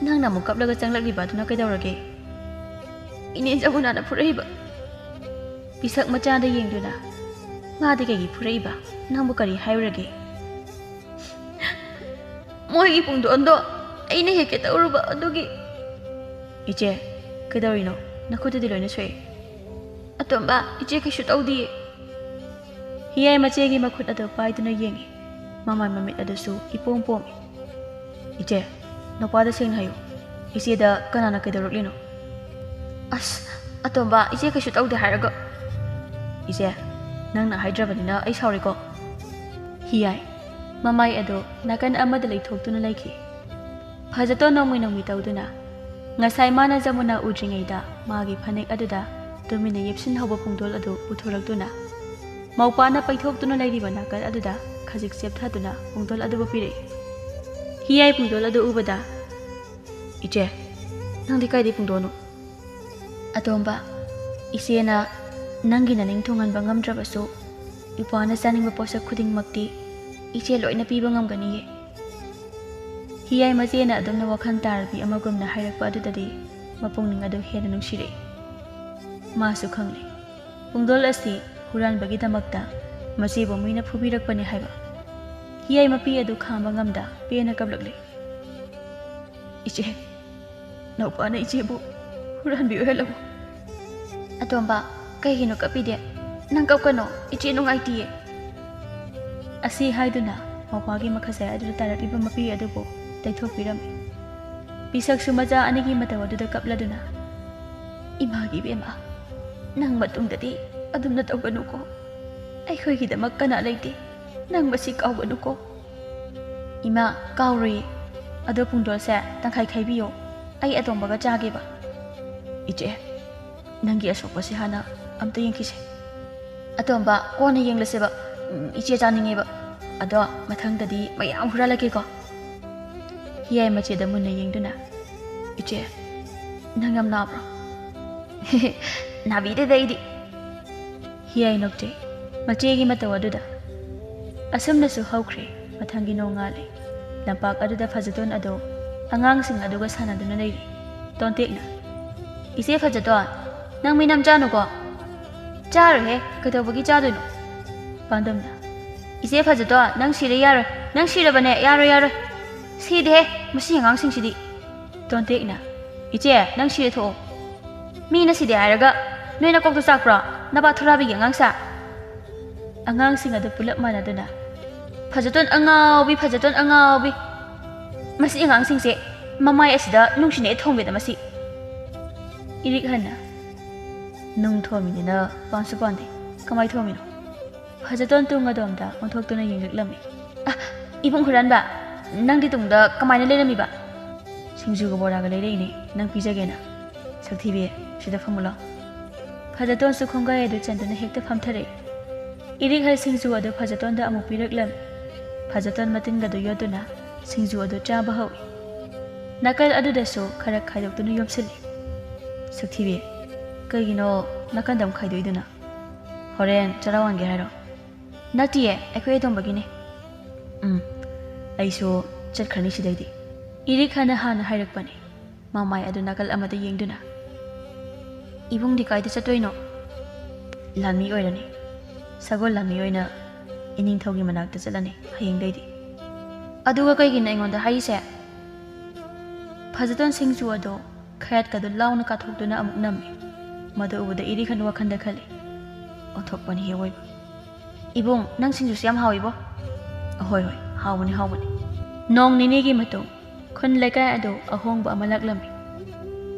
ꯅꯪꯅ ꯑꯃꯨꯛ ꯀꯞꯂꯒ ꯆꯪꯂꯛꯂꯤꯕ ꯑꯗꯨꯅ ꯀꯩꯗꯧꯔꯒꯦ? ꯏꯅꯦ ꯖꯃꯨꯅꯥꯅ ꯐꯨꯔꯛꯏꯕ꯫ ꯄꯤꯁꯛ ꯃꯆꯥꯗ ꯌꯦꯡꯗꯨꯅ, "ꯃꯥꯗꯤ ꯀꯩꯒꯤ ꯐꯨꯔꯛꯏꯕ? ꯅꯪꯕꯨ ꯀꯔꯤ ꯍꯥꯏꯔꯨꯔꯒꯦ?" "ꯃꯣꯏꯒꯤ ꯄꯨꯡꯗꯣꯟꯗꯣ ꯑꯩꯅ ꯍꯦꯛꯀꯦ ꯇꯧꯔꯨꯕ ꯑꯗꯨꯒꯤ꯫" "ꯏꯆꯦ, ꯀꯩꯗꯧꯔꯤꯅꯣ? ꯅꯈꯨꯠꯇꯨꯗꯤ ꯂꯣꯏꯅ ꯁꯣꯛꯑꯦ꯫" "ꯑꯇꯣꯝꯕ, ꯏꯆꯦ ꯀꯩꯁꯨ ꯇꯧꯗꯤꯌꯦ꯫" ꯍꯤꯌꯥꯏ ꯃꯆꯦꯒꯤ ꯃꯈꯨꯠ ꯑꯗꯨ ꯄꯥꯏꯗꯨꯅ ꯌꯦꯡꯉꯤ꯫ ꯃꯃꯥꯏ ꯃꯃꯤꯠ ꯑꯗꯨꯁꯨ ꯏꯄꯣꯝ ꯄꯣꯝꯃꯤ꯫ "ꯏꯆꯦ, ꯅꯨꯄꯥꯗ ꯁꯦꯡꯅ ꯍꯥꯏꯌꯨ꯫ ꯏꯆꯦꯗ ꯀꯅꯥꯅ ꯀꯩꯗꯧꯔꯛꯂꯤꯅꯣ?" "ꯑꯁ, ꯑꯇꯣꯝꯕ, ꯏꯆꯦ ꯀꯩꯁꯨ ꯇꯧꯗꯦ ꯍꯥꯏꯔꯒ꯫" "ꯏꯆꯦ, ꯅꯪꯅ ꯍꯥꯏꯗ꯭ꯔꯕꯅꯤꯅ ꯑꯩ ꯁꯥꯎꯔꯦꯀꯣ꯫" ꯍꯤꯌꯥꯏ ꯃꯃꯥꯏ ꯑꯗꯨ ꯅꯥꯀꯟ ꯑꯃꯗ ꯂꯩꯊꯣꯛꯇꯨꯅ ꯂꯩꯈꯤ꯫ ꯐꯖꯇꯣꯟ ꯅꯣꯡꯃꯤ ꯅꯣꯡꯃꯤ ꯇꯧꯗꯨꯅ, ꯉꯁꯥꯏ ꯃꯥꯅ ꯖꯃꯨꯅꯥ ꯎꯗ꯭ꯔꯤꯉꯩꯗ ꯃꯥꯒꯤ ꯐꯅꯦꯛ ꯑꯗꯨꯗ ꯇꯨꯃꯤꯟꯅ ꯌꯦꯞꯁꯤꯟꯍꯧꯕ ꯄꯨꯡꯗꯣꯜ ꯑꯗꯨ ꯄꯨꯊꯣꯔꯛꯇꯨꯅ, ꯃꯧꯄꯥꯅ ꯄꯩꯊꯣꯛꯇꯨꯅ ꯂꯩꯔꯤꯕ ꯅꯥꯀꯜ ꯑꯗꯨꯗ ꯈꯖꯤꯛ ꯆꯦꯞꯊꯗꯨꯅ ꯄꯨꯡꯗꯣꯜ ꯑꯗꯨꯕꯨ ꯄꯤꯔꯛꯏ꯫ ꯍꯤꯌꯥꯏ ꯄꯨꯡꯗꯣꯜ ꯑꯗꯨ ꯎꯕꯗ, "ꯏꯆꯦ, ꯅꯪꯗꯤ ꯀꯥꯏꯗꯩ ꯄꯨꯡꯗꯣꯜꯅꯣ?" "ꯑꯇꯣꯝꯕ, ꯏꯆꯦꯅ ꯅꯪꯒꯤ ꯅꯅꯤꯡ ꯊꯨꯡꯍꯟꯕ ꯉꯝꯗ꯭ꯔꯕꯁꯨ, ꯏꯄ꯭ꯋꯥꯅ ꯆꯥꯅꯤꯡꯕ ꯄꯣꯠꯁꯛ ꯈꯨꯗꯤꯡꯃꯛꯇꯤ ꯏꯆꯦ ꯂꯣꯏꯅ ꯄꯤꯕ ꯉꯝꯒꯅꯤꯌꯦ꯫" ꯍꯤꯌꯥꯏ ꯃꯆꯦꯅ ꯑꯗꯨꯝꯅ ꯋꯥꯈꯜ ꯇꯥꯔꯕꯤ ꯑꯃꯒꯨꯝꯅ ꯍꯥꯏꯔꯛꯄ ꯑꯗꯨꯗꯗꯤ ꯃꯄꯨꯛꯅꯤꯡ ꯑꯗꯨ ꯍꯦꯟꯅ ꯅꯨꯡꯁꯤꯔꯛꯏ꯫ ꯃꯥꯁꯨ ꯈꯪꯂꯦ, ꯄꯨꯡꯗꯣꯜ ꯑꯁꯤ ꯍꯨꯔꯥꯟꯕꯒꯤꯗꯃꯛꯇ ꯃꯆꯦꯕꯨ ꯃꯤꯅ ꯐꯨꯕꯤꯔꯛꯄꯅꯤ ꯍꯥꯏꯕ꯫ ꯍꯤꯌꯥꯏ ꯃꯄꯤ ꯑꯗꯨ ꯈꯥꯡꯕ ꯉꯝꯗ ꯄꯦꯟꯅ ꯀꯞꯂꯛꯂꯦ꯫ "ꯏꯆꯦ, ꯅꯧꯄꯥꯅ ꯏꯆꯦꯕꯨ ꯍꯨꯔꯥꯟꯕꯤ ꯑꯣꯏꯍꯜꯂꯕꯣ?" "ꯑꯇꯣꯝꯕ, ꯀꯩꯒꯤꯅꯣ ꯀꯞꯄꯤꯗꯦ? ꯅꯪ ꯀꯞꯀꯅꯣ, ꯏꯆꯦ ꯅꯨꯡꯉꯥꯏꯇꯤꯌꯦ꯫" ꯑꯁꯤ ꯍꯥꯏꯗꯨꯅ ꯃꯧꯄꯥꯒꯤ ꯃꯈꯖꯥꯏ ꯑꯗꯨꯗ ꯇꯥꯔꯛꯂꯤꯕ ꯃꯄꯤ ꯑꯗꯨꯕꯨ ꯇꯩꯊꯣꯛꯄꯤꯔꯝꯃꯤ꯫ ꯄꯤꯁꯛꯁꯨ ꯃꯆꯥ ꯑꯅꯤꯒꯤ ꯃꯇꯧ ꯑꯗꯨꯗ ꯀꯞꯂꯗꯨꯅ, "ꯏꯃꯥꯒꯤ ꯏꯕꯦꯝꯃ, ꯅꯪ ꯃꯇꯨꯡꯗꯗꯤ ꯑꯗꯨꯝꯅ ꯇꯧꯒꯅꯨꯀꯣ꯫ ꯑꯩꯈꯣꯏꯒꯤꯗꯃꯛ ꯀꯅꯥ ꯂꯩꯇꯦ, ꯅꯪ ꯃꯁꯤ ꯀꯥꯎꯒꯅꯨꯀꯣ꯫" "ꯏꯃꯥ, ꯀꯥꯎꯔꯣꯏꯌꯦ꯫ ꯑꯗꯣ ꯄꯨꯡꯗꯣꯜꯁꯦ ꯇꯪꯈꯥꯏ ꯈꯥꯏꯕꯤꯌꯣ, ꯑꯩ ꯑꯇꯣꯝꯕꯒ ꯆꯥꯒꯦꯕ꯫" "ꯏꯆꯦ, ꯅꯪꯒꯤ ꯑꯁꯣꯛꯄꯁꯦ ꯍꯥꯟꯅ ꯑꯝꯇ ꯌꯦꯡꯈꯤꯁꯦ꯫" "ꯑꯇꯣꯝꯕ, ꯀꯣꯟꯅ ꯌꯦꯡꯂꯁꯦꯕ꯫ ꯎꯝ, ꯏꯆꯦ ꯆꯥꯅꯤꯡꯉꯦꯕ꯫ ꯑꯗꯣ ꯃꯊꯪꯗꯗꯤ ꯃꯌꯥꯝ ꯍꯨꯔꯥꯜꯂꯛꯀꯦꯀꯣ꯫" ꯍꯤꯌꯥꯏ ꯃꯆꯦꯗ ꯃꯨꯟꯅ ꯌꯦꯡꯗꯨꯅ, "ꯏꯆꯦ, ꯅꯪ ꯌꯥꯝ ꯅꯥꯕ꯭ꯔꯣ?" "ꯅꯥꯕꯤꯗꯦꯗ ꯑꯩꯗꯤ꯫" ꯍꯤꯌꯥꯏ ꯅꯣꯛꯆꯩ, ꯃꯆꯦꯒꯤ ꯃꯇꯧ ꯑꯗꯨꯗ꯫ ꯑꯁꯨꯝꯅꯁꯨ ꯍꯧꯈ꯭ꯔꯦ ꯃꯊꯪꯒꯤ ꯅꯣꯡꯉꯥꯜꯂꯦ꯫ ꯂꯝꯄꯥꯛ ꯑꯗꯨꯗ ꯐꯖꯇꯣꯟ ꯑꯗꯣ ꯑꯉꯥꯡꯁꯤꯡ ꯑꯗꯨꯒ ꯁꯥꯟꯅꯗꯨꯅ ꯂꯩꯔꯤ꯫ ꯇꯣꯟꯇꯦꯛꯅ, "ꯏꯆꯦ ꯐꯖꯇꯣꯟ, ꯅꯪ ꯃꯤꯅꯝ ꯆꯥꯅꯨꯀꯣ꯫" "ꯆꯥꯔꯣꯏꯍꯦ, ꯀꯩꯗꯧꯕꯒꯤ ꯆꯥꯗꯣꯏꯅꯣ?" ꯄꯥꯟꯗꯝꯅ, "ꯏꯆꯦ ꯐꯖꯇꯣꯟ, ꯅꯪ ꯁꯤꯔꯦ, ꯌꯥꯔꯣꯏ꯫ ꯅꯪ ꯁꯤꯔꯕꯅꯦ, ꯌꯥꯔꯣꯏ, ꯌꯥꯔꯣꯏ꯫ ꯁꯤꯗꯦꯍꯦ, ꯃꯁꯤ ꯑꯉꯥꯡꯁꯤꯡꯁꯤꯗꯤ꯫" ꯇꯣꯟꯇꯦꯛꯅ, "ꯏꯆꯦ, ꯅꯪ ꯁꯤꯔꯦ, ꯊꯣꯛꯑꯣ꯫ ꯃꯤꯅ ꯁꯤꯗꯦ ꯍꯥꯏꯔꯒ ꯅꯣꯏꯅ ꯀꯣꯛꯇ ꯆꯥꯛꯄ꯭ꯔꯣ? ꯅꯄꯥ ꯊꯣꯔꯥꯕꯤꯒꯤ ꯑꯉꯥꯡꯁꯦ?" ꯑꯉꯥꯡꯁꯤꯡ ꯑꯗꯨ ꯄꯨꯂꯞ ꯃꯥꯟꯅꯗꯨꯅ, "ꯐꯖꯇꯣꯟ ꯑꯉꯥꯎꯕꯤ, ꯐꯖꯇꯣꯟ ꯑꯉꯥꯎꯕꯤ꯫ ꯃꯁꯤ ꯑꯉꯥꯡꯁꯤꯡꯁꯦ ꯃꯃꯥꯏ ꯑꯁꯤꯗ ꯅꯨꯡꯁꯤꯅ ꯊꯣꯝꯒꯦꯗ ꯃꯁꯤ꯫" ꯏꯔꯤꯛ ꯍꯟꯅ, "ꯅꯨꯡ ꯊꯣꯝꯃꯤꯅꯤꯅ ꯄꯥꯟꯁꯨ ꯄꯥꯟꯗꯦ꯫ ꯀꯃꯥꯏ ꯊꯣꯝꯃꯤꯅꯣ?" ꯐꯖꯇꯣꯟ ꯇꯨꯡ ꯑꯗꯣꯝꯗ ꯑꯣꯟꯊꯣꯛꯇꯨꯅ ꯌꯦꯡꯂꯛꯂꯝꯃꯤ꯫ "ꯑ, ꯏꯕꯨꯡ ꯍꯨꯔꯥꯟꯕ, ꯅꯪꯗꯤ ꯇꯨꯡꯗ ꯀꯃꯥꯏꯅ ꯂꯩꯔꯝꯃꯤꯕ?" "ꯁꯤꯡꯖꯨꯒ ꯕꯣꯔꯥꯒ ꯂꯩꯔꯛꯏꯅꯦ, ꯅꯪ ꯄꯤꯖꯒꯦꯅ꯫ ꯁꯛꯊꯤꯕꯤ, ꯁꯤꯗ ꯐꯝꯃꯨ ꯂꯥꯎ꯫" ꯐꯖꯇꯣꯟꯁꯨ ꯈꯣꯡꯒꯥꯏ ꯑꯗꯨ ꯆꯟꯗꯨꯅ ꯍꯦꯛꯇ ꯐꯝꯊꯔꯛꯏ꯫ ꯏꯔꯤꯛ ꯍꯩ ꯁꯤꯡꯖꯨ ꯑꯗꯨ ꯐꯖꯇꯣꯟꯗ ꯑꯃꯨꯛ ꯄꯤꯔꯛꯂꯝꯃꯤ꯫ ꯐꯖꯇꯣꯟ ꯃꯇꯤꯟꯒꯗꯨ ꯌꯣꯠꯇꯨꯅ ꯁꯤꯡꯖꯨ ꯑꯗꯨ ꯆꯥꯕ ꯍꯧꯏ꯫ ꯅꯥꯀꯜ ꯑꯗꯨꯗꯁꯨ ꯈꯔ ꯈꯥꯏꯗꯣꯛꯇꯨꯅ ꯌꯣꯝꯁꯤꯜꯂꯤ꯫ "ꯁꯛꯊꯤꯕꯤ, ꯀꯩꯒꯤꯅꯣ ꯅꯥꯀꯟꯗ ꯑꯃꯨꯛ ꯈꯥꯏꯗꯣꯛꯏꯗꯨꯅ? ꯍꯣꯔꯦꯟ ꯆꯔꯥ ꯋꯥꯟꯒꯦ ꯍꯥꯏꯔꯣ?" "ꯅꯠꯇꯤꯌꯦ, ꯑꯩꯈꯣꯏ ꯑꯗꯣꯝꯕꯒꯤꯅꯦ꯫" "ꯎꯝ, ꯑꯩꯁꯨ ꯆꯠꯈ꯭ꯔꯅꯤ ꯁꯤꯗꯩꯗꯤ꯫" ꯏꯔꯤꯛ ꯍꯟꯅ ꯍꯥꯟꯅ ꯍꯥꯏꯔꯛꯄꯅꯤ, ꯃꯃꯥꯏ ꯑꯗꯨ ꯅꯥꯀꯜ ꯑꯃꯗ ꯌꯦꯡꯗꯨꯅ꯫ "ꯏꯕꯨꯡꯗꯤ ꯀꯥꯏꯗ ꯆꯠꯇꯣꯏꯅꯣ?" "ꯂꯥꯟꯃꯤ ꯑꯣꯏꯔꯅꯤ꯫ ꯁꯒꯣꯜ ꯂꯥꯟꯃꯤ ꯑꯣꯏꯅ ꯏꯅꯤꯡꯊꯧꯒꯤ ꯃꯅꯥꯛꯇ ꯆꯠꯂꯅꯤ ꯍꯌꯦꯡꯗꯩꯗꯤ꯫" "ꯑꯗꯨꯒ ꯀꯩꯒꯤꯅꯣ ꯑꯩꯉꯣꯟꯗ ꯍꯥꯏꯔꯤꯁꯦ?" ꯐꯖꯇꯣꯟ ꯁꯤꯡꯖꯨ ꯑꯗꯣ ꯈꯌꯥꯠꯀꯗꯨ ꯂꯥꯎꯅ ꯀꯥꯊꯣꯛꯇꯨꯅ ꯑꯃꯨꯛ ꯅꯝꯃꯤ꯫ ꯃꯗꯨ ꯎꯕꯗ ꯏꯔꯤꯛ ꯍꯟ ꯋꯥꯈꯟꯗ ꯈꯜꯂꯤ, "ꯑꯣꯟꯊꯣꯛꯄꯅꯤꯍꯦ ꯑꯋꯣꯏꯕ꯫ ꯏꯕꯨꯡ, ꯅꯪ ꯁꯤꯡꯖꯨꯁꯤ ꯌꯥꯝ ꯍꯥꯎꯏꯕꯣ꯫" "ꯑꯍꯣꯏ ꯍꯣꯏ, ꯍꯥꯎꯕꯅꯤ, ꯍꯥꯎꯕꯅꯤ꯫" ꯅꯣꯡ ꯅꯤꯅꯤꯒꯤ ꯃꯇꯨꯡ ꯈꯨꯟ ꯂꯩꯀꯥꯏ ꯑꯗꯨ ꯑꯍꯣꯡꯕ ꯑꯃ ꯂꯥꯛꯂꯝꯃꯤ꯫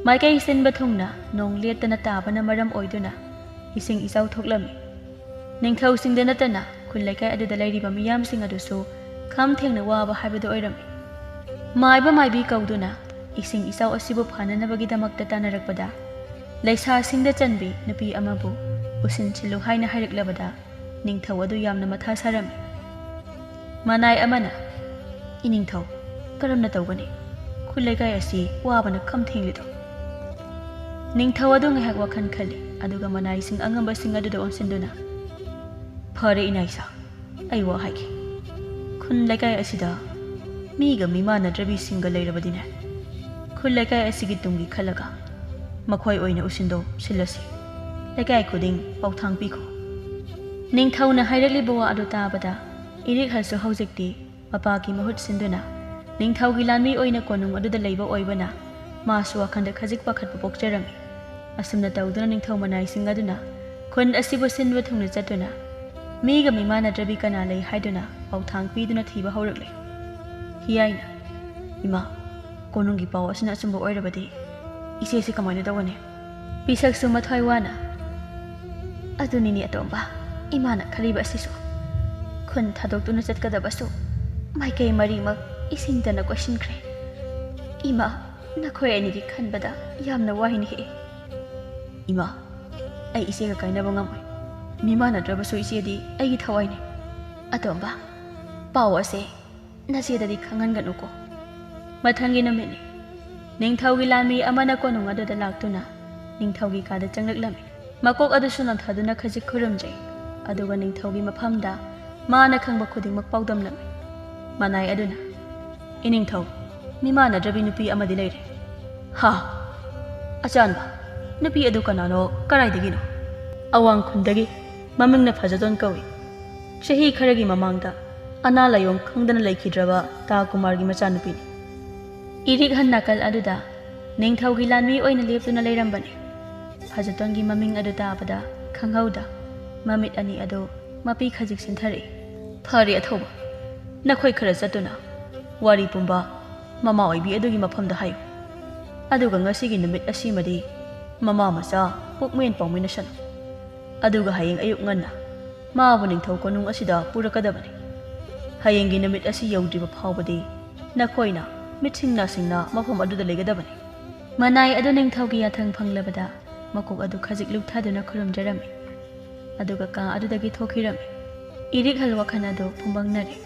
ꯃꯥꯏꯀꯩ ꯁꯤꯟꯕ ꯊꯨꯡꯅ ꯅꯣꯡ ꯂꯦꯞꯇꯅ ꯇꯥꯕꯅ ꯃꯔꯝ ꯑꯣꯏꯗꯨꯅ ꯏꯁꯤꯡ ꯏꯆꯥꯎ ꯊꯣꯛꯂꯝꯃꯤ꯫ ꯅꯤꯡꯊꯧꯁꯤꯡꯗ ꯅꯠꯇꯅ ꯈꯨꯜ ꯂꯩꯀꯥꯏ ꯑꯗꯨꯗ ꯂꯩꯔꯤꯕ ꯃꯤꯌꯥꯝꯁꯤꯡ ꯑꯗꯨꯁꯨ ꯈꯝ ꯊꯦꯡꯅ ꯋꯥꯕ ꯍꯥꯏꯕꯗꯨ ꯑꯣꯏꯔꯝꯃꯤ꯫ ꯃꯥꯏꯕ ꯃꯥꯏꯕꯤ ꯀꯧꯗꯨꯅ ꯏꯁꯤꯡ ꯏꯆꯥꯎ ꯑꯁꯤꯕꯨ ꯐꯥꯅꯅꯕꯒꯤꯗꯃꯛꯇ ꯇꯥꯟꯅꯔꯛꯄꯗ, ꯂꯩꯁꯥꯁꯤꯡꯗ ꯆꯟꯕꯤ ꯅꯨꯄꯤ ꯑꯃꯕꯨ ꯎꯁꯤꯟꯁꯤꯜꯂꯨ ꯍꯥꯏꯅ ꯍꯥꯏꯔꯛꯂꯕꯗ, ꯅꯤꯡꯊꯧ ꯑꯗꯨ ꯌꯥꯝꯅ ꯃꯊꯥ ꯁꯥꯔꯝꯃꯤ꯫ ꯃꯅꯥꯏ ꯑꯃꯅ, "ꯏꯅꯤꯡꯊꯧ, ꯀꯔꯝꯅ ꯇꯧꯒꯅꯤ? ꯈꯨꯜ ꯂꯩꯀꯥꯏ ꯑꯁꯤ ꯋꯥꯕꯅ ꯈꯝ ꯊꯦꯡꯂꯤꯗꯣ?" ꯅꯤꯡꯊꯧ ꯑꯗꯨ ꯉꯥꯏꯍꯥꯛ ꯋꯥꯈꯜ ꯈꯜꯂꯤ, ꯑꯗꯨꯒ ꯃꯅꯥꯏꯁꯤꯡ ꯑꯉꯝꯕꯁꯤꯡ ꯑꯗꯨꯗ ꯑꯣꯟꯁꯤꯟꯗꯨꯅ, "ꯐꯔꯦ ꯏꯅꯥꯏꯁꯥ, ꯑꯩ ꯋꯥ ꯍꯥꯏꯒꯦ꯫ ꯈꯨꯟ ꯂꯩꯀꯥꯏ ꯑꯁꯤꯗ ꯃꯤꯒ ꯃꯤꯃꯥꯟꯅꯗ꯭ꯔꯕꯤꯁꯤꯡꯒ ꯂꯩꯔꯕꯗꯤꯅꯦ, ꯈꯨꯜ ꯂꯩꯀꯥꯏ ꯑꯁꯤꯒꯤ ꯇꯨꯡꯒꯤ ꯈꯜꯂꯒ ꯃꯈꯣꯏ ꯑꯣꯏꯅ ꯎꯁꯤꯟꯗꯣ ꯁꯤꯜꯂꯁꯤ꯫ ꯂꯩꯀꯥꯏ ꯈꯨꯗꯤꯡ ꯄꯥꯎꯊꯥꯡ ꯄꯤꯈꯣ꯫ ꯅꯤꯡꯊꯧꯅ ꯍꯥꯏꯔꯛꯂꯤꯕ ꯋꯥ ꯑꯗꯨ ꯇꯥꯕꯗ ꯏꯔꯤꯛꯍꯜꯁꯨ ꯍꯧꯖꯤꯛꯇꯤ ꯃꯄꯥꯒꯤ ꯃꯍꯨꯠ ꯁꯤꯟꯗꯨꯅ ꯅꯤꯡꯊꯧꯒꯤ ꯂꯥꯟꯃꯤ ꯑꯣꯏꯅ ꯀꯣꯅꯨꯡ ꯑꯗꯨꯗ ꯂꯩꯕ ꯑꯣꯏꯕꯅ ꯃꯥꯁꯨ ꯋꯥꯈꯜꯗ ꯈꯖꯤꯛ ꯄꯥꯈꯠꯄ ꯄꯣꯛꯆꯔꯝꯃꯤ꯫ ꯑꯁꯨꯝꯅ ꯇꯧꯗꯨꯅ ꯅꯤꯡꯊꯧ ꯃꯅꯥꯏꯁꯤꯡ ꯑꯗꯨꯅ ꯈꯨꯟ ꯑꯁꯤꯕꯨ ꯁꯤꯟꯕ ꯊꯨꯡꯅ ꯆꯠꯇꯨꯅ ꯃꯤꯒ ꯃꯤꯃꯥꯟꯅꯗ꯭ꯔꯕꯤ ꯀꯅꯥ ꯂꯩ ꯍꯥꯏꯗꯨꯅ ꯄꯥꯎꯊꯥꯡ ꯄꯤꯗꯨꯅ ꯊꯤꯕ ꯍꯧꯔꯛꯂꯦ꯫ ꯍꯤꯌꯥꯏꯅ, "ꯏꯃꯥ, ꯀꯣꯅꯨꯡꯒꯤ ꯄꯥꯎ ꯑꯁꯤꯅ ꯑꯆꯨꯝꯕ ꯑꯣꯏꯔꯕꯗꯤ ꯏꯆꯦꯁꯤ ꯀꯃꯥꯏꯅ ꯇꯧꯒꯅꯤ?" ꯄꯤꯁꯛꯁꯨ ꯃꯊ꯭ꯋꯥꯏ ꯋꯥꯅ, "ꯑꯗꯨꯅꯤꯅꯦ ꯑꯇꯣꯝꯕ, ꯏꯃꯥꯅ ꯈꯜꯂꯤꯕ ꯑꯁꯤꯁꯨ꯫ ꯈꯨꯟ ꯊꯥꯗꯣꯛꯇꯨꯅ ꯆꯠꯀꯗꯕꯁꯨ ꯃꯥꯏꯀꯩ ꯃꯔꯤꯃꯛ ꯏꯁꯤꯡꯗꯅ ꯀꯣꯏꯁꯤꯟꯈ꯭ꯔꯦ꯫ ꯏꯃꯥ, ꯅꯈꯣꯏ ꯑꯅꯤꯒꯤ ꯈꯟꯕꯗ ꯌꯥꯝꯅ ꯋꯥꯏꯅꯦꯍꯦ꯫" "ꯏꯃꯥ, ꯑꯩ ꯏꯆꯦꯒ ꯀꯥꯏꯅꯕ ꯉꯝꯃꯣꯏ꯫ ꯃꯤꯃꯥꯟꯅꯗ꯭ꯔꯕꯁꯨ ꯏꯆꯦꯗꯤ ꯑꯩꯒꯤ ꯊꯋꯥꯏꯅꯤ꯫ ꯑꯇꯣꯝꯕ, ꯄꯥꯎ ꯑꯁꯦ ꯅꯆꯦꯗꯗꯤ ꯈꯪꯍꯟꯒꯅꯨꯀꯣ꯫" ꯃꯊꯪꯒꯤ ꯅꯨꯃꯤꯠꯅꯤ꯫ ꯅꯤꯡꯊꯧꯒꯤ ꯂꯥꯟꯃꯤ ꯑꯃꯅ ꯀꯣꯅꯨꯡ ꯑꯗꯨꯗ ꯂꯥꯛꯇꯨꯅ ꯅꯤꯡꯊꯧꯒꯤ ꯀꯥꯗ ꯆꯪꯂꯛꯂꯝꯃꯤ꯫ ꯃꯀꯣꯛ ꯑꯗꯨꯁꯨ ꯅꯝꯊꯗꯨꯅ ꯈꯖꯤꯛ ꯈꯨꯔꯨꯝꯖꯩ꯫ ꯑꯗꯨꯒ ꯅꯤꯡꯊꯧꯒꯤ ꯃꯐꯝꯗ ꯃꯥꯅ ꯈꯪꯕ ꯈꯨꯗꯤꯡꯃꯛ ꯄꯥꯎꯗꯝꯂꯝꯃꯤ꯫ ꯃꯅꯥꯏ ꯑꯗꯨꯅ, "ꯏꯅꯤꯡꯊꯧ, ꯃꯤꯃꯥꯟꯅꯗ꯭ꯔꯕꯤ ꯅꯨꯄꯤ ꯑꯃꯗꯤ ꯂꯩꯔꯦ꯫" "ꯍꯥ? ꯑꯆꯥꯟꯕ, ꯅꯨꯄꯤ ꯑꯗꯨ ꯀꯅꯥꯅꯣ, ꯀꯗꯥꯏꯗꯒꯤꯅꯣ?" "ꯑꯋꯥꯡ ꯈꯨꯟꯗꯒꯤ, ꯃꯃꯤꯡꯅ ꯐꯖꯗꯣꯟ ꯀꯧꯏ꯫ ꯆꯍꯤ ꯈꯔꯒꯤ ꯃꯃꯥꯡꯗ ꯑꯅꯥ ꯂꯥꯏꯌꯣꯡ ꯈꯪꯗꯅ ꯂꯩꯈꯤꯗ꯭ꯔꯕ ꯇꯥ ꯀꯨꯃꯥꯔꯒꯤ ꯃꯆꯥꯅꯨꯄꯤꯅꯤ꯫" ꯏꯔꯤꯛꯍꯟ ꯅꯥꯀꯜ ꯑꯗꯨꯗ ꯅꯤꯡꯊꯧꯒꯤ ꯂꯥꯟꯃꯤ ꯑꯣꯏꯅ ꯂꯦꯞꯇꯨꯅ ꯂꯩꯔꯝꯕꯅꯤ꯫ ꯐꯖꯇꯣꯟꯒꯤ ꯃꯃꯤꯡ ꯑꯗꯨ ꯇꯥꯕꯗ ꯈꯪꯍꯧꯗ ꯃꯃꯤꯠ ꯑꯅꯤ ꯑꯗꯨ ꯃꯄꯤ ꯈꯖꯤꯛ ꯁꯤꯟꯊꯔꯛꯏ꯫ "ꯐꯔꯦ ꯑꯊꯧꯕ, ꯅꯈꯣꯏ ꯈꯔ ꯆꯠꯇꯨꯅ ꯋꯥꯔꯤ ꯄꯨꯝꯕ ꯃꯃꯥ ꯑꯣꯏꯕꯤ ꯑꯗꯨꯒꯤ ꯃꯐꯝꯗ ꯍꯥꯏꯌꯨ꯫ ꯑꯗꯨꯒ ꯉꯁꯤꯒꯤ ꯅꯨꯃꯤꯠ ꯑꯁꯤꯃꯗꯤ ꯃꯃꯥ ꯃꯆꯥ ꯄꯨꯛꯃꯦꯟ ꯄꯥꯎꯃꯤꯟꯅꯁꯅꯨ꯫ ꯑꯗꯨꯒ ꯍꯌꯦꯡ ꯑꯌꯨꯛ ꯉꯟꯅ ꯃꯥꯕꯨ ꯅꯤꯡꯊꯧ ꯀꯣꯅꯨꯡ ꯑꯁꯤꯗ ꯄꯨꯔꯛꯀꯗꯕꯅꯤ꯫ ꯍꯌꯦꯡꯒꯤ ꯅꯨꯃꯤꯠ ꯑꯁꯤ ꯌꯧꯗ꯭ꯔꯤꯕ ꯐꯥꯎꯕꯗꯤ ꯅꯈꯣꯏꯅ ꯃꯤꯠꯁꯤꯡ ꯅꯥꯁꯤꯡꯅ ꯃꯐꯝ ꯑꯗꯨꯗ ꯂꯩꯒꯗꯕꯅꯤ꯫" ꯃꯅꯥꯏ ꯑꯗꯨ ꯅꯤꯡꯊꯧꯒꯤ ꯌꯥꯊꯪ ꯐꯪꯂꯕꯗ ꯃꯀꯣꯛ ꯑꯗꯨ ꯈꯖꯤꯛ ꯂꯨꯞꯊꯗꯨꯅ ꯈꯨꯔꯨꯝꯖꯔꯝꯃꯤ꯫ ꯑꯗꯨꯒ ꯀꯥ ꯑꯗꯨꯗꯒꯤ ꯊꯣꯛꯈꯤꯔꯝꯃꯤ꯫ ꯏꯔꯤꯛꯍꯜ ꯋꯥꯈꯜ ꯑꯗꯨ ꯐꯨꯝꯕꯪꯅꯔꯦ꯫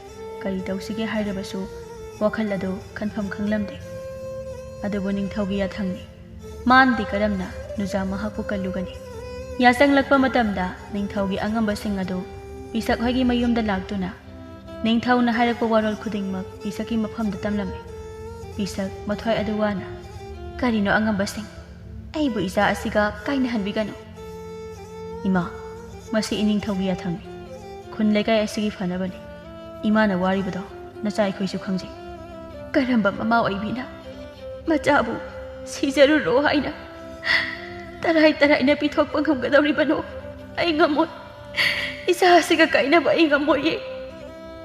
ꯀꯔꯤ ꯇꯧꯁꯤꯒꯦ ꯍꯥꯏꯔꯕꯁꯨ ꯋꯥꯈꯜ ꯑꯗꯨ ꯈꯟꯐꯝ ꯈꯪꯂꯝꯗꯦ꯫ ꯑꯗꯨꯕꯨ ꯅꯤꯡꯊꯧꯒꯤ ꯌꯥꯊꯪꯅꯤ꯫ ꯃꯥꯅꯗꯤ ꯀꯔꯝꯅ ꯅꯨꯖꯥ ꯃꯍꯥꯛꯄꯨ ꯀꯜꯂꯨꯒꯅꯤ? ꯌꯥꯆꯪꯂꯛꯄ ꯃꯇꯝꯗ ꯅꯤꯡꯊꯧꯒꯤ ꯑꯉꯝꯕꯁꯤꯡ ꯑꯗꯨ ꯄꯤꯁꯛ ꯍꯣꯏꯒꯤ ꯃꯌꯨꯝꯗ ꯂꯥꯛꯇꯨꯅ ꯅꯤꯡꯊꯧꯅ ꯍꯥꯏꯔꯛꯄ ꯋꯥꯔꯣꯜ ꯈꯨꯗꯤꯡꯃꯛ ꯄꯤꯁꯛꯀꯤ ꯃꯐꯝꯗ ꯇꯝꯂꯝꯃꯤ꯫ ꯄꯤꯁꯛ ꯃꯊ꯭ꯋꯥꯏ ꯑꯗꯨ ꯋꯥꯅ, "ꯀꯔꯤꯅꯣ ꯑꯉꯝꯕꯁꯤꯡ? ꯑꯩꯕꯨ ꯏꯆꯥ ꯑꯁꯤꯒ ꯀꯥꯏꯅꯍꯟꯕꯤꯒꯅꯨ꯫ ꯏꯃꯥ, ꯃꯁꯤ ꯏꯅꯤꯡꯊꯧꯒꯤ ꯌꯥꯊꯪꯅꯤ꯫ ꯈꯨꯟ ꯂꯩꯀꯥꯏ ꯑꯁꯤꯒꯤ ꯐꯅꯕꯅꯤ꯫ ꯏꯃꯥꯅ ꯋꯥꯔꯤꯕꯗꯣ ꯅꯆꯥ ꯑꯩꯈꯣꯏꯁꯨ ꯈꯪꯖꯩ꯫ ꯀꯔꯝꯕ ꯃꯃꯥ ꯑꯣꯏꯕꯤꯅ ꯃꯆꯥꯕꯨ ꯁꯤꯖꯔꯨꯔꯣ ꯍꯥꯏꯅ ꯇꯔꯥꯏ ꯇꯔꯥꯏꯅ ꯄꯤꯊꯣꯛꯄ ꯉꯝꯒꯗꯧꯔꯤꯕꯅꯣ? ꯑꯩ ꯉꯝꯃꯣꯏ꯫ ꯏꯆꯥ ꯑꯁꯤꯒ ꯀꯥꯏꯅꯕ ꯑꯩ ꯉꯝꯃꯣꯏꯌꯦ꯫"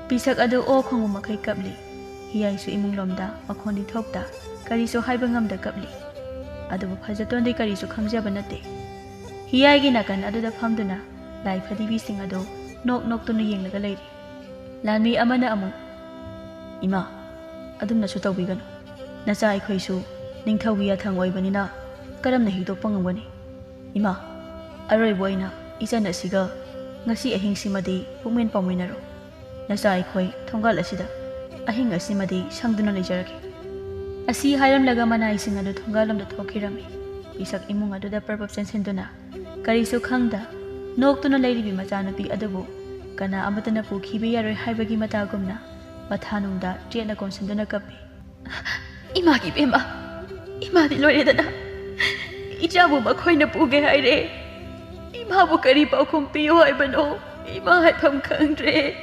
ꯄꯤꯁꯛ ꯑꯗꯨ ꯑꯣ ꯈꯣꯡꯕ ꯃꯈꯩ ꯀꯞꯂꯤ꯫ ꯍꯤꯌꯥꯏꯁꯨ ꯏꯃꯨꯡꯂꯣꯝꯗ ꯃꯈꯣꯟꯗꯤ ꯊꯣꯛꯇ, ꯀꯔꯤꯁꯨ ꯍꯥꯏꯕ ꯉꯝꯗ ꯀꯞꯂꯤ꯫ ꯑꯗꯨꯕꯨ ꯐꯖꯇꯣꯟꯗꯤ ꯀꯔꯤꯁꯨ ꯈꯪꯖꯕ ꯅꯠꯇꯦ꯫ ꯍꯤꯌꯥꯏꯒꯤ ꯅꯥꯀꯟ ꯑꯗꯨꯗ ꯐꯝꯗꯨꯅ ꯂꯥꯏ ꯐꯗꯤꯕꯤꯁꯤꯡ ꯑꯗꯨ ꯅꯣꯛ ꯅꯣꯛꯇꯨꯅ ꯌꯦꯡꯂꯒ ꯂꯩꯔꯤ꯫ ꯂꯥꯟꯃꯤ ꯑꯃꯅ ꯑꯃꯨꯛ, "ꯏꯃꯥ, ꯑꯗꯨꯝꯅꯁꯨ ꯇꯧꯕꯤꯒꯅꯨ꯫ ꯅꯆꯥ ꯑꯩꯈꯣꯏꯁꯨ ꯅꯤꯡꯊꯧꯒꯤ ꯌꯥꯊꯪ ꯑꯣꯏꯕꯅꯤꯅ ꯀꯔꯝꯅ ꯍꯤꯛꯇꯣꯛꯄ ꯉꯝꯒꯅꯤ? ꯏꯃꯥ, ꯑꯔꯣꯏꯕ ꯑꯣꯏꯅ ꯏꯆꯟ ꯑꯁꯤꯒ ꯉꯁꯤ ꯑꯍꯤꯡꯁꯤꯃꯗꯤ ꯄꯨꯛꯃꯦꯟ ꯄꯥꯎꯃꯤꯟꯅꯔꯣ꯫ ꯅꯆꯥ ꯑꯩꯈꯣꯏ ꯊꯣꯡꯒꯥꯜ ꯑꯁꯤꯗ ꯑꯍꯤꯡ ꯑꯁꯤꯃꯗꯤ ꯁꯪꯗꯨꯅ ꯂꯩꯖꯔꯒꯦ꯫" ꯑꯁꯤ ꯍꯥꯏꯔꯝꯂꯒ ꯃꯅꯥꯏꯁꯤꯡ ꯑꯗꯨ ꯊꯣꯡꯒꯥꯜꯂꯣꯝꯗ ꯊꯣꯛꯈꯤꯔꯝꯃꯤ꯫ ꯄꯤꯁꯛ ꯏꯃꯨꯡ ꯑꯗꯨꯗ ꯄꯔꯄꯞ ꯆꯦꯟꯁꯤꯟꯗꯨꯅ ꯀꯔꯤꯁꯨ ꯈꯪꯗ ꯅꯣꯛꯇꯨꯅ ꯂꯩꯔꯤꯕꯤ ꯃꯆꯥꯅꯨꯄꯤ ꯑꯗꯨꯕꯨ ꯀꯅꯥ ꯑꯃꯠꯇꯅ ꯄꯨꯈꯤꯕ ꯌꯥꯔꯣꯏ ꯍꯥꯏꯕꯒꯤ ꯃꯇꯥꯒꯨꯝꯅ ꯃꯊꯥꯅꯨꯡꯗ ꯆꯦꯠꯅ ꯀꯣꯟꯁꯤꯟꯗꯨꯅ ꯀꯞꯄꯤ꯫ "ꯏꯃꯥꯒꯤ ꯏꯕꯦꯝꯃ, ꯏꯃꯥꯗꯤ ꯂꯣꯏꯔꯦꯗꯅ꯫ ꯏꯆꯥꯕꯨ ꯃꯈꯣꯏꯅ ꯄꯨꯒꯦ ꯍꯥꯏꯔꯦ꯫ ꯏꯃꯥꯕꯨ ꯀꯔꯤ ꯄꯥꯎꯈꯨꯝ ꯄꯤꯌꯨ ꯍꯥꯏꯕꯅꯣ? ꯏꯃꯥ ꯍꯥꯏꯐꯝ ꯈꯪꯗ꯭ꯔꯦ꯫"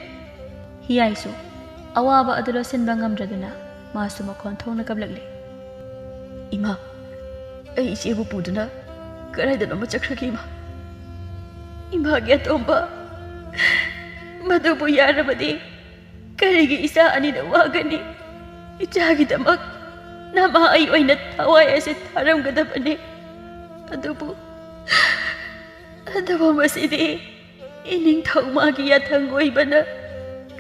ꯍꯤꯌꯥꯏꯁꯨ ꯑꯋꯥꯕ ꯑꯗꯨ ꯂꯣꯠꯁꯤꯟꯕ ꯉꯝꯗ꯭ꯔꯗꯨꯅ ꯃꯥꯁꯨ ꯃꯈꯣꯟ ꯊꯣꯛꯅ ꯀꯞꯂꯛꯂꯤ꯫ "ꯏꯃꯥ, ꯑꯩ ꯏꯆꯦꯕꯨ ꯄꯨꯗꯨꯅ ꯀꯗꯥꯏꯗꯅꯣꯃ ꯆꯠꯈ꯭ꯔꯒꯦ, ꯏꯃꯥ꯫ ꯏꯃꯥꯒꯤ ꯑꯇꯣꯝꯕ, ꯃꯗꯨꯕꯨ ꯌꯥꯔꯕꯗꯤ ꯀꯔꯤꯒꯤ ꯏꯆꯥ ꯑꯅꯤꯅ ꯋꯥꯒꯅꯤ? ꯏꯆꯥꯒꯤꯗꯃꯛ ꯅꯃꯥ ꯑꯩ ꯑꯣꯏꯅ ꯊꯋꯥꯏ ꯑꯁꯤ ꯊꯥꯔꯝꯒꯗꯕꯅꯤ꯫ ꯑꯗꯨꯕꯨ, ꯑꯗꯨꯕꯨ ꯃꯁꯤꯗꯤ ꯏꯅꯤꯡꯊꯧ ꯃꯥꯒꯤ ꯌꯥꯊꯪ ꯑꯣꯏꯕꯅ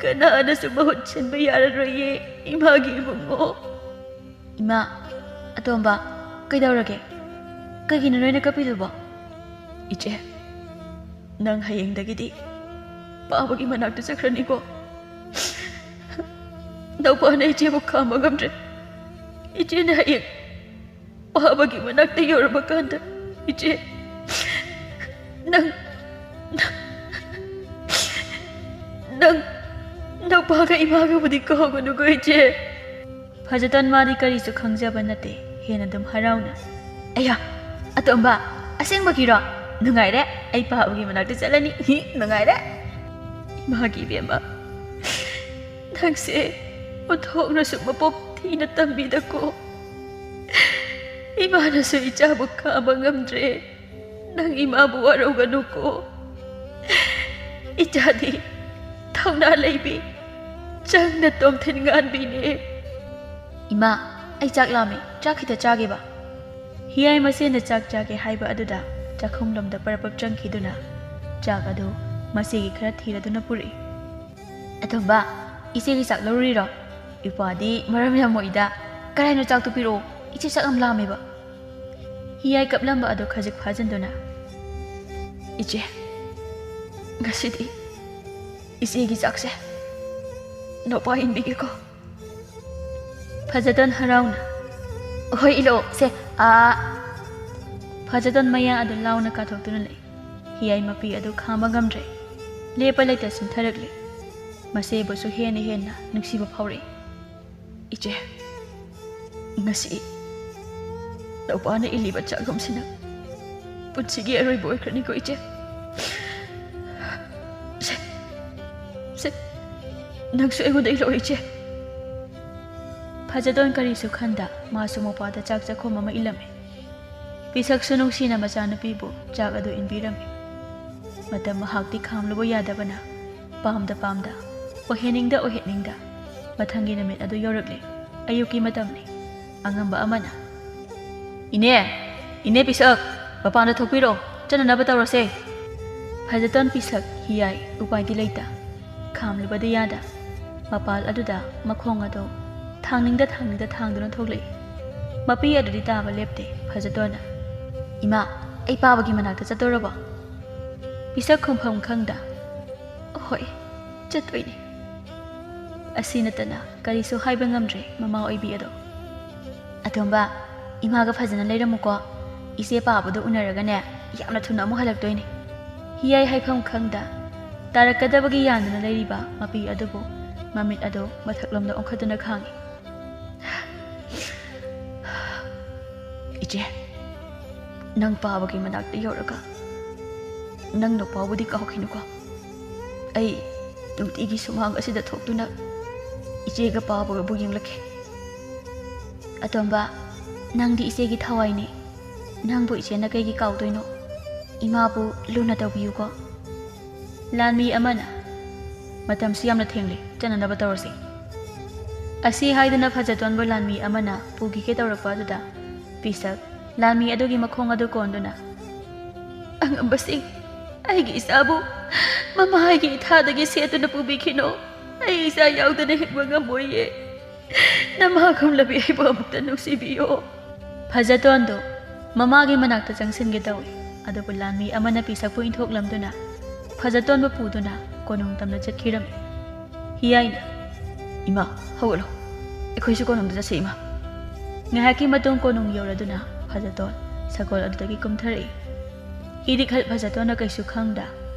ꯀꯅꯥꯅꯁꯨ ꯃꯍꯨꯠ ꯁꯤꯟꯕ ꯌꯥꯔꯔꯣꯏꯌꯦ, ꯏꯃꯥꯒꯤ ꯏꯕꯨꯡꯉꯣ꯫" "ꯏꯃꯥ, ꯑꯇꯣꯝꯕ, ꯀꯩꯗꯧꯔꯒꯦ? ꯀꯩꯒꯤꯅꯣ ꯅꯣꯏꯅ ꯀꯞꯄꯤꯗꯨꯕꯣ?" "ꯏꯆꯦ, ꯅꯪ ꯍꯌꯦꯡꯗꯒꯤꯗꯤ ꯄꯥꯕꯒꯤ ꯃꯅꯥꯛꯇ ꯆꯠꯈ꯭ꯔꯅꯤꯀꯣ꯫ ꯅꯧꯄꯥꯅ ꯏꯆꯦꯕꯨ ꯈꯥꯝꯕ ꯉꯝꯗ꯭ꯔꯦ꯫ ꯏꯆꯦꯅ ꯍꯌꯦꯡ ꯄꯥꯕꯒꯤ ꯃꯅꯥꯛꯇ ꯌꯧꯔꯕ ꯀꯥꯟꯗ, ꯏꯆꯦ, ꯅꯪ, ꯅꯪ, ꯅꯨꯄꯥꯒ ꯏꯃꯥꯒꯕꯨꯗꯤ ꯀꯧꯒꯅꯨꯀꯣ ꯏꯆꯦ꯫ ꯐꯖꯇꯣꯟ ꯃꯥꯗꯤ ꯀꯔꯤꯁꯨ ꯈꯪꯖꯕ ꯅꯠꯇꯦ꯫ ꯍꯦꯟꯅ ꯑꯗꯨꯝ ꯍꯔꯥꯎꯅ, "ꯑꯌꯥ, ꯑꯇꯣꯝꯕ, ꯑꯁꯦꯡꯕꯒꯤꯔꯣ? ꯅꯨꯡꯉꯥꯏꯔꯦ, ꯑꯩ ꯄꯥꯕꯒꯤ ꯃꯅꯥꯛꯇ ꯆꯠꯂꯅꯤ꯫ ꯍꯤ, ꯅꯨꯡꯉꯥꯏꯔꯦ꯫ ꯏꯃꯥꯒꯤ ꯏꯕꯦꯝꯃ, ꯅꯪꯁꯦ ꯑꯣꯟꯊꯣꯛꯅꯁꯨ ꯃꯄꯣꯛ ꯊꯤꯅ ꯇꯝꯕꯤꯗꯀꯣ꯫ ꯏꯃꯥꯅꯁꯨ ꯏꯆꯥꯕꯨ ꯈꯥꯝꯕ ꯉꯝꯗ꯭ꯔꯦ꯫ ꯅꯪ ꯏꯃꯥꯕꯨ ꯋꯥꯔꯧꯒꯅꯨꯀꯣ꯫ ꯏꯆꯥꯗꯤ ꯊꯧꯅꯥ ꯂꯩꯕꯤ, ꯆꯪꯅ ꯇꯣꯝꯊꯤꯟ ꯉꯥꯟꯕꯤꯅꯦ꯫" "ꯏꯃꯥ, ꯑꯩ ꯆꯥꯛ ꯂꯥꯝꯃꯦ, ꯆꯥꯛ ꯈꯤꯇ ꯆꯥꯒꯦꯕ꯫" ꯍꯤꯌꯥꯏ ꯃꯁꯦꯟꯗ ꯆꯥꯛ ꯆꯥꯒꯦ ꯍꯥꯏꯕ ꯑꯗꯨꯗ ꯆꯥꯛꯈꯨꯝꯂꯣꯝꯗ ꯄꯔꯞ ꯄꯔꯞ ꯆꯪꯈꯤꯗꯨꯅ ꯆꯥꯛ ꯑꯗꯨ ꯃꯆꯦꯒꯤ ꯈꯔ ꯊꯤꯔꯗꯨꯅ ꯄꯨꯔꯛꯏ꯫ "ꯑꯇꯣꯝꯕ, ꯏꯆꯦꯒꯤ ꯆꯥꯛ ꯂꯧꯔꯨꯔꯤꯔꯣ? ꯏꯄ꯭ꯋꯥꯗꯤ ꯃꯔꯝ ꯌꯥꯝ ꯃꯣꯛꯏꯗ꯫ ꯀꯔꯥꯏꯅꯣ ꯆꯥꯛꯇꯨ ꯄꯤꯔꯛꯑꯣ, ꯏꯆꯦ ꯆꯥꯛ ꯌꯥꯝ ꯂꯥꯝꯃꯦꯕ꯫" ꯍꯤꯌꯥꯏ ꯀꯞꯂꯝꯕ ꯑꯗꯨ ꯈꯖꯤꯛ ꯐꯥꯖꯤꯟꯗꯨꯅ, "ꯏꯆꯦ, ꯉꯁꯤꯗꯤ ꯏꯆꯦꯒꯤ ꯆꯥꯛꯁꯦ ꯅꯧꯄꯥ ꯏꯟꯕꯤꯒꯦꯀꯣ꯫" ꯐꯖꯇꯣꯟ ꯍꯔꯥꯎꯅ, "ꯍꯣꯏ, ꯏꯜꯂꯛꯑꯣ ꯁꯦ, ꯑꯥ꯫" ꯐꯖꯇꯣꯟ ꯃꯌꯥ ꯑꯗꯨ ꯂꯥꯎꯅ ꯀꯥꯊꯣꯛꯇꯨꯅ ꯂꯩ꯫ ꯍꯤꯌꯥꯏ ꯃꯄꯤ ꯑꯗꯨ ꯈꯥꯡꯕ ꯉꯝꯗ꯭ꯔꯦ꯫ ꯂꯦꯞꯄ ꯂꯩꯇ ꯆꯤꯟꯊꯔꯛꯂꯦ꯫ ꯃꯆꯦꯕꯨꯁꯨ ꯍꯦꯟꯅ ꯍꯦꯟꯅ ꯅꯨꯡꯁꯤꯕ ꯐꯥꯎꯔꯛꯏ꯫ "ꯏꯆꯦ, ꯉꯁꯤ ꯅꯧꯄꯥꯅ ꯏꯜꯂꯤꯕ ꯆꯥꯛꯈꯨꯝꯁꯤꯅ ꯄꯨꯟꯁꯤꯒꯤ ꯑꯔꯣꯏꯕ ꯑꯣꯏꯈ꯭ꯔꯅꯤꯀꯣ ꯏꯆꯦ꯫ ꯁꯦ, ꯁꯦ, ꯅꯪꯁꯨ ꯑꯩꯉꯣꯟꯗ ꯏꯜꯂꯛꯑꯣ ꯏꯆꯦ꯫" ꯐꯖꯇꯣꯟ ꯀꯔꯤꯁꯨ ꯈꯟꯗ ꯃꯥꯁꯨ ꯃꯄꯥꯗ ꯆꯥꯛ ꯆꯥꯛꯈꯨꯝ ꯑꯃ ꯏꯜꯂꯝꯃꯤ꯫ ꯄꯤꯁꯛꯁꯨ ꯅꯨꯡꯁꯤꯅ ꯃꯆꯥꯅꯨꯄꯤꯕꯨ ꯆꯥꯛ ꯑꯗꯨ ꯏꯟꯕꯤꯔꯝꯃꯤ꯫ ꯃꯇꯝ ꯃꯍꯥꯛꯇꯤ ꯈꯥꯝꯂꯨꯕ ꯌꯥꯗꯕꯅ ꯄꯥꯝꯗ ꯄꯥꯝꯗ, ꯑꯣꯏꯍꯟꯅꯤꯡꯗ ꯑꯣꯏꯍꯟꯅꯤꯡꯗ ꯃꯊꯪꯒꯤ ꯅꯨꯃꯤꯠ ꯑꯗꯨ ꯌꯧꯔꯛꯂꯦ꯫ ꯑꯌꯨꯛꯀꯤ ꯃꯇꯝꯅꯤ꯫ ꯑꯉꯝꯕ ꯑꯃꯅ, "ꯏꯅꯦ, ꯏꯅꯦ ꯄꯤꯁꯛ, ꯃꯄꯥꯟꯗ ꯊꯣꯛꯄꯤꯔꯛꯑꯣ, ꯆꯠꯅꯅꯕ ꯇꯧꯔꯁꯦ꯫" ꯐꯖꯇꯣꯟ ꯄꯤꯁꯛ ꯍꯤꯌꯥꯏ ꯎꯄꯥꯏꯗꯤ ꯂꯩꯇ꯫ ꯈꯥꯝꯂꯨꯕꯗꯤ ꯌꯥꯗ꯫ ꯃꯄꯥꯜ ꯑꯗꯨꯗ ꯃꯈꯣꯡ ꯑꯗꯨ ꯊꯥꯡꯅꯤꯡꯗ ꯊꯥꯡꯅꯤꯡꯗ ꯊꯥꯡꯗꯨꯅ ꯊꯣꯛꯂꯛꯏ꯫ ꯃꯄꯤ ꯑꯗꯨꯗꯤ ꯇꯥꯕ ꯂꯦꯞꯇꯦ꯫ ꯐꯖꯇꯣꯟꯅ, "ꯏꯃꯥ, ꯑꯩ ꯄꯥꯕꯒꯤ ꯃꯅꯥꯛꯇ ꯆꯠꯇꯣꯔꯕꯣ?" ꯄꯤꯁꯛ ꯈꯨꯝꯐꯝ ꯈꯪꯗ, "ꯍꯣꯏ, ꯆꯠꯇꯣꯏꯅꯦ꯫" ꯑꯁꯤ ꯅꯠꯇꯅ ꯀꯔꯤꯁꯨ ꯍꯥꯏꯕ ꯉꯝꯗ꯭ꯔꯦ ꯃꯃꯥ ꯑꯣꯏꯕꯤ ꯑꯗꯣ꯫ "ꯑꯇꯣꯝꯕ, ꯏꯃꯥꯒ ꯐꯖꯅ ꯂꯩꯔꯝꯃꯨꯀꯣ꯫ ꯏꯆꯦ ꯄꯥꯕꯗꯣ ꯎꯅꯔꯒꯅꯦ, ꯌꯥꯝꯅ ꯊꯨꯅ ꯑꯃꯨꯛ ꯍꯜꯂꯛꯇꯣꯏꯅꯦ꯫" ꯍꯤꯌꯥꯏ ꯍꯥꯏꯐꯝ ꯈꯪꯗ ꯇꯥꯔꯛꯀꯗꯕꯒꯤ ꯌꯥꯟꯗꯨꯅ ꯂꯩꯔꯤꯕ ꯃꯄꯤ ꯑꯗꯨꯕꯨ ꯃꯃꯤꯠ ꯑꯗꯨ ꯃꯊꯛꯂꯣꯝꯗ ꯑꯣꯟꯈꯠꯇꯨꯅ ꯈꯥꯡꯏ꯫ "ꯏꯆꯦ, ꯅꯪ ꯄꯥꯕꯒꯤ ꯃꯅꯥꯛꯇ ꯌꯧꯔꯒ ꯅꯪ ꯅꯨꯄꯥꯕꯨꯗꯤ ꯀꯥꯎꯈꯤꯅꯨꯀꯣ꯫ ꯑꯩ ꯅꯨꯡꯇꯤꯒꯤ ꯁꯨꯃꯥꯡ ꯑꯁꯤꯗ ꯊꯣꯛꯇꯨꯅ ꯏꯆꯦꯒ ꯄꯥꯕꯒꯕꯨ ꯌꯦꯡꯂꯛꯈꯤ꯫" "ꯑꯇꯣꯝꯕ, ꯅꯪꯗꯤ ꯏꯆꯦꯒꯤ ꯊꯋꯥꯏꯅꯤ꯫ ꯅꯪꯕꯨ ꯏꯆꯦꯅ ꯀꯩꯒꯤ ꯀꯥꯎꯗꯣꯏꯅꯣ? ꯏꯃꯥꯕꯨ ꯂꯨꯅ ꯇꯧꯕꯤꯌꯨꯀꯣ꯫" ꯂꯥꯟꯃꯤ ꯑꯃꯅ, "ꯃꯇꯝꯁꯤ ꯌꯥꯝꯅ ꯊꯦꯡꯂꯦ, ꯆꯠꯅꯅꯕ ꯇꯧꯔꯁꯤ꯫" ꯑꯁꯤ ꯍꯥꯏꯗꯨꯅ ꯐꯖꯇꯣꯟꯕꯨ ꯂꯥꯟꯃꯤ ꯑꯃꯅ ꯄꯨꯈꯤꯒꯦ ꯇꯧꯔꯛꯄ ꯑꯗꯨꯗ ꯄꯤꯁꯛ ꯂꯥꯟꯃꯤ ꯑꯗꯨꯒꯤ ꯃꯈꯣꯡ ꯑꯗꯨ ꯀꯣꯟꯗꯨꯅ, "ꯑꯉꯝꯕꯁꯤꯡ, ꯑꯩꯒꯤ ꯏꯆꯥꯕꯨ ꯃꯃꯥ ꯑꯩꯒꯤ ꯏꯊꯥꯗꯒꯤ ꯁꯦꯠꯇꯨꯅ ꯄꯨꯕꯤꯈꯤꯅꯣ꯫ ꯑꯩ ꯏꯆꯥ ꯌꯥꯎꯗꯅ ꯍꯤꯡꯕ ꯉꯝꯃꯣꯏꯌꯦ꯫ ꯅꯃꯥꯒꯨꯝꯂꯕꯤ ꯑꯩꯕꯨ ꯑꯃꯨꯛꯇ ꯅꯨꯡꯁꯤꯕꯤꯌꯣ꯫" ꯐꯖꯇꯣꯟꯗꯨ ꯃꯃꯥꯒꯤ ꯃꯅꯥꯛꯇ ꯆꯪꯁꯤꯟꯒꯦ ꯇꯧꯏ, ꯑꯗꯨꯕꯨ ꯂꯥꯟꯃꯤ ꯑꯃꯅ ꯄꯤꯁꯛꯄꯨ ꯏꯟꯊꯣꯛꯂꯝꯗꯨꯅ ꯐꯖꯇꯣꯟꯕꯨ ꯄꯨꯗꯨꯅ ꯀꯣꯅꯨꯡ ꯇꯝꯅ ꯆꯠꯈꯤꯔꯝꯃꯤ꯫ ꯍꯤꯌꯥꯏꯅ, "ꯏꯃꯥ, ꯍꯧꯒꯠꯂꯣ, ꯑꯩꯈꯣꯏꯁꯨ ꯀꯣꯅꯨꯡꯗ ꯆꯠꯁꯤ, ꯏꯃꯥ꯫" ꯉꯥꯏꯍꯥꯛꯀꯤ ꯃꯇꯨꯡ ꯀꯣꯅꯨꯡ ꯌꯧꯔꯗꯨꯅ ꯐꯖꯇꯣꯟ ꯁꯒꯣꯜ ꯑꯗꯨꯗꯒꯤ ꯀꯨꯝꯊꯔꯛꯏ꯫ ꯏꯔꯤꯛꯍꯜ ꯐꯖꯇꯣꯟꯅ ꯀꯩꯁꯨ ꯈꯪꯗ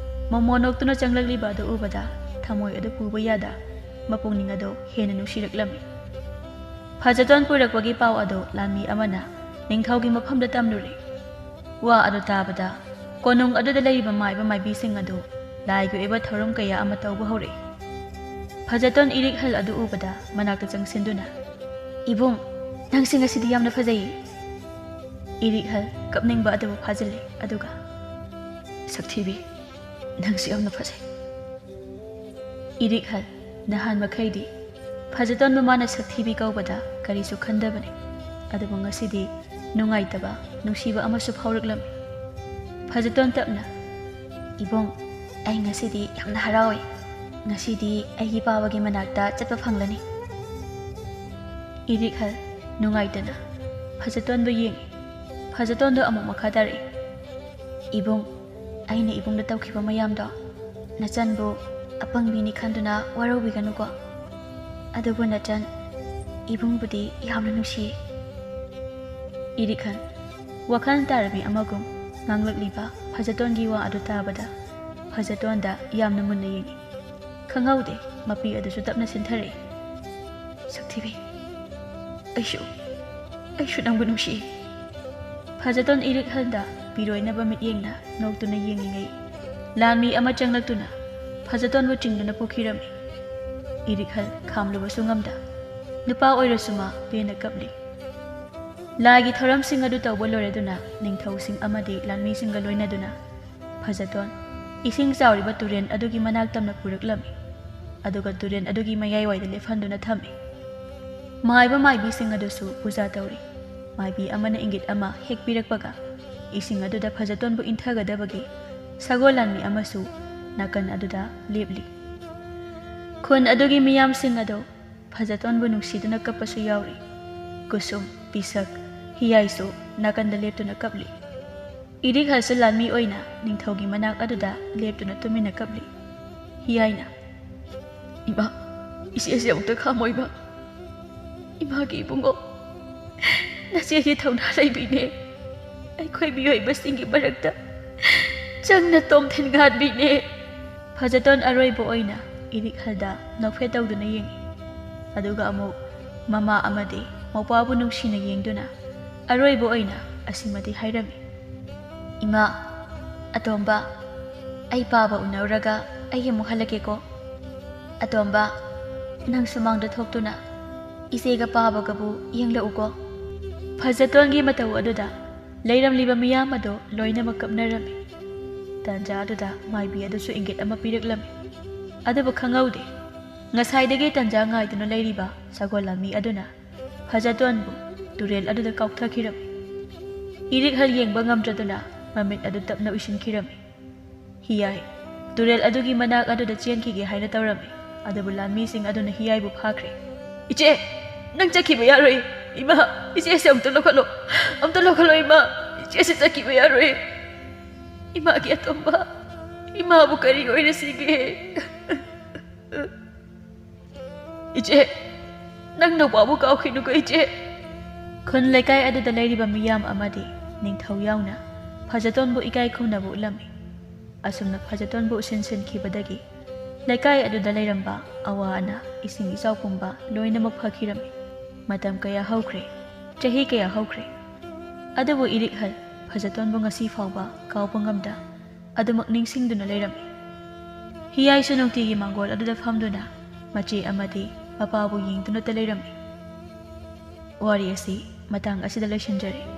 ꯃꯣꯃꯣꯟ ꯅꯣꯛꯇꯨꯅ ꯆꯪꯂꯛꯂꯤꯕ ꯑꯗꯨ ꯎꯕꯗ ꯊꯃꯣꯏ ꯑꯗꯨ ꯄꯨꯕ ꯌꯥꯗ ꯃꯄꯨꯛꯅꯤꯡ ꯑꯗꯨ ꯍꯦꯟꯅ ꯅꯨꯡꯁꯤꯔꯛꯂꯝꯃꯤ꯫ ꯐꯖꯇꯣꯟ ꯄꯨꯔꯛꯄꯒꯤ ꯄꯥꯎ ꯑꯗꯨ ꯂꯥꯟꯃꯤ ꯑꯃꯅ ꯅꯤꯡꯊꯧꯒꯤ ꯃꯐꯝꯗ ꯇꯝꯂꯨꯔꯦ꯫ ꯋꯥ ꯑꯗꯨ ꯇꯥꯕꯗ ꯀꯣꯅꯨꯡ ꯑꯗꯨꯗ ꯂꯩꯔꯤꯕ ꯃꯥꯏꯕ ꯃꯥꯏꯕꯤꯁꯤꯡ ꯑꯗꯨ ꯂꯥꯏꯒꯤ ꯑꯣꯏꯕ ꯊꯧꯔꯝ ꯀꯌꯥ ꯑꯃ ꯇꯧꯕ ꯍꯧꯔꯛꯏ꯫ ꯐꯖꯇꯣꯟ ꯏꯔꯤꯛꯍꯜ ꯑꯗꯨ ꯎꯕꯗ ꯃꯅꯥꯛꯇ ꯆꯪꯁꯤꯟꯗꯨꯅ, "ꯏꯕꯨꯡ, ꯅꯪꯁꯤ ꯉꯁꯤꯗꯤ ꯌꯥꯝꯅ ꯐꯖꯩ꯫" ꯏꯔꯤꯛꯍꯜ ꯀꯞꯅꯤꯡꯕ ꯑꯗꯨꯕꯨ ꯐꯥꯖꯤꯜꯂꯦ, ꯑꯗꯨꯒ, "ꯁꯛꯊꯤꯕꯤ, ꯅꯪꯁꯨ ꯌꯥꯝꯅ ꯐꯖꯩ꯫" ꯏꯔꯤꯛꯍꯜ ꯅꯍꯥꯟ ꯃꯈꯩꯗꯤ ꯐꯖꯇꯣꯟꯕꯨ ꯃꯥꯅ ꯁꯛꯊꯤꯕꯤ ꯀꯧꯕꯗ ꯀꯔꯤꯁꯨ ꯈꯟꯗꯕꯅꯤ, ꯑꯗꯨꯕꯨ ꯉꯁꯤꯗꯤ ꯅꯨꯡꯉꯥꯏꯇꯕ, ꯅꯨꯡꯁꯤꯕ ꯑꯃꯁꯨ ꯐꯥꯎꯔꯛꯂꯝꯃꯤ꯫ ꯐꯖꯇꯣꯟ ꯇꯞꯅ, "ꯏꯕꯨꯡ, ꯑꯩ ꯉꯁꯤꯗꯤ ꯌꯥꯝꯅ ꯍꯔꯥꯎꯏ꯫ ꯉꯁꯤꯗꯤ ꯑꯩꯒꯤ ꯄꯥꯕꯒꯤ ꯃꯅꯥꯛꯇ ꯆꯠꯄ ꯐꯪꯂꯅꯤ꯫" ꯏꯔꯤꯛꯍꯜ ꯅꯨꯡꯉꯥꯏꯇꯅ ꯐꯖꯇꯣꯟꯕꯨ ꯌꯦꯡꯏ꯫ ꯐꯖꯇꯣꯟꯗꯨ ꯑꯃꯨꯛ ꯃꯈꯥ ꯇꯥꯔꯛꯏ, "ꯏꯕꯨꯡ, ꯑꯩꯅ ꯏꯕꯨꯡꯗ ꯇꯧꯈꯤꯕ ꯃꯌꯥꯝꯗꯣ ꯅꯆꯟꯕꯨ ꯑꯄꯪꯕꯤꯅꯤ ꯈꯟꯗꯨꯅ ꯋꯥꯔꯧꯕꯤꯒꯅꯨꯀꯣ꯫ ꯑꯗꯨꯕꯨ ꯅꯆꯟ, ꯏꯕꯨꯡꯕꯨꯗꯤ ꯌꯥꯝꯅ ꯅꯨꯡꯁꯤꯌꯦ꯫" ꯏꯔꯤꯛꯍꯜ ꯋꯥꯈꯜ ꯇꯥꯔꯕꯤ ꯑꯃꯒꯨꯝ ꯉꯥꯡꯂꯛꯂꯤꯕ ꯐꯖꯇꯣꯟꯒꯤ ꯋꯥ ꯑꯗꯨ ꯇꯥꯕꯗ ꯐꯖꯇꯣꯟꯗ ꯌꯥꯝꯅ ꯃꯨꯟꯅ ꯌꯦꯡꯏ꯫ ꯈꯪꯍꯧꯗꯦ ꯃꯄꯤ ꯑꯗꯨꯁꯨ ꯇꯞꯅ ꯁꯤꯟꯊꯔꯛꯏ꯫ "ꯁꯛꯊꯤꯕꯤ, ꯑꯩꯁꯨ, ꯑꯩꯁꯨ ꯅꯪꯕꯨ ꯅꯨꯡꯁꯤ꯫" ꯐꯖꯇꯣꯟ ꯏꯔꯤꯛꯍꯜꯗ ꯄꯤꯔꯣꯏꯅꯕ ꯃꯤꯠꯌꯦꯡꯅ ꯅꯣꯛꯇꯨꯅ ꯌꯦꯡꯂꯤꯉꯩ, ꯂꯥꯟꯃꯤ ꯑꯃ ꯆꯪꯂꯛꯇꯨꯅ ꯐꯖꯇꯣꯟꯕꯨ ꯆꯤꯡꯗꯨꯅ ꯄꯨꯈꯤꯔꯝꯃꯤ꯫ ꯏꯔꯤꯛꯍꯜ ꯈꯥꯝꯂꯨꯕꯁꯨ ꯉꯝꯗ, ꯅꯨꯄꯥ ꯑꯣꯏꯔꯁꯨ ꯃꯥ ꯄꯦꯟꯅ ꯀꯞꯂꯤ꯫ ꯂꯥꯏꯒꯤ ꯊꯧꯔꯝꯁꯤꯡ ꯑꯗꯨ ꯇꯧꯕ ꯂꯣꯏꯔꯗꯨꯅ ꯅꯤꯡꯊꯧꯁꯤꯡ ꯑꯃꯗꯤ ꯂꯥꯟꯃꯤꯁꯤꯡꯒ ꯂꯣꯏꯅꯗꯨꯅ ꯐꯖꯇꯣꯟ ꯏꯁꯤꯡ ꯆꯥꯎꯔꯤꯕ ꯇꯨꯔꯦꯜ ꯑꯗꯨꯒꯤ ꯃꯅꯥꯛ ꯇꯝꯅ ꯄꯨꯔꯛꯂꯝꯃꯤ꯫ ꯑꯗꯨꯒ ꯇꯨꯔꯦꯜ ꯑꯗꯨꯒꯤ ꯃꯌꯥꯏꯋꯥꯏꯗ ꯂꯦꯞꯍꯟꯗꯨꯅ ꯊꯝꯃꯤ꯫ ꯃꯥꯏꯕ ꯃꯥꯏꯕꯤꯁꯤꯡ ꯑꯗꯨꯁꯨ ꯄꯨꯖꯥ ꯇꯧꯔꯤ꯫ ꯃꯥꯏꯕꯤ ꯑꯃꯅ ꯏꯪꯒꯤꯠ ꯑꯃ ꯍꯦꯛ ꯄꯤꯔꯛꯄꯒ, ꯏꯁꯤꯡ ꯑꯗꯨꯗ ꯐꯖꯇꯣꯟꯕꯨ ꯏꯟꯊꯒꯗꯕꯒꯤ ꯁꯒꯣꯜ ꯂꯥꯟꯃꯤ ꯑꯃꯁꯨ ꯅꯥꯀꯟ ꯑꯗꯨꯗ ꯂꯦꯞꯂꯤ꯫ ꯈꯨꯟ ꯑꯗꯨꯒꯤ ꯃꯤꯌꯥꯝꯁꯤꯡ ꯑꯗꯨ ꯐꯖꯇꯣꯟꯕꯨ ꯅꯨꯡꯁꯤꯗꯨꯅ ꯀꯞꯄꯁꯨ ꯌꯥꯎꯔꯤ꯫ ꯀꯨꯁꯨꯝ, ꯄꯤꯁꯛ, ꯍꯤꯌꯥꯏꯁꯨ ꯅꯥꯀꯟꯗ ꯂꯦꯞꯇꯨꯅ ꯀꯞꯂꯤ꯫ ꯏꯔꯤꯛꯍꯜꯁꯨ ꯂꯥꯟꯃꯤ ꯑꯣꯏꯅ ꯅꯤꯡꯊꯧꯒꯤ ꯃꯅꯥꯛ ꯑꯗꯨꯗ ꯂꯦꯞꯇꯨꯅ ꯇꯨꯃꯤꯟꯅ ꯀꯞꯂꯤ꯫ ꯍꯤꯌꯥꯏꯅ, "ꯏꯃꯥ, ꯏꯆꯦꯁꯦ ꯑꯃꯨꯛꯇ ꯈꯥꯝꯃꯣ ꯏꯃꯥ꯫ ꯏꯃꯥꯒꯤ ꯏꯕꯨꯡꯉꯣ, ꯅꯆꯦꯗꯤ ꯊꯧꯅꯥ ꯂꯩꯕꯤꯅꯦ꯫ ꯑꯩꯈꯣꯏ ꯃꯤꯑꯣꯏꯕꯁꯤꯡꯒꯤ ꯃꯔꯛꯇ ꯆꯪꯅ ꯇꯣꯝꯊꯤꯟ ꯉꯥꯟꯕꯤꯅꯦ꯫" ꯐꯖꯇꯣꯟ ꯑꯔꯣꯏꯕ ꯑꯣꯏꯅ ꯏꯔꯤꯛꯍꯜꯗ ꯅꯣꯛꯐꯦꯠ ꯇꯧꯗꯨꯅ ꯌꯦꯡꯉꯤ꯫ ꯑꯗꯨꯒ ꯑꯃꯨꯛ ꯃꯃꯥ ꯑꯃꯗꯤ ꯃꯧꯄ꯭ꯋꯥꯕꯨ ꯅꯨꯡꯁꯤꯅ ꯌꯦꯡꯗꯨꯅ ꯑꯔꯣꯏꯕ ꯑꯣꯏꯅ ꯑꯁꯤꯃꯗꯤ ꯍꯥꯏꯔꯝꯃꯤ, "ꯏꯃꯥ, ꯑꯇꯣꯝꯕ, ꯑꯩ ꯄꯥꯕ ꯎꯅꯧꯔꯒ ꯑꯩ ꯑꯃꯨꯛ ꯍꯜꯂꯛꯀꯦꯀꯣ꯫ ꯑꯇꯣꯝꯕ, ꯅꯪ ꯁꯨꯃꯥꯡꯗ ꯊꯣꯛꯇꯨꯅ ꯏꯆꯦꯒ ꯄꯥꯕꯒꯕꯨ ꯌꯦꯡꯂꯛꯎꯀꯣ꯫" ꯐꯖꯇꯣꯟꯒꯤ ꯃꯇꯧ ꯑꯗꯨꯗ ꯂꯩꯔꯝꯂꯤꯕ ꯃꯤꯌꯥꯝ ꯑꯗꯨ ꯂꯣꯏꯅꯃꯛ ꯀꯞꯅꯔꯝꯃꯤ꯫ ꯇꯥꯟꯖꯥ ꯑꯗꯨꯗ ꯃꯥꯏꯕꯤ ꯑꯗꯨꯁꯨ ꯏꯪꯒꯤꯠ ꯑꯃ ꯄꯤꯔꯛꯂꯝꯃꯤ꯫ ꯑꯗꯨꯕꯨ ꯈꯪꯍꯧꯗꯦ, ꯉꯁꯥꯏꯗꯒꯤ ꯇꯥꯟꯖꯥ ꯉꯥꯏꯗꯨꯅ ꯂꯩꯔꯤꯕ ꯁꯒꯣꯜ ꯂꯥꯟꯃꯤ ꯑꯗꯨꯅ ꯐꯖꯇꯣꯟꯕꯨ ꯇꯨꯔꯦꯜ ꯑꯗꯨꯗ ꯀꯥꯎꯊꯈꯤꯔꯝꯃꯤ꯫ ꯏꯔꯤꯛꯍꯜ ꯌꯦꯡꯕ ꯉꯝꯗ꯭ꯔꯗꯨꯅ ꯃꯃꯤꯠ ꯑꯗꯨ ꯇꯞꯅ ꯎꯏꯁꯤꯟꯈꯤꯔꯝꯃꯤ꯫ ꯍꯤꯌꯥꯏ ꯇꯨꯔꯦꯜ ꯑꯗꯨꯒꯤ ꯃꯅꯥꯛ ꯑꯗꯨꯗ ꯆꯦꯟꯈꯤꯒꯦ ꯍꯥꯏꯅ ꯇꯧꯔꯝꯃꯤ꯫ ꯑꯗꯨꯕꯨ ꯂꯥꯟꯃꯤꯁꯤꯡ ꯑꯗꯨꯅ ꯍꯤꯌꯥꯏꯕꯨ ꯐꯥꯈ꯭ꯔꯦ꯫ "ꯏꯆꯦ, ꯅꯪ ꯆꯠꯈꯤꯕ ꯌꯥꯔꯣꯏ꯫ ꯏꯃꯥ, ꯏꯆꯦꯁꯦ ꯑꯃꯨꯛꯇ ꯂꯧꯈꯠꯂꯣ꯫ ꯑꯃꯨꯛꯇ ꯂꯧꯈꯠꯂꯣ ꯏꯃꯥ꯫ ꯏꯆꯦꯁꯦ ꯆꯠꯈꯤꯕ ꯌꯥꯔꯣꯏ꯫ ꯏꯃꯥꯒꯤ ꯑꯇꯣꯝꯕ, ꯏꯃꯥꯕꯨ ꯀꯔꯤ ꯑꯣꯏꯔꯁꯤꯒꯦ?" "ꯏꯆꯦ, ꯅꯪ ꯅꯧꯄꯥꯕꯨ ꯀꯥꯎꯈꯤꯅꯨꯀꯣ ꯏꯆꯦ꯫" ꯈꯨꯟ ꯂꯩꯀꯥꯏ ꯑꯗꯨꯗ ꯂꯩꯔꯤꯕ ꯃꯤꯌꯥꯝ ꯑꯃꯗꯤ ꯅꯤꯡꯊꯧ ꯌꯥꯎꯅ ꯐꯖꯇꯣꯟꯕꯨ ꯏꯀꯥꯏ ꯈꯨꯝꯅꯕ ꯎꯠꯂꯝꯃꯤ꯫ ꯑꯁꯨꯝꯅ ꯐꯖꯇꯣꯟꯕꯨ ꯎꯁꯤꯟꯁꯤꯟꯈꯤꯕꯗꯒꯤ ꯂꯩꯀꯥꯏ ꯑꯗꯨꯗ ꯂꯩꯔꯝꯕ ꯑꯋꯥ ꯑꯅꯥ, ꯏꯁꯤꯡ ꯏꯆꯥꯎ ꯄꯨꯝꯕ ꯂꯣꯏꯅꯃꯛ ꯐꯈꯤꯔꯝꯃꯤ꯫ ꯃꯇꯝ ꯀꯌꯥ ꯍꯧꯈ꯭ꯔꯦ, ꯆꯍꯤ ꯀꯌꯥ ꯍꯧꯈ꯭ꯔꯦ, ꯑꯗꯨꯕꯨ ꯏꯔꯤꯛꯍꯜ ꯐꯖꯇꯣꯟꯕꯨ ꯉꯁꯤ ꯐꯥꯎꯕ ꯀꯥꯎꯕ ꯉꯝꯗ ꯑꯗꯨꯃꯛ ꯅꯤꯡꯁꯤꯡꯗꯨꯅ ꯂꯩꯔꯝꯃꯤ꯫ ꯍꯤꯌꯥꯏꯁꯨ ꯅꯨꯡꯇꯤꯒꯤ ꯃꯥꯡꯒꯣꯜ ꯑꯗꯨꯗ ꯐꯝꯗꯨꯅ ꯃꯆꯦ ꯑꯃꯗꯤ ꯃꯄꯥꯕꯨ ꯌꯦꯡꯗꯨꯅꯇ ꯂꯩꯔꯝꯃꯤ꯫ ꯋꯥꯔꯤ ꯑꯁꯤ ꯃꯇꯥꯡ ꯑꯁꯤꯗ ꯂꯣꯏꯁꯤꯟꯖꯔꯦ꯫